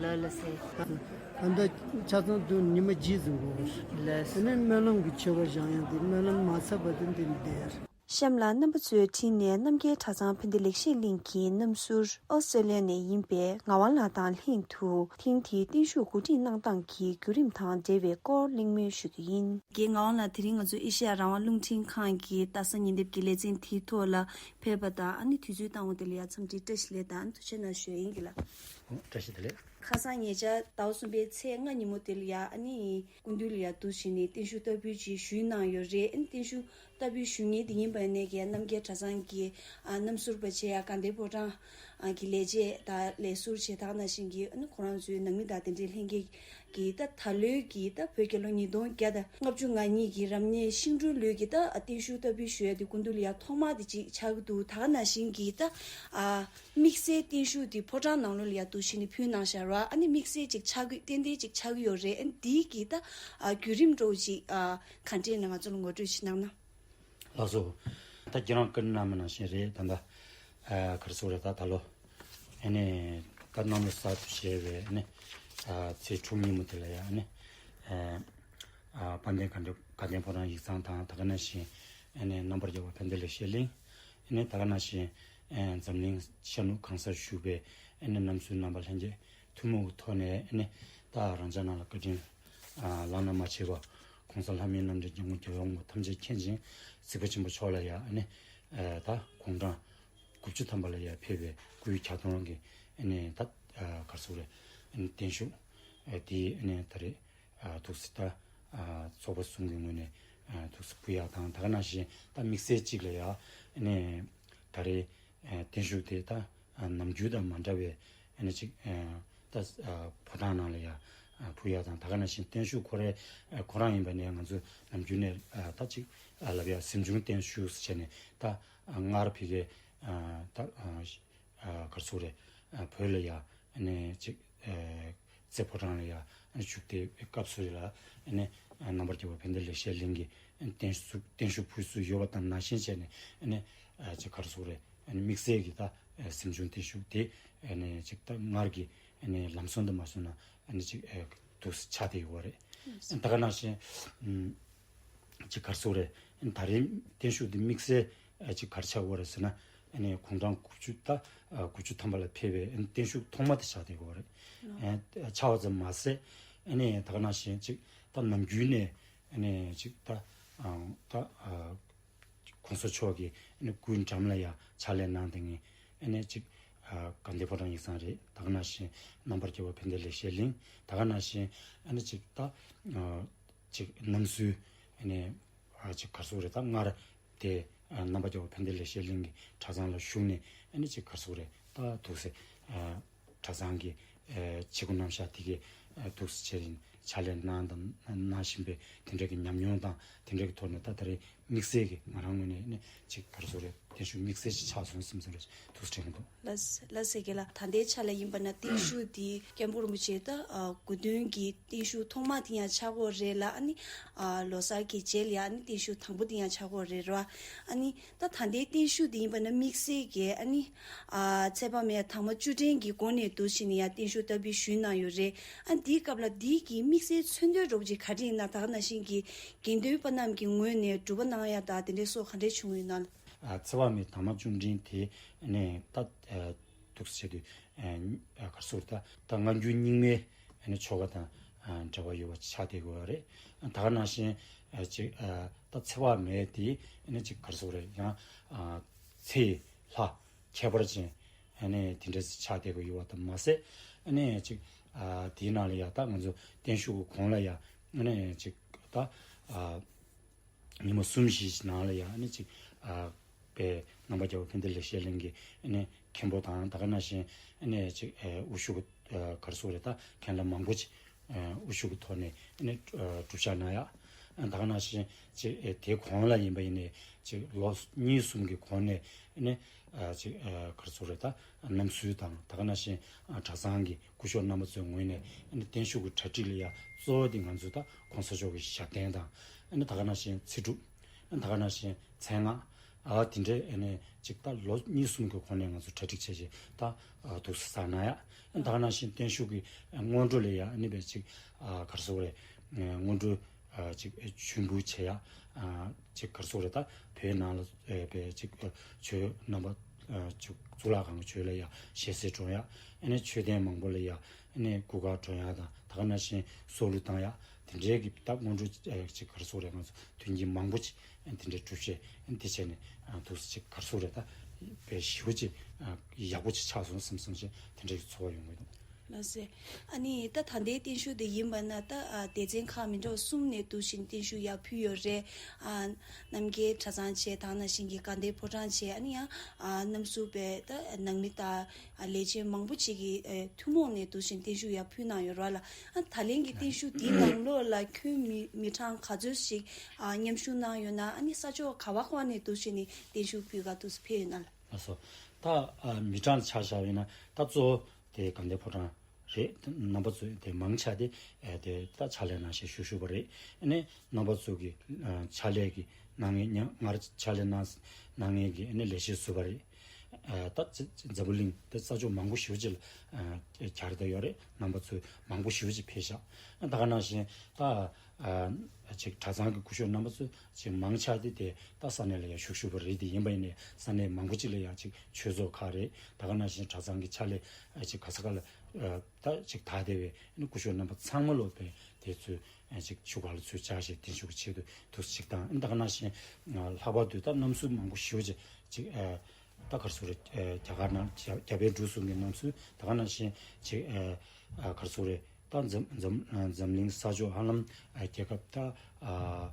ལགས་ལགས་སོ། ད་ལྟ་ཆ་ཚང་དུ་ཉི་མ་རྗེས་ཟིན་དགོས། ལགས་སོ། ཨ་ནི་སྨོན་ལམ་གྱི་མཆོད་པ་བཞེངས་ཡ་དེ་སྨོན་ལམ་མ་ཚར་བ་དེ་འདི་ནི་བསྡད་ཡ། གཤམ་ལ་རྣམ་པ་ཚོས་བྲིས་ནས་རྣམ་རྒྱལ་གྲྭ་ཚང་ཕན་བདེ་ལེགས་བཤད་གླིང་གི་རྣམ་ཟུར་ཨོ་སི་ཀྲེ་ལི་ཡ་ནས་ཡིན་པའི་ངག་དབང་ལགས་དང་ལྷན་དུ་ཐེངས་འདིའི་བརྟན་བཞུགས་གོ་སྒྲིག་གནང་སྟངས་ཀྱི་བརྒྱུད་རིམ་དང་འབྲེལ་བའི་སྐོར་གླེང་མོལ་ཞུ་རྒྱུ་ཡིན། རྒན་ངག་དབང་ལགས་དེ་རིང་ང་ཚོ་ཨེ་ཤེ་ཡ་རང་དབང་རླུང་འཕྲིན་ཁང་གི་ལྟ་ས་ཉིན་དེབ་ཀྱི་ལེ་ཚན་དེའི་ཐོག་ལ་ཕེབས་པ་དང་ཨ་ནི་དུས་ཚོད་བཏང་བ་དེ་ལ་ཡ་འཚམས་འདྲི་བཀྲ་ཤིས་བདེ་ལེགས་དང་ཐུགས་རྗེ་གནང་ཞུ་ཡ་ཡིན་གྱི་ལགས། བཀྲ་ཤིས་བདེ་ལེགས། ཁ་སང་ཉེ་ཆར་ཟླ་བ་གསུམ་པའི་ཚེས་ལྔ་ཉིན་མོ་དེ་ལ་ཡ་ཨ་ནི་སྐུ་མདུན་ལ་ཡ་འདུག་བྱས་ནས་བརྟན་བཞུགས་བསྟར་འབུལ་ཅིག་ཞུས་གནང་ཡོད་རེད། ཨ་ནི་བརྟན་བཞུགས་བསྟར་འབུལ་ཞུ་མཁན་དེ་ཡིན་པ་ནས་ཀྱི་རྣམ་རྒྱལ་གྲྭ་ཚང་གི་ཨ་རྣམ་ཟུར་པ་བྱས་ཡ་དགའ་ལྡན་ཕོ་བྲང་ཨ་གི་ལས་བྱེད་དང་ལས་ཟུར་བྱས་དག་ནང་བཞིན་གྱི་ཨ་ནི་ཁོ་རང་ཚོའི་ནང་མི་དང་དེ་འདྲའི་ལྷན་རྒྱས་ཀྱི་ད་ད་ལོའི་གི་ད་བོད་རྒྱལ་ལོ་ཉིས་སྟོང་བརྒྱ་དང་ལྔ་བཅུ་ང་གཉིས་ཀྱི་རབ་གནས་ཤིང་འབྲུག་ལོའི་གི་ད་བརྟན་བཞུགས་བསྟར་འབུལ་ཞུ་ཡ་དེ་སྐུ་མདུན་ལ་ཡ་ཐོག་མ་དེ་ཅིག་ཆགས་ཀྱི་འདུག་དག་ནང་བཞིན་གྱི་ད་ཨ། དམིགས་བསལ་བརྟན་བཞུགས་འདི་ཕོ་བྲང་ནང་ལོགས་ལ་ཡ་འདུག་བྱས་ནས་ཕུལ་གནང་བཞག་ར། ཨ་ནི་དམིགས་བསལ་ཅིག་ཆགས་ཀྱི་ཏན་ཏན་ཅིག་ཆགས་ཀྱི་ཡོད་རེད། ཨ་ནི་འདིའི་གི་ད་ཨ་བརྒྱུད་རིམ་འདྲ་བོ་ཅིག་ཨ་ག་འདྲས་ནས་ང་ཚོ་ལ་ངོ་སྤྲོད་ཅིག་གནང་ན། ལགས་སོ། ད་ཁྱེད་རང་བཀའ་གནང་མ་ནང་བཞིན་རེད། ད་ད་ཨ་ག་རེ་ཟེར་དགོས་རེད། ད་ད་ལོ་ཨ་ནི་ད་གནམ་ལོ་གསར་དུ་བཞད་པའི་ཨ་ནི་ཨ་ཚེས་དྲུག་ཉིན་མོ་དེ་ལ་ཡ་ཨ་ནི་ཨ་ཨ་དཔལ་ལྡན་དགའ་ལྡན་དགའ་ལྡན་ཕོ་བྲང་ཡིག་ཚང་དང་། དེ་ག་ནང་བཞིན་ཨ་ནི་རྣམ་པར་རྒྱལ་བ་ཕན་བདེ་ལེགས་བཤད་གླིང་། ཨ་ནི་དེ་ག་ནང་བཞིན་ཨ་འཛམ་གླིང་ཤར་ནུབ་གང་སར་བཞུགས་པའི་ཨ་ནི་རྣམ་ཚོའི་རྣམ་པ་ལྷན་རྒྱས་ཐུན་མོང་གི་ཐོག་ནས་ཨ་ནི་ད་རང་ཅག་རྣམས་ལ་བཀའ་དྲིན་ཨ་བླ་ན་མ་མཆིས་པ་༸གོང་ས་ལྷ་མིའི་རྣམ་འདྲེན་སྐྱབས་མགོན་རྒྱལ་བའི་དབང་པོ་ཐམས་ཅད་མཁྱེན་ཅིང་གཟིགས་པ་ཆེན་པོ་མཆོག་ལ་ཡ་ཨ་ནི་ཨ་ད་དགུང་གྲངས་དགུ་བཅུ་ཐམ་པ་ལ་ཡ་ཕེབས་པའི་སྐུའི་གྱ་སྟོན་གྱི་ཨ་ནི་ད་ཨ་ག་རེ་ཟེར་དགོས་རེད། ཨ་ནི་བརྟན་བཞུགས་ཨ་དེ་ཨ་ནི་ད་རེས་ཨ་འདུག་སེ་ད་ཨ་ཚོགས་པ་གསུམ་གྱི་ངོས་ནས་ཨ་འདུག་སེ་ཕུལ་ཡག་དང་། དེ་ག་ནང་བཞིན་ད་དམིགས་བསལ་གཅིག་ལ་ཡ་ཨ་ནི་ད་རེས་ཨ་བརྟན་བཞུགས་དེ་ད་ཨ་ནམ་རྒྱུན་དང་མ་འདྲ་བའི་ཨ་ནི་ཅིག་ཨ་ད་ཨ་ཕོ་བྲང་ནང་ལ་ཡ་ཨ་ཕུལ་ཡག་དང་། དེ་ག་ནང་བཞིན་བརྟན་བཞུགས་ཁོ་རའི་ཨ་ཁོ་རང་ཡིན་པ་ནས་ང་ཚོ་ནམ་རྒྱུན་ནས་ཨ་ད་ཅིག་ཨ་ལབ་ཡག་གཟིམ་ཆུང་བརྟན་བཞུགས་ཟེར་བྱས་ནས་ད་ཨ་སྔར་ཕ་གིའི་ཨ་ད་ཨ་ག་རེ་ཟེར་དགོས་རེད། བོད་ལ་ཡ་ཨ་ནི་ཅིག་རྩེ་ཕོ་བྲང་ལ་ཡ་ཨ་ནི་བཞུགས་དེའི་སྐབས་སུ་ལ་ཨ་ནི་རྣམ་པར་རྒྱལ་བ་ཕན་བདེ་ལེགས་བཤད་གླིང་གི་བརྟན་བཞུགས་བརྟན་བཞུགས་ཕུལ་སྲོལ་ཡོད་པ་དང་ནང་བཞིན་བྱས་ནས་ཨ་ནི་ཅིག་ག་རེ་ཟེར་དགོས་རེད། ཨ་ནི་དམིགས་བསལ་གྱི་ད་གཟིམ་ཆུང་བརྟན་བཞུགས་དེ་ཨ་ནི་ཅིག་ད་སྔར་གྱི་ཨ་ནི་ལམ་སྲོལ་འདི་མ་སོང་ན་ཨ་ནི་ཅིག་འདུག་སེ་ཆགས་བསྡད་ཡོད་རེད། ད་ག་ནང་བཞིན་ཅིག་ག་རེ་ཟེར་དགོས་རེད། ད་རེས་བརྟན་བཞུགས་འདི་དམིགས་བསལ་ཅིག་ག་རེ་ཆགས་ཡོད་རེད་ཟེར་ན། ཨ་ནི་དགུང་གྲངས་དགུ་བཅུ་ད་དགུ་བཅུ་ཐམ་པ་ལ་ཕེབས་པའི་ཨ་ནི་བརྟན་བཞུགས་ཐོག་མ་དེ་ཆགས་བསྡད་ཡོད་རེད། ཨ་ཆགས་པ་ཙམ་མ་ཟད་ཨ་ནི་ད་ག་ནང་བཞིན་ཅིག་ད་ནམ་རྒྱུན་ནས་ཨ་ནི་ཅིག་ད་ད་༸གོང་ས་མཆོག་གི་ཨ་ནི་སྐུའི་འགྲམ་ལ་ཡ་ཕྱག་ལས་གནང་བསྡད་མཁན་ཨ་ནི་ཅིག་དགའ་ལྡན་ཕོ་བྲང་ཡིག་ཚང་རེད། ད་ག་ནང་བཞིན་རྣམ་པར་རྒྱལ་བ་ཕན་བདེ་ལེགས་བཤད་གླིང་། ད་ག་ནང་བཞིན་ཨ་ནི་ཅིག་ད་ཅིག་རྣམ་སྲོལ་ཨ་ནི་ཅིག་ག་རེ་ཟེར་དགོས་རེད། ད་སྔར་དེ་རྣམ་པར་རྒྱལ་བ་ཕན་བདེ་ལེགས་བཤད་གླིང་གི་གྲྭ་ཚང་ལ་ཞུགས་ནས་ཨ་ནི་ཅིག་ག་རེ་ཟེར་དགོས་རེད། ད་འདུག་སེ་གྲྭ་ཚང་གི་ཨ་བྱེད་སྒོ་རྣམ་གཞག་དེ་གའི་ཨ་འདུག་སེ་བྱས་ནས་ཕྱག་ལས་གནང་དང་གནང་བཞིན་པའི་དེ་འདྲ་གི་ཉམས་མྱོང་དང་དེ་འདྲ་གི་ཐོག་ནས་ད་ད་རེས་དམིགས་བསལ་གྱི་ང་རང་ངོས་ནས་ནི་ཅིག་ག་རེ་ཟེར་དགོས་རེད། བརྟན་བཞུགས་དམིགས་བསལ་ཅིག་ཆགས་སོང་བསམ་སོང་རེད་འདུག་སེ་དྲན་གྱི་འདུག་ལགས་ལགས་སེ་གི་ལ་ད་ལྟའི་ཆ་ལ་ཡིན་པ་ན་བརྟན་བཞུགས་འདི་སྐྱབས་མགོན་རིན་པོ་ཆེ་ད་ཨ་སྐུ་མདུན་གྱི་བརྟན་བཞུགས་ཐོག་མ་དེ་ཡང་ཆགས་ཀྱི་ཡོད་རེད་ལ། ཨ་ནི་ཨ་ལོ་གསར་གྱི་རྗེས་ལ་ཡང་ཨ་ནི་བརྟན་བཞུགས་དང་པོ་དེ་ཡང་ཆགས་ཀྱི་ཡོད་རེད་ར། ཨ་ནི་ད་ད་ལྟའི་བརྟན་བཞུགས་འདི་ཡིན་པ་ན་དམིགས་བསལ་གྱི་ཨ་ནི་ཨ་ཚེ་དཔག་མེད་དང་པོ་བཅུ་དྲན་གྱི་སྒོ་ནས་འདུག་བྱས་ནས་ཡང་བརྟན་བཞུགས་བསྟར་འབུལ་ཞུས་གནང་ཡོད་རེད། ཨ་འདིའི་སྐབས་ལ་འདི་གི་དམིགས་བསལ་མཚོན་དོན་འདྲ་བོ་ཅིག་ག་རེ་ཡིན་ན། ད་ག་ནང་བཞིན་གྱི་དགེ་འདུན་པ་རྣམས་ཀྱི་ངོས་ནས་སྒྲུབ་པ་གནང་ཡ་ད་དེ་འདྲའི་སོགས་ག་འདྲས་བྱུང་ཡོད་ན། ཨ་ཚེ་དཔག་མེད་དང་པོ་བཅུ་དྲན་དེ་ནས་ད་ཨ་འདུག་སེ་བྱས་དུས་ཨ་ག་རེ་ཟེར་དགོས་རེད། ད་ད་སྔ་འགྱུར་རྙིང་མའི་ཨ་ནི་ཆོ་ག་དང་ཨ་འབྲེལ་བ་ཡོད་པ་ཆགས་བསྡད་ཡོད་རེད། ད་ག་ནང་བཞིན་ཨ་ཅིག་ཨ་ད་ཚེ་དཔག་མེད་དེ་ཨ་ནི་ཅིག་ག་རེ་ཟེར་དགོས་རེད། ཡང་ཨ་ཚེ་ལྷ་ཁྱད་པར་ཅན་ཨ་ནི་དེ་འདྲ་ཞིག་ཆགས་བསྡད་ཀྱི་ཡོད་པ་དང་མ་ཟད། ཨ་ནི་ཅིག་ཨ་དེའི་ནང་ལ་ཡ་ད་ང་ཚོ་བརྟན་བཞུགས་ཀྱི་གོང་ལ་ཡ་ཨ་ནི་ཅིག་ད་ཨ་ཉིན་མོ་གསུམ་བཞི་ཞིག་ནང་ལ་ཡ་ཨ་ནི་ཅིག་ཨ་པའི་རྣམ་པར་རྒྱལ་བ་ཕན་བདེ་ལེགས་བཤད་གླིང་གི་ཨ་ནི་མཁན་པོ་དང་། ད་ག་ནང་བཞིན་ཨ་ནི་ཅིག་ཨ་དབུ་བཞུགས་ཀྱི་ཨ་ག་རེ་ཟེར་དགོས་རེད། ད་མཁན་བླ་མང་པོ་ཅིག་ཨ་དབུ་བཞུགས་ཀྱི་ཐོག་ནས་ཨ་ནི་ཨ་སྒྲུབ་ཞག་གནང་ཡ། ཨ་ད་ག་ནང་བཞིན་ཅིག་ཨ་དེའི་གོང་ལ་ཡིན་པ་ཡིན་ནའི་ཅིག་ལོ་གཉིས་གསུམ་གྱི་གོང་ནས་ཨ་ནི་ཨ་ཅིག་ཨ་ག་རེ་ཟེར་དགོས་རེད། ད་རྣམ་སྲོལ་དང་། ད་ག་ནང་བཞིན་ཨ་གྲྭ་ཚང་གི་སྐུ་ཞབས་རྣམ་པ་ཚོའི་ངོས་ནས་ཨ་ནི་བརྟན་བཞུགས་ཀྱི་གྲ་སྒྲིག་ལ་ཡ་གཙོ་བོ་དེ་ང་ཚོ་ད་༸གོང་ས་མཆོག་གི་ཞབས་བརྟན་དང་། ཨ་ནི་ད་ག་ནང་བཞིན་ཚེ་སྒྲུབ། ཨ་ནི་ད་ག་ནང་བཞིན་མཚན་སྔགས། ཨ་དེ་འདྲའི་ཨ་ནི་ཅིག་ད་ལོ་གཉིས་གསུམ་གྱི་གོང་ནས་ང་ཚོ་གྲ་སྒྲིག་བྱས་བྱས་ད་ཨ་འདུག་སེ་བསགས་གནང་ཡ། ཨ་ནི་ད་ག་ནང་བཞིན་བརྟན་བཞུགས་ཀྱི་སྔོན་འགྲོ་ལ་ཡ་ཨ་ནི་བས་ཅིག་ཨ་ག་རེ་ཟེར་དགོས་རེད། སྔོན་འགྲོ་ཨ་ཅིག་མཆོད་འབུལ་བྱེད་ཡ། ཨ་ཅིག་ག་རེ་ཟེར་དགོས་རེད། ད་བོད་ནང་ལ་ཨ་བས་ཅིག་ཨ་ཆོས་རྣམ་པ་ཨ་ཅིག་གཙུག་ལག་ཁང་གི་ཆོས་ལ་ཡ་ཞལ་གསེར་སྒྲོན་ཡ། ཨ་ནི་མཆོད་རྟེན་མང་པོ་ལ་ཡ་ཨ་ནི་སྐུ་གར་སྒྲོན་ཡ་དང་། ད་ག་ནང་བཞིན་སྲོག་བླུ་བཏང་ཡ། དེ་འདྲའི་གི་ད་སྔོན་འགྲོ་ཨ་ཅིག་ག་རེ་ཟེར་དགོས་རེད། ང་ཚོ་དོན་རྐྱེན་མང་པོ་ཅིག་ཨ་དེ་འདྲའི་སྒྲུབ་བྱེད་ཨ་དེ་བྱས་ནས་ཨ་འདུག་སེ་ཅིག་ག་རེ་ཟེར་དགོས་རེད། ད་ པའི་ཞེ་པོ་ཅིག་ཡག་པོ་ཅིག་ཆགས་སོང་བསམ་བསམ་ཞིག་དེ་འདྲའི་ཚོར་བ་ཡོང་གི་འདུག། ལགས་སེ། ཨ་ནི་ད་ད་ལྟའི་བརྟན་བཞུགས་དེ་ཡིན་པ་ན་ད་ཨ་སྡེ་ཚན་ཁག་མི་འདྲ་བ་གསུམ་ནས་འདུག་བཞིན་བརྟན་བཞུགས་ཡར་ཕུལ་ཡོད་རེད། ཨ་རྣམ་རྒྱལ་གྲྭ་ཚང་བྱས་ད་ག་ནང་བཞིན་གྱི་དགའ་ལྡན་ཕོ་བྲང་བྱས་ཨ་ནི་ཡང་ཨ་རྣམ་ཟུར་པའི་ད་ནང་མི་དང་ཨ་ལས་བྱེད་མང་པོ་ཅིག་གིས་ཨ་ཐུན་མོང་ནས་འདུག་བཞིན་བརྟན་བཞུགས་ཡར་ཕུལ་གནང་ཡོད་རེད་ལ། ཨ་ད་ལན་གྱི་བརྟན་བཞུགས་དེའི་ནང་ལོགས་ལ་ཁྱོན་མི་མི་གྲངས་ག་ཚོད་ཞིག་ཨ་མཉམ་ཞུགས་གནང་ཡོད་ན། ཨ་ནི་ས་ཕྱོགས་ག་བ་ག་བ་ནས་འདུག་བཞིན་ནས་བརྟན་བཞུགས་ཕུལ་ག་འདུག་སེ་ཕེབས་ཡོད་ན་ལ། ལགས་སོ། ད་ཨ་མི་གྲངས་ཆ་བཞག་པ་ཡིན་ན་ད་གཙོ་བོ་དེ་དགའ་ལྡན་ཕོ་བྲང་རེད། རྣམ་པ་ཚོ་དེ་མང་ཆེ་དེ་ཨ་དེ་ད་ཕྱག་ལས་གནང་བཞིན་བཞུགས་བཞུགས་པ་རེད། ཨ་ནི་རྣམ་པ་ཚོ་གི་ཨ་ཕྱག་ལས་ཀྱི་གནང་མཁན་ཉ་སྔར་ཕྱག་ལས་གནང་གནང་མཁན་གྱི་ཨ་ནི་ལས་བྱེད་ཟུར་པ་རེད། ཨ་ད་འཛམ་བུ་གླིང་དེ་ས་ཕྱོགས་མང་པོ་ཞེ་པོ་ཅིག་ལ་ཨ་གྱར་བསྡད་ཡོད་རེད། རྣམ་པ་ཚོ་མང་པོ་ཞེ་པོ་ཅིག་ཕེབས་ཤག། ད་ག་ནང་བཞིན་ད་ཨ་ཅིག་གྲྭ་ཚང་གི་སྐུ་ཞབས་རྣམ་པ་ཚོ་ཅིག་མང་ཆེ་དེ་དེ་ད་ས་གནས་ལ་ཡང་བཞུགས་བཞུགས་པ་རེད། དེ་ཡིན་པ་ཡིན་ནའི་ས་གནས་མང་པོ་ཅིག་ལ་ཡང་ཅིག་ཆོས་ཚོགས་ཁག་རེད། ད་ག་ནང་བཞིན་གྲྭ་ཚང་གི་ཕྱག་ལས་ཨ་ཅིག་ག་ས་ག་ལ་ཨ་ད་ཅིག་དར་བསྡད་པའི་ཨ་ནི་སྐུ་ཞབས་རྣམ་པ་ཚང་མ་ལོ་པའི་དེ་ཚོས་ཨ་ཅིག་བཞུགས་སྒར་ལ་ཚུར་བཅར་བྱས་བརྟན་བཞུགས་ཀྱི་ཆེད་དུ་འདུག་སེ་ཅིག་དང་། ཨ་ནི་ད་ག་ནང་བཞིན་ཨ་ལྷག་པར་དུ་ད་རྣམ་ཟུར་མང་པོ་ཞེ་པོ་ཅིག་ཅིག་ཨ་ད་ག་རེ་ཟེར་དགོས་རེད། ཨ་རྒྱ་གར་ནང་རྒྱ་རྒྱ་བལ་འབྲུག་གསུམ་གྱི་རྣམ་ཟུར། ད་ག་ནང་བཞིན་ཅིག་ཨ་ཨ་ག་རེ་ཟེར་དགོས་རེད། ད་འཛམ་འཛམ་འཛམ་གླིང་ས་ཕྱོགས་ཧ་ལམ་ཨ་རྒྱལ་ཁབ་ད་ཨ་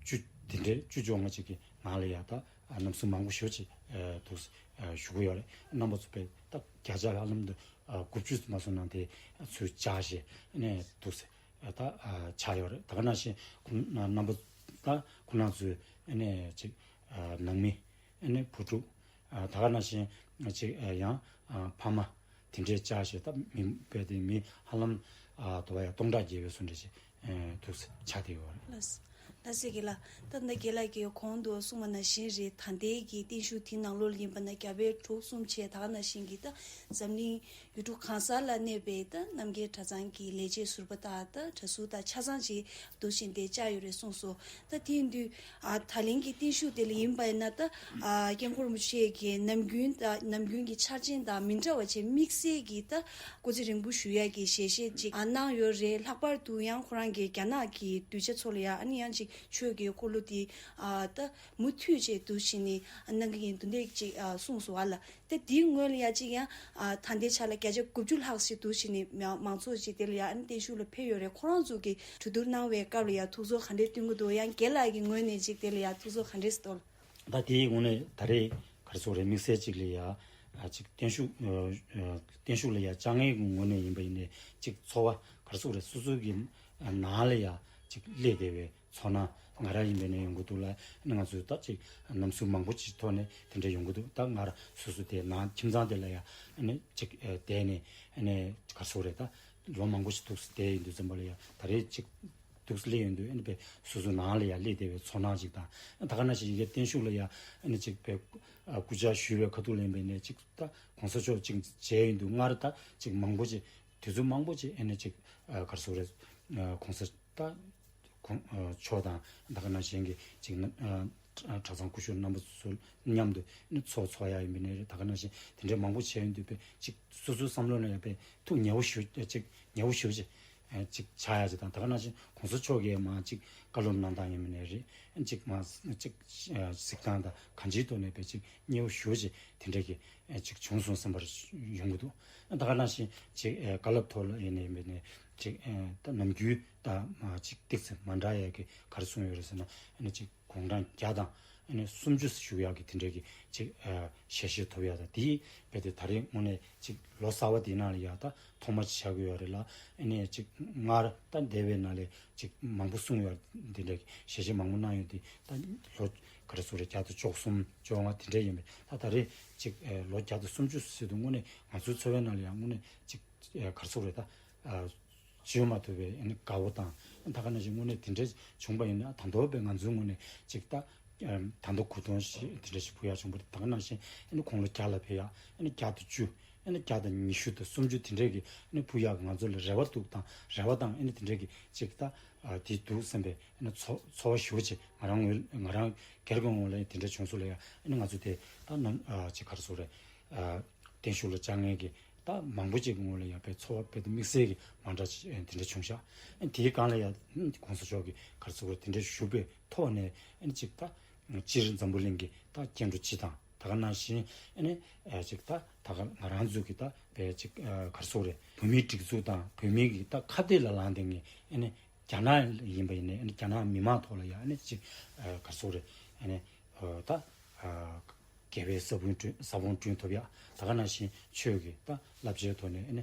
བཅུ་དེ་འདྲའི་བཅུ་བཅོ་ལྔ་ཅིག་གི་ནང་ལ་ཡ་ད་ཨ་རྣམ་ཟུར་མང་པོ་ཞེ་པོ་ཅིག་ཨ་འདུག་སེ་ཨ་བཞུགས་ཀྱི་ཡོད་རེད། རྣམ་པ་ཚོ་དཔེ་ད་བརྒྱ་ཆ་ཧ་ལམ་དུ་ཨ་དགུ་བཅུ་མ་སོང་ན་དེ་ཚུར་བཅར་བྱས་ཨ་ནི་འདུག་སེ་ཨ་ད་ཨ་ཆགས་ཡོད་རེད། ད་ག་ནང་བཞིན་ཁོང་རྣམ་པ་ད་ཁོང་རྣམ་ཚོའི་ཨ་ནི་ཅིག་ཨ་ནང་མི་ཨ་ནི་བུ་ཕྲུག་ཨ་ད་ག་ནང་བཞིན་ཅིག་ཨ་ཡང་ཨ་ཕ་མ་དེ་འདྲའི་བཅར་བྱས་ད་མི་དཔེ་དེ་མི་ཧ་ལམ་ཨ་དུ་བ་ཡ་སྟོང་ཕྲག་བརྒལ་བའི་བཟོ་འདྲ་ཅིག་ཨ་འདུག་སེ་ཆགས་བསྡད་ཡོད་རེད། ལགས་ལགས་སེ་རྒན་ལགས། ད་ལྟ་རྒན་ལགས་ཀྱིས་གོང་དུ་གསུངས་པ་ནང་བཞིན་རེད། ད་ལྟའི་གི་བརྟན་བཞུགས་དེའི་ནང་ལོགས་ལ་ཡིན་པ་ན་རྒྱ་བལ་འབྲུག་གསུམ་བྱས་ད་ག་ནང་བཞིན་གྱི་ད་འཛམ་གླིང་ཡུལ་གྲུ་གང་ས་ལ་གནས་པའི་ད་རྣམ་རྒྱལ་གྲྭ་ཚང་གི་ལས་བྱེད་ཟུར་པ་དང་ད་གྲྭ་ཟུར་དང་ཆ་ཚང་ཅིག་འདུག་བཞིན་དེ་བཅར་ཡོད་རེད་གསུངས་སོང་། ད་དེ་ཡིན་དུས་ཨ་ད་ལན་གྱི་བརྟན་བཞུགས་དེ་ལ་ཡིན་པ་ཡིན་ན་ད་ཨ་སྐྱབས་མགོན་རིན་པོ་ཆེ་གི་ནམ་རྒྱུན་ད་ནམ་རྒྱུན་གྱི་འཆར་ཅན་དང་མི་འདྲ་བ་བྱས་དམིགས་བསལ་གྱི་ད་སྐུ་ཚེ་རིང་པོ་བཞུགས་ཡག་གི་ཞལ་བཞེས་ཅིག་ཨ་གནང་ཡོད་རེད། ལྷག་པར་དུ་ཡང་ཁོ་རང་གི་རྒྱ་ནག་གི་གདུལ་བྱ་ཚོ་ལ་ཡ་ཨ་ནི་ཡང་ཅིག་ཆོས་ཀྱི་འཁོར་ལོ་དེ་ཨ་ད་མུ་མཐུད་བྱས་འདུག་བཞིན་ནི་ཨ་གནང་གི་ཡིན་འདུག་འདེགས་ཅིག་ཨ་གསུངས་སོང་བ་ལ། ད་དེའི་སྔོན་ལ་ཡ་ཅིག་ཡང་ཨ་ད་ལྟའི་ཆ་ལ་བརྒྱ་ཆ་དགུ་བཅུ་ལྷག་ཞིག་འདུག་བཞིན་ནི་མང་མང་ཚོགས་ཅིག་དེ་ལ་ཡ་ཨ་ནི་བརྟན་བཞུགས་ལ་ཕེབས་ཡོད་རེད། ཁོ་རང་ཚོ་གི་གྲོས་བསྡུར་གནང་བའི་སྐབས་ལ་ཡ་ཐུགས་ཚོར་ག་འདྲས་བསྟན་གྱི་འདུག་ཡང་རྒན་ལགས་ཀྱི་ངོས་ནས་ཅིག་དེ་ལ་ཡ་ཐུགས་ཚོར་ག་འདྲས་སྟོན། ད་དེའི་ངོས་ནས་ད་རེས་ག་རེ་ཟེར་དགོས་རེད། དམིགས་བསལ་ཅིག་ལ་ཡ་ཨ་ཅིག་བརྟན་བཞུགས་ཨ་ཨ་བརྟན་བཞུགས་ལ་ཡ་བཅར་མཁན་གྱི་ངོས་ནས་ཡིན་པ་ཡིན་ནའི་ཅིག་ཚོར་བ་ག་རེ་ཟེར་དགོས་རེད། སོ་སོ་གི་ནང་ལ་ཡ་ཅིག་སླེབས་བསྡད་པའི་ཚོར་སྣང་ང་རང་ཡིན་པ་ཡིན་ནའི་ཡོང་གི་འདུག་ལ། ང་ཚོས་ད་ཅིག་རྣམ་ཟུར་མང་པོ་ཅིག་ཐོག་ནས་དེ་འདྲ་ཡོང་གི་འདུག། ད་ང་རང་སོ་སོ་དེ་ནང་ཁྱིམ་ཚང་དེ་ལ་ཡ་ཨ་ནི་ཅིག་ཨ་བསྡད་ནས་ཨ་ནི་ག་རེ་ཟེར་དགོས་རེད། ད་ལོ་མང་པོ་ཞིག་འདུག་སེ་བསྡད་ཡོང་དུས་ཙམ་པ་ལ་ཡ་ད་རེས་ཅིག་འདུག་སེ་སླེབས་ཡོང་དུས་ཨ་ནི་དཔེ་སོ་སོ་ནང་ལ་ཡ་སླེབས་བསྡད་པའི་ཚོར་སྣང་ཅིག་དང་། ད་ག་ནང་བཞིན་ཡ་བརྟན་བཞུགས་ལ་ཡ་ཨ་ནི་ཅིག་དཔེ་ཨ་སྐུ་ཕྱྭ་ཞུས་པའི་ཁ་ཐུག་ལ་ཡིན་པ་ཡིན་ནའི་ཅིག་ད་གོང་ས་མཆོག་ཅིག་མཇལ་ཡོང་དུས་སྔར་ད་ཅིག་མང་པོ་ཅིག་དུས་ཚོད་མང་པོ་ཅིག་ཨ་ནི་ཅིག་ཨ་ག་རེ་ཟེར་དགོས་རེད། ཨ་གོང་ས་ད་གོང་ཨ་མཆོག་དང་ད་ག་ནང་བཞིན་གྱི་ཅིག་ཨ་གྲྭ་ཚང་སྐུ་ཞབས་རྣམ་པ་ཚོ་མཉམ་དུ་ཨ་ནི་ཚོགས་ཚོགས་ཡག་ཡིན་པ་ཡིན་ནའི་རེད། ད་ག་ནང་བཞིན་དེ་འདྲའི་མང་པོ་བྱས་ཡོང་དུས་དཔེ་ཅིག་སོ་སོའི་བསམ་བློ་ལ་ཡང་དཔེ་ཐུགས་ཉེ་བོ་ཞེ་པོ་ཅིག་ཉེ་བོ་ཞེ་པོ་ཅིག་ཨ་ཅིག་ཆགས་ཡག་ཅིག་དང་། ད་ག་ནང་བཞིན་གོང་ས་མཆོག་གིས་མར་ཅིག་བཀའ་སློབ་གནང་སྟངས་ཡིན་པ་ཡིན་ནའི་རེད། ཨ་ཅིག་མར་ཅིག་ཨ་གཟིགས་སྟངས་དང་གང་ཅིའི་ཐོག་ནས་དཔེ་ཅིག་མཉེས་པོ་ཞེ་པོ་ཅིག་དེ་འདྲ་གི་ཨ་ཅིག་བྱུང་སོང་བསམ་པར་ཡོང་གི་འདུག། ད་ག་ནང་བཞིན་ཅིག་ཨ་བཀའ་སློབ་ཐོག་ལ་ཡིན་ནའི་ཡིན་པ་ཡིན་ནའི་ཅིག་ཨ་ད་ནམ་རྒྱུན་ད་མར་ཅིག་ཏོག་ཙམ་མ་འདྲ་ཡག་གི་ག་རེ་གསུངས་ཡོད་རེད་ཟེར་ན། ཨ་ནི་ཅིག་དགུང་གྲངས་བརྒྱ་དང་ཨ་ནི་སུམ་ཅུ་བཞུགས་ཡག་གི་དེ་འདྲའི་གི་ཅིག་ཨ་ཞལ་བཞེས་ཐོབ་ཡག་དང་། དེ་རྦད་དེ་ད་རེས་དངོས་གནས་ཅིག་ལོ་གསར་པ་འདིའི་ནང་ལ་ཡ་ད་ཐོག་མ་ཅིག་ཆགས་ཀྱི་ཡོད་རེད་ལ། ཨ་ནི་ཅིག་སྔར་ད་འདས་པའི་ནང་ལས་ཅིག་མང་པོ་གསུངས་ཡོད་འདི་འདྲའི་གི་ཞལ་བཞེས་མང་པོ་གནང་ཡོད་དེ། ད་ལོ་ག་རེ་ཟེར་དགོས་རེད། བརྒྱ་དང་བཅུ་གསུམ་བཅོ་ལྔ་དེ་འདྲ་ཡིན་པས། ད་ད་རེས་ཅིག་ཨ་ལོ་བརྒྱ་དང་སུམ་ཅུ་ཟེར་དུས་དངོས་གནས་ང་ཚོའི་འཚོ་བའི་ནང་ལ་ཡང་དངོས་གནས་ཅིག་ཨ་ག་རེ་ཟེར་དགོས་རེད། ད་ཨ་བཅོས་མ་ཐུབ་པའི་ཨ་ནི་དགའ་བོ་དང་། ད་ག་ནང་བཞིན་དངོས་གནས་དེ་འདྲ་བྱུང་པ་ཡིན་ན་ད་དུང་དཔེ་ང་ཚོའི་ངོས་ནས་ཅིག་ད་ཨ་ད་དུང་གོ་སྟོན་ཞིག་དེ་འདྲ་ཞིག་ཕུལ་ཡག་བྱུང་པ་རེད། ད་ག་ནང་བཞིན་ཨ་ནི་དགུང་ལོ་བརྒྱ་ལ་ཕེབས་ཡག་ཨ་ནི་བརྒྱ་དང་བཅུ་ཨ་ནི་བརྒྱ་དང་ཉི་ཤུ་དང་སུམ་ཅུ་དེ་འདྲས་ཀྱི་ཨ་ནི་ཕུལ་ཡག་གི་ང་ཚོ་ལ་རེ་བ་འདུག་དང་། རེ་བ་དང་ཨ་ནི་དེ་འདྲས་ཀྱི་ཅིག་ད་ཨ་དེ་འདུག་བསམ་པའི་ཨ་ནི་ཚོར་ཚོར་བ་ཞེ་པོ་ཅིག་ང་རང་ངོས་ང་རང་སྒེར་གྱི་ངོས་ལ་དེ་འདྲ་བྱུང་སོང་ལ་ཡ། ཨ་ནི་ང་ཚོ་དེ་ད་ནམ་ཨ་ཅིག་ག་རེ་ཟེར་དགོས་རེད། ཨ་བརྟན་བཞུགས་ལ་བཅར་མཁན་གྱི་ད་མང་པོ་ཅིག་གི་ངོས་ལ་ཡང་དཔེ་ཚོར་བ་དཔེ་དེ་དམིགས་བསལ་གྱི་མ་འདྲ་ཅིག་དེ་འདྲ་བྱུང་ཤག། ཨ་ནི་དེའི་སྒང་ལ་ཡང་གོང་ས་མཆོག་གི་ག་རེ་ཟེར་དགོས་རེད། དེ་འདྲ་ཞུས་པའི་ཐོག་ནས་ཨ་ནི་ཅིག་ད་སྤྱིར་འཛམ་བུ་གླིང་གི་ད་སྐྱེ་འགྲོ་སྤྱི་དང་ ད་ག་ནང་བཞིན་ཨ་ནི་ཨ་ཅིག་ད་ད་ག་ང་རང་ཚོ་གི་ད་བས་ཅིག་ཨ་ག་རེ་ཟེར་དགོས་རེད། བོད་མིའི་སྒྲིག་འཛུགས་དང་བོད་མིའི་གི་ད་ཁ་གཏད་ལ་ལངས་བསྡད་མཁན་ཨ་ནི་རྒྱ་ནག་ཡིན་པ་ཡིན་ནའི་ཨ་ནི་རྒྱ་ནག་མི་མང་ཐོག་ལ་ཡ་ཨ་ནི་ཅིག་ཨ་ག་རེ་ཟེར་དགོས་རེད། ཨ་ནི་ཨ་ད་ཨ་དགེ་བའི་ས་བོན་བསྐྲུན་ས་བོན་བསྐྲུན་ཐུབ་ཡ། ད་ག་ནང་བཞིན་ཆོས་ཀྱི་ད་བསླབ་བྱའི་ཐོག་ནས་ཨ་ནི་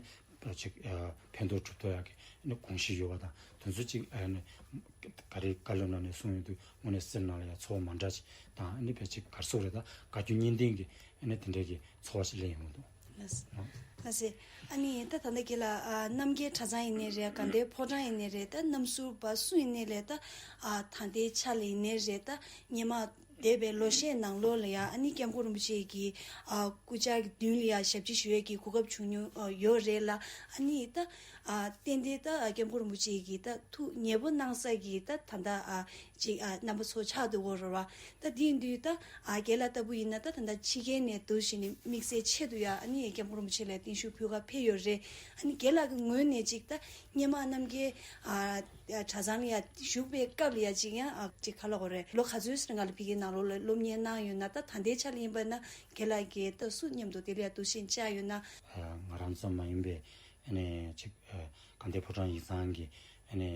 ཅིག་ཨ་ཕན་ཐོགས་གྲུབ་ཐུབ་ཡ་གི་ཨ་ནི་དགོངས་གཞི་ཡོད་པ་དང་དེ་ཚོ་ཅིག་ཨ་ནི་ག་རེ་བཀའ་སློབ་ནང་ནས་གསུངས་ཡོང་དུས་དངོས་གནས་སེམས་ནང་ལ་ཡ་ཚོར་བ་མ་འདྲ་ཅིག་དང་ཨ་ནི་བས་ཅིག་ག་རེ་ཟེར་དགོས་རེད། ད་དགའ་སྐྱོ་གཉིས་ལྡན་གྱི་ཨ་ནི་དེ་འདྲའི་གི་ཚོར་བ་ཞིག་སླེབས་ཡོང་གི་འདུག་ལགས་སོ། ལགས་སོ། ཨ་ནི་ད་ད་ལྟ་གི་ལ་ཨ་རྣམ་རྒྱལ་གྲྭ་ཚང་ཡིན་ནའི་རེད། དགའ་ལྡན་ཕོ་བྲང་ཡིན་ནའི་རེད། ད་རྣམ་ཟུར་པ་སུ་ཡིན་ནའི་རེད། ད་ཨ་ད་ལྟའི་ཆ་ལ་ཡིན་ནའི་རེད། ད་སྔོན་མ་འདས་པའི་ལོ་ཤས་ནང་ལོགས་ལ་ཡ་ཨ་ནི་སྐྱབས་མགོན་རིན་པོ་ཆེ་གི་ཨ་སྐུ་བཅར་གྱི་མདུན་ལ་ཡ་ཞབས་ཕྱི་ཞུ་ཡས་ཀྱི་གོ་སྐབས་བྱུང་མྱོང་ཨ་ཡོད་རེད་ལ། ཨ་ནི་ད་ཨ་ཏན་ཏན་ད་སྐྱབས་མགོན་རིན་པོ་ཆེ་གི་ད་ཐུགས་མཉེས་པོ་གནང་ས་གི་ད་ད་ལྟ་ཨ་ཅིག་ཨ་རྣམ་པ་ཚོ་ཆགས་འདུག་གོ་རེད་བ། ད་དེ་ཡིན་དུས་ད་ཨ་རྒན་ལགས་ལྟ་བུ་ཡིན་ན་ད་ད་ལྟ་ཕྱི་རྒྱལ་ནས་འདུག་བཞིན་ནས་དམིགས་བསལ་ཆེད་དུ་ཡ་ཨ་ནི་སྐྱབས་མགོན་རིན་པོ་ཆེ་ལ་རྟེན་བཞུགས་ཕུལ་ག་ཕེབས་ཡོད་རེད། ཨ་ནི་རྒན་ལགས་ཀྱི་ངོས་ནས་ཅིག་ད་སྔོན་མ་རྣམ་རྒྱལ་ཨ་གྲྭ་ཚང་ལ་ཡ་བཞུགས་པའི་སྐབས་ལ་ཡ་ཅིག་ཡང་ཨ་ཅིག་ག་ལབ་དགོས་རེད། ལོ་ག་ཚོད་ཟེར་ང་ལ་ཕ་གིའི་ནང་ལོགས་ལ་སློབ་གཉེར་གནང་ཡོད་ན། ད་ད་ལྟའི་ཆ་ལ་ཡིན་པ་ན་རྒན་ལགས་ཀྱིས་ད་སུ་མཉམ་དུ་དེ་ལ་ཡ་འདུག་བཞིན་བཅར་ཡོད་ན། ང་རང་ཙམ་མ་ཡིན་པའི་ཨ་ནི་ཅིག་ཨ་དགའ་ལྡན་ཕོ་བྲང་ཡིག་ཚང་གི་ཨ་ནི་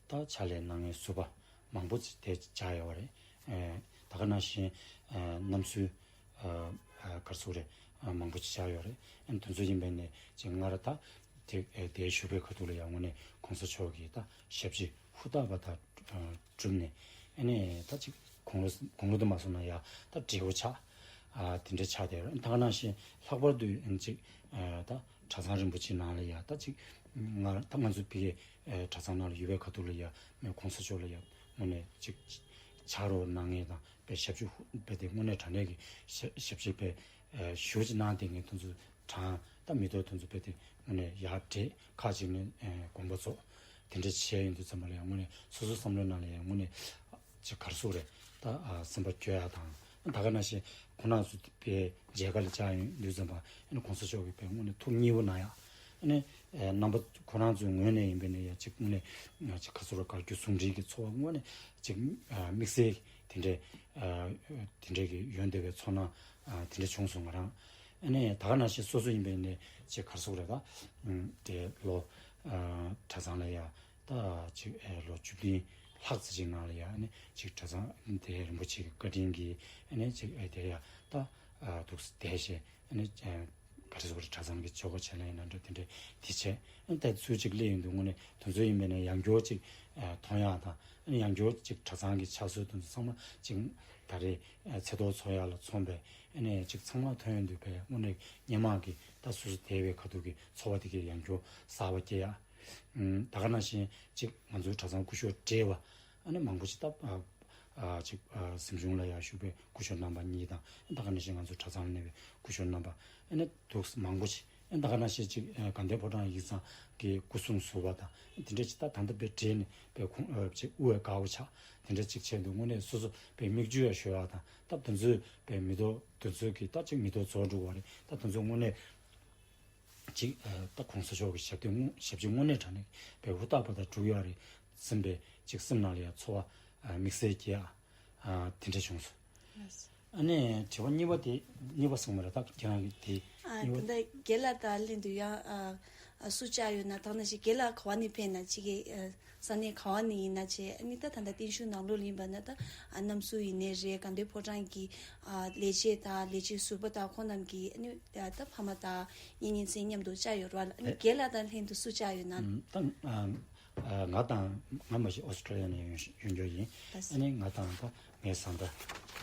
ད་ཕྱག་ལས་གནང་མཁན་ཟུར་པ་མང་པོ་ཅིག་དེ་བཅར་ཡོད་པ་རེད། ཨ་ད་ག་ནང་བཞིན་ཨ་རྣམ་ཟུར་ཨ་ཨ་ག་རེ་ཟེར་དགོས་རེད། ཨ་མང་པོ་ཅིག་བཅར་ཡོད་རེད། ཨ་ནི་དེ་ཚོ་ཡིན་པ་ཡིན་ནའི་ཅིག་སྔར་ད་དེ་ཨ་དེ་བཞུགས་པའི་ཁ་ཐུག་ལ་ཡ་དངོས་གནས་གོང་ས་མཆོག་གིས་ད་ཞབས་ཕྱི་ཧུར་ཐག་པ་ད་ཨ་བསྒྲུབས་ནས་ཨ་ནི་ད་ཅིག་དགུང་ལོ་དགུང་ལོ་དུ་མ་སོང་ན་ཡ་ད་བགྲེས་པོ་ཆགས། ཨ་དེ་འདྲ་ཆགས་བསྡད་ཡོད་རེད། ད་ག་ནང་བཞིན་ལྷག་པར་དུ་ཨ་ནི་ཅིག་ཨ་ད་གྲྭ་ཚང་རིན་པོ་ཆེ་ནང་ལ་ཡ་ད་ཅིག་ང་ད་ང་ཚོ་ཕ་གི་ཨ་གྲྭ་ཚང་ནང་ལ་ཡོད་པའི་ཁ་ཐུག་ལ་ཡ་མི་གོང་ས་མཆོག་ལ་ཡ་དངོས་གནས་ཅིག་ཕྱག་རོགས་གནང་མཁན་དང་དཔེ་ཞབས་ཕྱི་ཧུ་དཔེ་དེ་དངོས་གནས་དྲང་གནས་ཀྱི་ཞབས་ཞབས་ཕྱི་དཔེ་ཨ་ཞུ་ཅིག་གནང་བསྡད་མཁན་དེ་ཚོ་གྲངས་ད་མི་ཐོག་དེ་ཚོ་དཔེ་དེ་དངོས་གནས་ཡར་བགྲེས་ཁག་ཅིག་ནས་ཨ་དགོངས་པ་རྫོགས་དེ་འདྲ་བྱས་ཡོང་དུས་ཙམ་པ་ལ་ཡང་དངོས་གནས་སོ་སོ་བསམ་བློའི་ནང་ལ་ཡང་དངོས་གནས་ཅིག་ག་རེ་ཟེར་དགོས་རེད། ད་ཨ་སེམས་པ་སྐྱོ་ཡ་དང་ད་ག་ནང་བཞིན་ཁོང་རྣམ་ཚོ་དཔེ་མཇལ་ཁ་ལ་བཅར་ཡོང་དུས་ཙམ་པ་ཨ་ནི་གོང་ས་མཆོག་གིས་དཔེ་དངོས་གནས་ཐུགས་མཉེས་པོ་གནང་ཡ། ཨ་ནི་ཨ་རྣམ་པ་ཁོ་རང་ཚོའི་ངོས་ནས་ཡིན་པ་ཡིན་ན་ཡ་ཅིག་དངོས་གནས་ཅིག་ག་རེ་ཟེར་དགོས་རེད། དགའ་སྐྱོ་ཟུང་འབྲེལ་གྱི་ཚོར་བ་དངོས་གནས་ཅིག་ཨ་དམིགས་བསལ་དེ་འདྲའི་ཨ་དེ་འདྲའི་གི་ཡོང་བསྡད་པའི་ཚོར་སྣང་ཨ་དེ་འདྲ་བྱུང་སོང་ང་རང་། ཨ་ནི་ད་ག་ནང་བཞིན་སོ་སོ་ཡིན་པ་ཡིན་ནའི་ཅིག་ག་རེ་ཟེར་དགོས་རེད། ད་ཨ་དེ་ལོ་ཨ་གྲྭ་ཚང་ལ་ཡ་ད་ཅིག་ཨ་ལོ་བཅུ་བདུན་ལྷག་ཙམ་ཅིག་ནང་ལ་ཡ་ཨ་ནི་ཅིག་གྲྭ་ཚང་དེ་རིན་པོ་ཆེ་གི་བཀའ་དྲིན་གྱིས་ཨ་ནི་ཅིག་ཨ་དེ་ཡ་ད་ཨ་འདུག་སེ་བསྡད་བྱས་ཨ་ནི་ཨ་ག་རེ་ཟེར་དགོས་རེད། གྲྭ་ཚང་གི་ཇོ་ཁོ་ཆེ་ལ་ཡིན་ན་འདྲ་དེ་འདྲའི་དེ་བྱས་ཨ་ནི་ད་ཚུལ་ཅིག་སླེབས་ཡོང་དུས་དངོས་གནས་དེ་ཚོ་ཡིན་པ་ཡིན་ནའི་ཡང་བསྐྱར་ཅིག་ཨ་མཐོང་ཡག་དང་ཨ་ནི་ཡང་བསྐྱར་ཅིག་གྲྭ་ཚང་གི་ཕྱག་སྲོལ་དེ་ཚོ་ཚང་མ་ཅིག་ད་རེས་ཨ་ཚེ་ཐོག་འཚོགས་ཡག་ལ་མཚོན་པའི་ཨ་ནི་ཅིག་ཚང་མ་ཐོན་ཡོང་དུས་དཔེ་དངོས་གནས་སྔོན་མ་གི་ད་སོ་སོ་དེ་བའི་ཁ་ཐུག་གི་ཚོར་བ་དེ་གའི་ཡང་བསྐྱར་གསར་པ་སྐྱེ་ཡག་ཨུམ། ད་ག་ནང་བཞིན་ཅིག་ང་ཚོའི་གྲྭ་ཚང་སྐུ་ཞབས་བགྲེས་པ་ཨ་ནི་མང་པོ་ཞིག་ད་ཨ་ཨ་ཅིག་ཨ་གཟིམ་ཆུང་ལ་ཡར་བཞུགས་པའི་སྐུ་ཞབས་རྣམ་པ་གཉིས་དང་ཨ་ད་ག་ནང་བཞིན་ང་ཚོའི་གྲྭ་ཚང་ལ་གནས་པའི་སྐུ་ཞབས་རྣམ་པ་ཨ་ནི་འདུག་མང་པོ་ཞིག་ཨ་ད་ག་ནང་བཞིན་ཅིག་ཨ་དགའ་ལྡན་ཕོ་བྲང་ཡིག་ཚང་གི་སྐུ་སྲུང་ཟུར་པ་དང་ཨ་དེ་འདྲ་ཅིག་ད་ད་ལྟ་དཔེ་བགྲེས་ནས་དཔེ་ཁོང་ཨ་ཅིག་དབུ་བའི་དཀར་པོ་ཆགས་དེ་འདྲ་ཅིག་བྱས་འདུག་དངོས་གནས་སོ་སོ་དཔེ་མིག་ཆུ་ཡང་ཤོར་བ་དང་ད་དེ་ཚོའི་དཔེ་མི་ཐོག་དེ་ཚོའི་གི་ད་ཅིག་མི་ཐོག་རྫོགས་འགྲོ་བ་རེད། ད་དེ་ཚོ་དངོས་གནས། ཅིག་ཨ་ད་གོང་ས་མཆོག་གི་ཞབས་ཏོག་དངོས་ཞབས་ཕྱི་དངོས་གནས་དྲང་གནས་པའི་ཧུར་ཐག་པ་དང་སྒྲུབ་ཡོད་རེད་བསམ་པའི་ཅིག་སེམས་ནང་ལ་ཡང་ཚོར་བ་ཨ་དམིགས་བསལ་སྐྱེ་ཡ་ཨ་དེ་འདྲ་བྱུང་སོང་། ཨ་ནི་དྲི་བ་གཉིས་པ་དེ་གཉིས་པ་སོང་མ་རེད། ད་ཁྱེད་རང་གི་དེ་ཨ་གཉིས་ད་པ་ལྟ་རྒན་ལགས་དང་ལྷན་དུ་ཡང་ཨ་ཨ་སུ་བཅར་ཡོད་ན་ད་ནང་བཞིན་རྒན་ལགས་ག་བ་ནས་ཕེབས་ན་ཅིག་གི་ཨ། ས་གནས་ག་བ་ནས་ཡིན་ན་བྱས་ཨ་ནི་ད་ད་ལྟ་བརྟན་བཞུགས་ནང་ལོགས་ལ་ཡིན་པ་ན་ད་ཨ་རྣམ་ཟུར་ཡིན་ནའི་རེད། དགའ་ལྡན་ཕོ་བྲང་གི་ཨ་ལས་བྱེད་དང་ལས་བྱེད་ཟུར་པ་དང་ཁོང་རྣམས་ཀྱིས་ཨ་ནི་ད་ད་ཕ་མ་དང་གཉེན་ཉེ་ཚན་མཉམ་དུ་བཅར་ཡོད་རེད་བ། ཨ་ནི་ཨེ། རྒན་ལགས་དང་ལྷན་དུ་སུ་བཅར་ཡོད་ན། ཨུམ། ད་ཨ་ཨ་ང་དང་ང་མ་གཞི་ཨོ་སི་ཀྲོ་ལི་ཡ་ནས་ཡོང་ཡོང་རྒྱུ་ཡིན། ལགས། ཨ་ནི་ང་དང་ད་ངའི་བཟའ་ཟླ་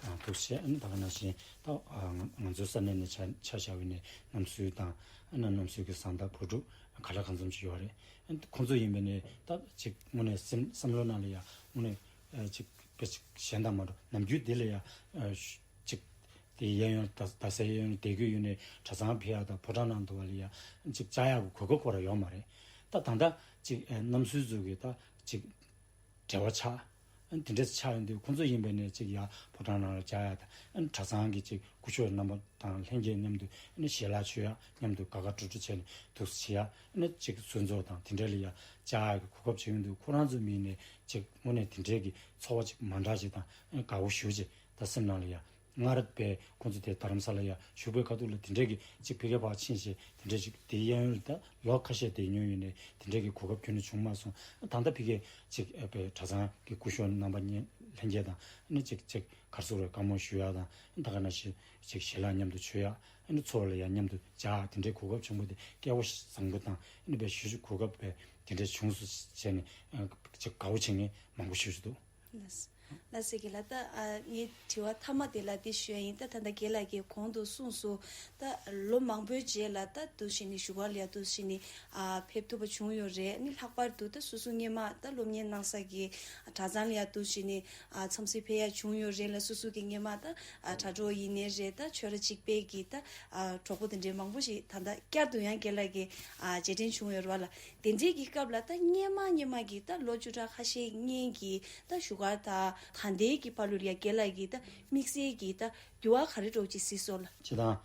ཨ་ཐུགས་རྗེ་ཆེ། ཨ་ནི་ད་ག་ནང་བཞིན་ད་ཨ་ང་ང་ཚོའི་ས་གནས་ནས་ཆ་ཆ་བཞག་པ་ཡིན་ནའི་རྣམ་ཟུར་དང་ཨ་ནི་རྣམ་ཟུར་གྱི་བཟའ་ཟླ་བུ་ཕྲུག་ག་ལ་གང་འཚམ་ཅིག་ཡོད་རེད། ཁོང་ཚོ་ཡིན་པ་ནི་ད་ཅིག་དངོས་གནས་སེམས་བསམ་བློ་ནང་ལ་ཡ་དངོས་གནས་ཨ་ཅིག་དཔེ་ཅིག་གཞན་དང་མ་འདྲ་ནམ་རྒྱུན་འདི་ལ་ཡ་ཨ་ཅིག་དེ་གཡས་གཡོན་རྡ་རྡ་སའི་གཡས་གཡོན་བསྡད་ཀྱི་ཡོད་ནས་གྲྭ་ཚང་ཕེབས་ཡག་དང་ཕོ་བྲང་ནང་འདུག་པ་ལ་ཡ་ཅིག་བཅར་ཡག་གི་གོ་སྐབས་ཁོ་རང་ཡོད་མ་རེད། ད་ད་ལྟ་ཅིག་ཨ་རྣམ་ཟུར་ཚོ་གི་ད་ཅིག་འབྲེལ་བ་ཆགས། ཨ་ནི་དེ་འདྲས་ཆགས་ཡོང་དུས་ཁོང་ཚོ་ཡིན་པ་ནས་ཅིག་ཡ་ཕོ་བྲང་ནང་ལ་བཅར་ཡ་དང་ཨ་ནི་གྲྭ་ཚང་གི་ཅིག་སྐུ་ཞབས་རྣམ་པ་དང་ལྷན་རྒྱས་མཉམ་དུ་ཨ་ནི་ཞལ་ལག་མཆོད་ཡ་མཉམ་དུ་དགའ་དགའ་སྤྲོ་སྤྲོ་བྱས་ནས་འདུག་སེ་བྱེད་ཡ་ཨ་ནི་ཅིག་གསོལ་ཚོགས་དང་དེ་འདྲས་ལ་ཡ་བཅར་ཡ་གི་གོ་སྐབས་བྱུང་ཡོང་དུས་ཁོ་རང་ཚོའི་མིང་ནས་ཅིག་དངོས་གནས་དེ་འདྲས་ཀྱི་ཚོར་བ་ཅིག་མ་འདྲ་ཅིག་དང་ཨ་ནི་དགའ་བོ་ཞེ་པོ་ཅིག་ད་སེམས་ནང་ལ་ཡ། སྔར་པའི་ཁོང་ཚོ་དེ་རྡ་རམ་ས་ལ་ཡ་བཞུགས་པའི་ཁ་ཐུག་ལ་དེ་འདྲས་ཀྱི་ཅིག་ཕ་གིར་ཕར་ཕྱིན་བྱས་དེ་འདྲས་ཅིག་དེ་གཡས་གཡོན་ལ་ད་ལོ་ཁ་ཤས་བསྡད་མྱོང་ཡོད་ནས་དེ་འདྲས་ཀྱི་གོ་སྐབས་ཁྱོན་ནས་བྱུང་མ་སོང་། ད་ལྟ་ཕ་གིར་ཅིག་པའི་གྲྭ་ཚང་གི་སྐུ་ཞབས་རྣམ་པ་གཉིས་ལྷན་རྒྱས་དང་ཨ་ནི་ཅིག་ཅིག་ག་རེ་ཟེར་དགོས་རེད། བཀའ་མོལ་ཞུ་ཡག་དང་ད་ག་ནང་བཞིན་ཅིག་ཞལ་ལག་མཉམ་དུ་མཆོད་ཡག་ཨ་ནི་འཚོ་བ་ལ་ཡང་མཉམ་དུ་སྦྱར་དེ་འདྲའི་གོ་སྐབས་བྱུང་བ་དེ་སྐལ་བ་བཟང་པོ་དང་ཨ་ནི་དཔེ་ཞེ་པོ་ཅིག་གོ་སྐབས་དཔེ་དེ་འདྲ་བྱུང་སོང་བྱས་ནས་ཨ་ཅིག་དགའ་པོ་བྱེད་མཁན་མང་པོ་ཞེ་པོ་ཅིག་འདུག། ལགས་སོ། ལགས་སོ་རྒན་ལགས། ད་ཨ་ངའི་དྲི་བ་མཐའ་མ་དེ་ལ་འདི་ཞུ་ཡ་ཡིན། ད་ད་ལྟ་རྒན་ལགས་ཀྱིས་གོང་དུ་གསུངས་སོང་། ད་ལོ་མང་པོའི་རྗེས་ལ་ད་འདུག་བྱས་ནས་བཞུགས་སྒར་ལ་ཡ་འདུག་བྱས་ནས་ཨ་ཕེབས་ཐུབ་པ་བྱུང་ཡོད་རེད། ཨ་ནི་ལྷག་པར་དུ་ད་སོ་སོ་སྔོན་མ་ད་སློབ་གཉེར་གནང་ས་གི་གྲྭ་ཚང་ལ་ཡ་འདུག་བྱས་ནས་ཨ་འཚམས་གཟིགས་ཕེབས་ཡ་བྱུང་ཡོད་རེད་ལ། སོ་སོ་གི་སྔོན་མ་ད་ཨ་དྲ་གྲོགས་ཡིན་ནའི་རེད། ད་ཆོས་ར་གཅིག་པའི་གི་ད་ཨ་གྲོགས་པོ་དེ་འདྲའི་མང་པོ་ཞིག་ད་ལྟ་བསྐྱར་དུ་ཡང་རྒན་ལགས་ཀྱི་ཨ་རྗེས་དྲན་བྱུང་ཡོད་རེད་བ་ལ། དེ་འདྲའི་གི་སྐབས་ལ་ད་སྔོན་མ་སྔོན་མ་གི་ད་ལོ་བཅུ་ཕྲག་ཁ་ཤས་སྔོན་གྱི་ད་བཞུགས་སྒར་དང་ད་ལྟའི་གི་བར་ལ་ཡ་རྒན་ལགས་ཀྱི་ད་དམིགས་བསལ་གྱི་ད་འགྱུར་བ་ག་རེ་འདྲ་བོ་ཅིག་གཟིགས་སོང་ལགས། སྤྱིར་བཏང་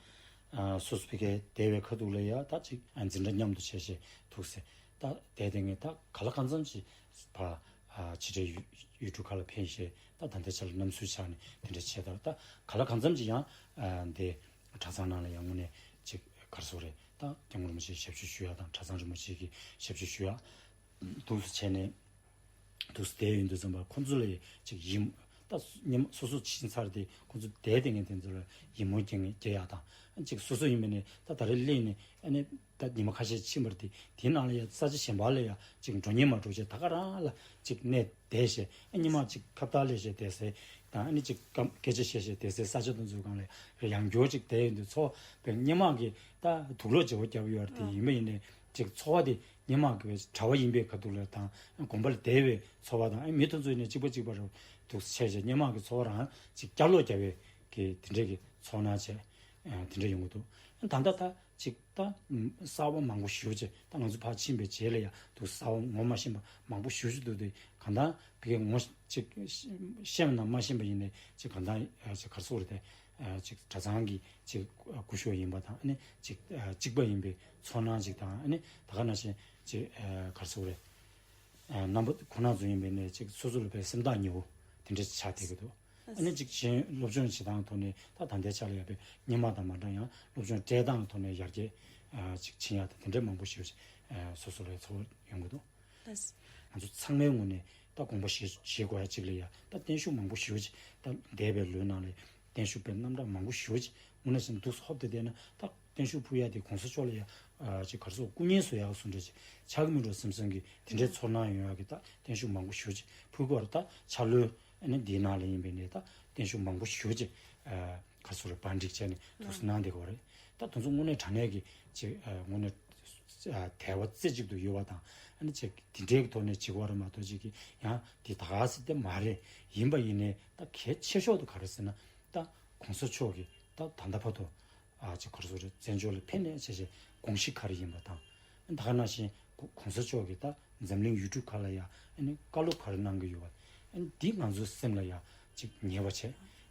ཨ་སོ་སོ་ཕ་གིར་བསྡད་པའི་ཁ་ཐུག་ལ་ཡ་ད་ཅིག་ཨ་འཛིན་གྲྭ་མཉམ་དུ་བྱས་བྱས་འདུག་སེ་ད་བསྡད་བསྡད་མཁན་ད་ག་ལ་གང་འཚམ་ཅིག་ཕར་ཨ་ཕྱི་འབྲེལ་ཡུལ་ཡུལ་གྲུ་ཁག་ལ་ཕེབས་བྱས་ད་ད་ལྟའི་ཆ་ལ་རྣམ་ཚུལ་ཆགས་ནས་དེ་འདྲ་བྱས་ད་ད་ག་ལ་གང་འཚམ་ཅིག་ཡང་ཨ་འདི་གྲྭ་ཚང་ནང་ལ་ཡང་དངོས་གནས་ཅིག་ག་རེ་ཟེར་དགོས་རེད། ད་སྐྱབས་མགོན་རིན་པོ་ཆེའི་ཞབས་ཕྱི་ཞུ་ཡག་དང་གྲྭ་ཚང་རིན་པོ་ཆེ་གི་ཞབས་ཕྱི་ཞུ་ཡག་འདུག་སེ་བྱས་ནས་འདུག་སེ་བསྡད་ཡོང་དུས་ཙམ་པ་ཁོང་ཚོ་ལ་ཅིག་ཡིད་ད་སྔོན་མ་སོ་སོ་ཕྱིན་ཚར་ཏེ་ཁོང་ཚོ་བསྡད་བསྡད་མཁན་དེ་ཚོ་ལ་ཡིད་སྨོན་སྐྱེ་མཁན་སྐྱེ་ཡག་དང་ཅིག་སོ་སོ་ཡིན་པ་ནས་ད་ད་རེས་སླེབས་ནས་ཨ་ནི་ད་ཉི་མ་ཁ་ཤས་ཕྱིན་པ་རེད་དེ་དེའི་ནང་ལ་ཡ་ས་ཆ་གཞན་པ་ལ་ཡ་ཅིག་འགྲོ་སྙིང་མ་བྲོ་བྱས་ད་ག་རང་ལ་ཅིག་གནས་བསྡད་བྱས་ཨ་ཉི་མ་ཅིག་ཁ་བརྡ་སླེབས་བྱས་བསྡད་སའི་དང་ཨ་ནི་ཅིག་སྐད་ཆ་བཤད་བྱས་བསྡད་སའི་ས་ཆ་དེ་ཚོའི་སྒང་ལ་ཡང་བསྐྱར་ཅིག་བསྡད་ཡོང་དུས་ཚོར་བའི་སྔོན་མ་གི་ད་དུག་ལོག་བརྗེ་པོ་བརྒྱབ་ཡོད་རེད་དེ་ཡིན་པ་ཡིན་ནའི་ཅིག་ཚོར་བ་དེ་སྔོན་མ་གི་གྲྭ་པ་ཡིན་པའི་ཁ་ཐུག་ལ་དང་དགོན་པ་ལ་བསྡད་པའི་ཚོར་བ་དང་ཨ་མི་དེ་ཚོ་ཡིན་ནའི་གཅིག་པ་གཅིག་པ་རུ་འདུག་བྱས་བྱས་སྔོན་མ་གི་ཚོར་བ་རང་ཅིག་བསྐྱར་ལོག་བརྒྱབ་པའི་གི་དེ་འདྲས་ཀྱི་ཚོར་སྣང་བྱས་དེ་འདྲས་ཡོང་གི་འདུག། ད་ལྟ་ད་ཅིག་ད་གསར་པ་མང་པོ་ཞེ་པོ་ཅིག་ད་ང་ཚོ་ཕར་ཕྱིན་པའི་རྗེས་ལ་ཡང་འདུག་གསར་པ་ངོ་མ་ཤེས་པ་མང་པོ་ཞེ་པོ་ཅིག་འདུག་དེ་གང་ལྟར་བི་གའི་ངོ་ཅིག་ཤེས་པ་ན་མ་ཤེས་པ་ཡིན་ནའི་ཅིག་གང་ལྟར་ཅིག་ག་རེ་ཟེར་དགོས་རེད་དེ་ཅིག་གྲྭ་ཚང་གི་ཅིག་སྐུ་ཞབས་ཡིན་པ་དང་ཨ་ནི་ཅིག་གཅིག་པ་ཡིན་པའི་ཚོར་སྣང་ཅིག་དང་ཨ་ནི་ད་ག་ནང་བཞིན་ཅིག་ག་རེ་ཟེར་དགོས་རེད། རྣམ་པ་ཁོ་ན་ཚོ་ཡིན་པའི་ནས་ཅིག་སོ་སོ་ལ་བའི་སེམས་ཐག་ཉེ་བོ་དེ་འདྲ་ཆགས་བསྡད་ཀྱི་འདུག། ཨ་ནི་ཅིག་གཞན་སློབ་སྦྱོང་བྱེད་སྟངས་ཐོག་ནས་ད་ད་ལྟའི་ཆ་ལ་ཡ་བའི་སྔོན་མ་དང་མ་འདྲ་ཡང་སློབ་སྦྱོང་སྤྲད་སྟངས་ཐོག་ནས་ཡར་རྒྱས་ཅིག་ཕྱིན་ཡག་དང་དེ་འདྲ་མང་པོ་ཞིག་སོ་སོ་ལ་ཚོར་ཡོང་གི་འདུག། ང་ཚོ་ཚང་མའི་ངོས་ནས་ད་དགོངས་པ་བཞེས་བཞེས་དགོས་ཡ་ཅིག་ལ་ཡ་ད་བརྟན་བཞུགས་མང་པོ་ཞེ་པོ་ཅིག་ད་འདས་པའི་ལོའི་ནང་ལ་བརྟན་བཞུགས་པའི་རྣམ་གྲངས་མང་པོ་ཞེ་པོ་ཅིག་དངོས་གནས་བྱས་ན་འདུག་སེ་ཧོབ་སྟེ་བསྡད་ན་ད་བརྟན་བཞུགས་ཕུལ་ཡ་དེ་གོང་ས་མཆོག་ལ་ཡ་ཅིག་ག་རེ་ཟེར་སྐུ་བརྙན་བཟོ་ཡག་བཟོ་འདྲ་ཅིག་ཆགས་ཀྱི་མིན་འགྲོ་བསམ་བསམ་གྱི་དེ་འདྲའི་ཚོར་སྣང་ཡོང་ཡག་གི་ད་བརྟན་བཞུགས་མང་པོ་ཞེ་པོ་ཅིག་ཕུལ་དགོས་རེད། ད་འཆར་ལོའི་ཨ་ནི་འདིའི་ནང་ལ་ཡིན་པའི་ནས་ད་བརྟན་བཞུགས་མང་པོ་ཞེ་པོ་ཅིག་ག་རེ་ཟེར་རེད་པར་འགྲིག་བྱས་ནས་འདུག་སེ་གནང་བསྡད་ཀྱི་ཡོད་རེད། ད་དེ་ཚོ་དངོས་གནས་དྲང་གནས་ཀྱི་ཅིག་དངོས་གནས་དལ་བ་རྩེ་གཅིག་ཏུ་ཡོད་པ་དང་ཨ་ནི་ཅིག་དེ་འདྲའི་གི་ཐོག་ནས་བྱེད་དགོས་རེད་མ་གཏོགས་ཅིག་གི་ཡང་དེ་ད་ག་སེ་དེ་མ་རེད། ཡིན་པ་ཡིན་ནའི་ད་གལ་ཆེ་ཤོས་དེ་ག་རེ་ཟེར་ན་ད་གོང་ས་མཆོག་གིས་ད་ད་ལྟ་བར་དུ་ཨ་ཅིག་ག་རེ་ཟེར་རེད། བཙན་བྱོལ་ལ་ཕེབས་ནས་བྱས་བྱས་དགོངས་གཞི་ག་རེ་ཡིན་པ་དང་ད་ག་ནང་བཞིན་གོ་གོང་ས་མཆོག་གིས་ད་འཛམ་གླིང་ཡུལ་གྲུ་ཁག་ལ་ཡ་ཨ་ནི་བཀའ་སློབ་ག་རེ་གནང་གི་ཡོད་པ་ཨ་ནི་འདི་ང་ཚོའི་སེམས་ལ་ཡ་ཅིག་ངེས་པ་བྱས་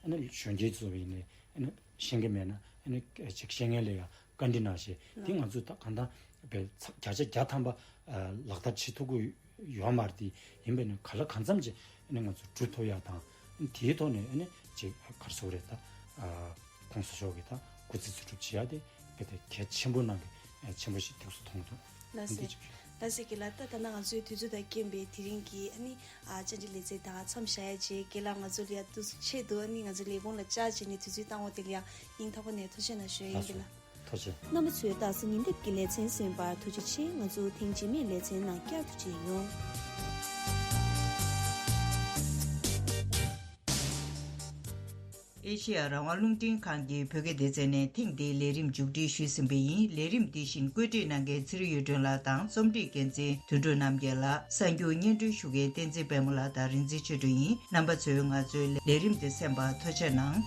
ཨ་ནི་གཞོན་སྐྱེས་ཚོ་ཡིན་ནའི་ཨ་ནི་ཤེས་ཀྱི་མེད་ན་ཨ་ནི་ཅིག་ཤེས་མཁན་ལ་ཡ་བཀའ་འདྲི་གནང་བྱས་འདི་ང་ཚོས་ད་གང་ལྟར་བའི་ཚབ་བརྒྱ་ཆ་བརྒྱ་ཐམ་པ་ལག་བསྟར་བྱེད་ཐུབ་ཀྱི་ཡོད་མ་རེད། དེ་ཡིན་པས་ན་ག་ལ་གང་འཚམ་ཅིག་ཨ་ནི་ང་ཚོ་སྒྲུབ་ཐུབ་ཡག་དང་དེའི་ཐོག་ནས་ཨ་ནི་ཅིག་ག་རེ་ཟེར་དགོས་རེད། ད་གོང་ས་མཆོག་གིས་ད་སྐུ་ཚེ་རྩིས་སྤྲོད་བྱེད་ཡག་དེ་དཔེ་དེ་གལ་ཆེན་པོ་ནང་གི་ཆེན་པོ་ཞིག་ཐུགས་སུ་མཐོང་འདུག། ལགས་སོ། འདི་ཅིག་ལགས་སོ་རྒན་ལགས། ད་ད་ལྟ་ང་ཚོའི་དུས་ཚོད་དང་རྐྱེན་པས་དེ་རིང་གི་ཨ་ནི་ཨ་བཅར་འདྲི་ལེ་ཚན་ད་མཚམས་བཞག་ཡ་བྱས། རྒན་ལགས་ང་ཚོ་ལ་ཡ་འདུག་ཆེད་དུ་ཨ་ནི་ང་ཚོའི་ལས་ཁུངས་ལ་བཅར་བྱས་ནས་དུས་ཚོད་བཏང་བ་དེ་ལ་ཡ་སྙིང་ཐག་པ་ནས་ཐུགས་རྗེ་གནང་ཞུ་ཡ་ཡིན། ལགས་སོ། རྒན་ལགས། ཐུགས་རྗེ། རྣམ་པ་ཚོས་ད་གཟའ་ཉི་ཤུ་གི་ལེ་ཚན་གསན་པར་ཐུགས་རྗེ་ཆེ། ང་ཚོ་ཐེངས་རྗེས་མའི་ལེ་ཚན་ནང་བསྐྱར་དུ་མཇལ་ཡོང་། ཨེ་ཤེ་ཡ་རང་དབང་རླུང་འཕྲིན་ཁང་གི་བོད་སྐད་སྡེ་ཚན་ནས་ཐེངས་འདིའི་ལས་རིམ་མཇུག་སྒྲིལ་ཞུས་ཟིན་པ་ཡིན། ལས་རིམ་འདི་བཞིན་བཀོད་སྒྲིག་གནང་མཁན་ཚེ་རིང་གཡུ་སྒྲོན་ལགས་དང་རྩོམ་སྒྲིག་འགན་འཛིན་དོན་གྲུབ་རྣམ་རྒྱལ་ལགས། གསར་འགྱུར་སྙན་སྒྲོན་ཞུ་མཁན་བསྟན་འཛིན་དཔལ་མོ་ལགས་དང་རིག་འཛིན་ཆོས་སྒྲོན་ཡིན། རྣམ་པ་ཚོས་ང་ཚོའི་ལས་རིམ་འདི་གསན་པར་ཐུགས་རྗེ་གནང་།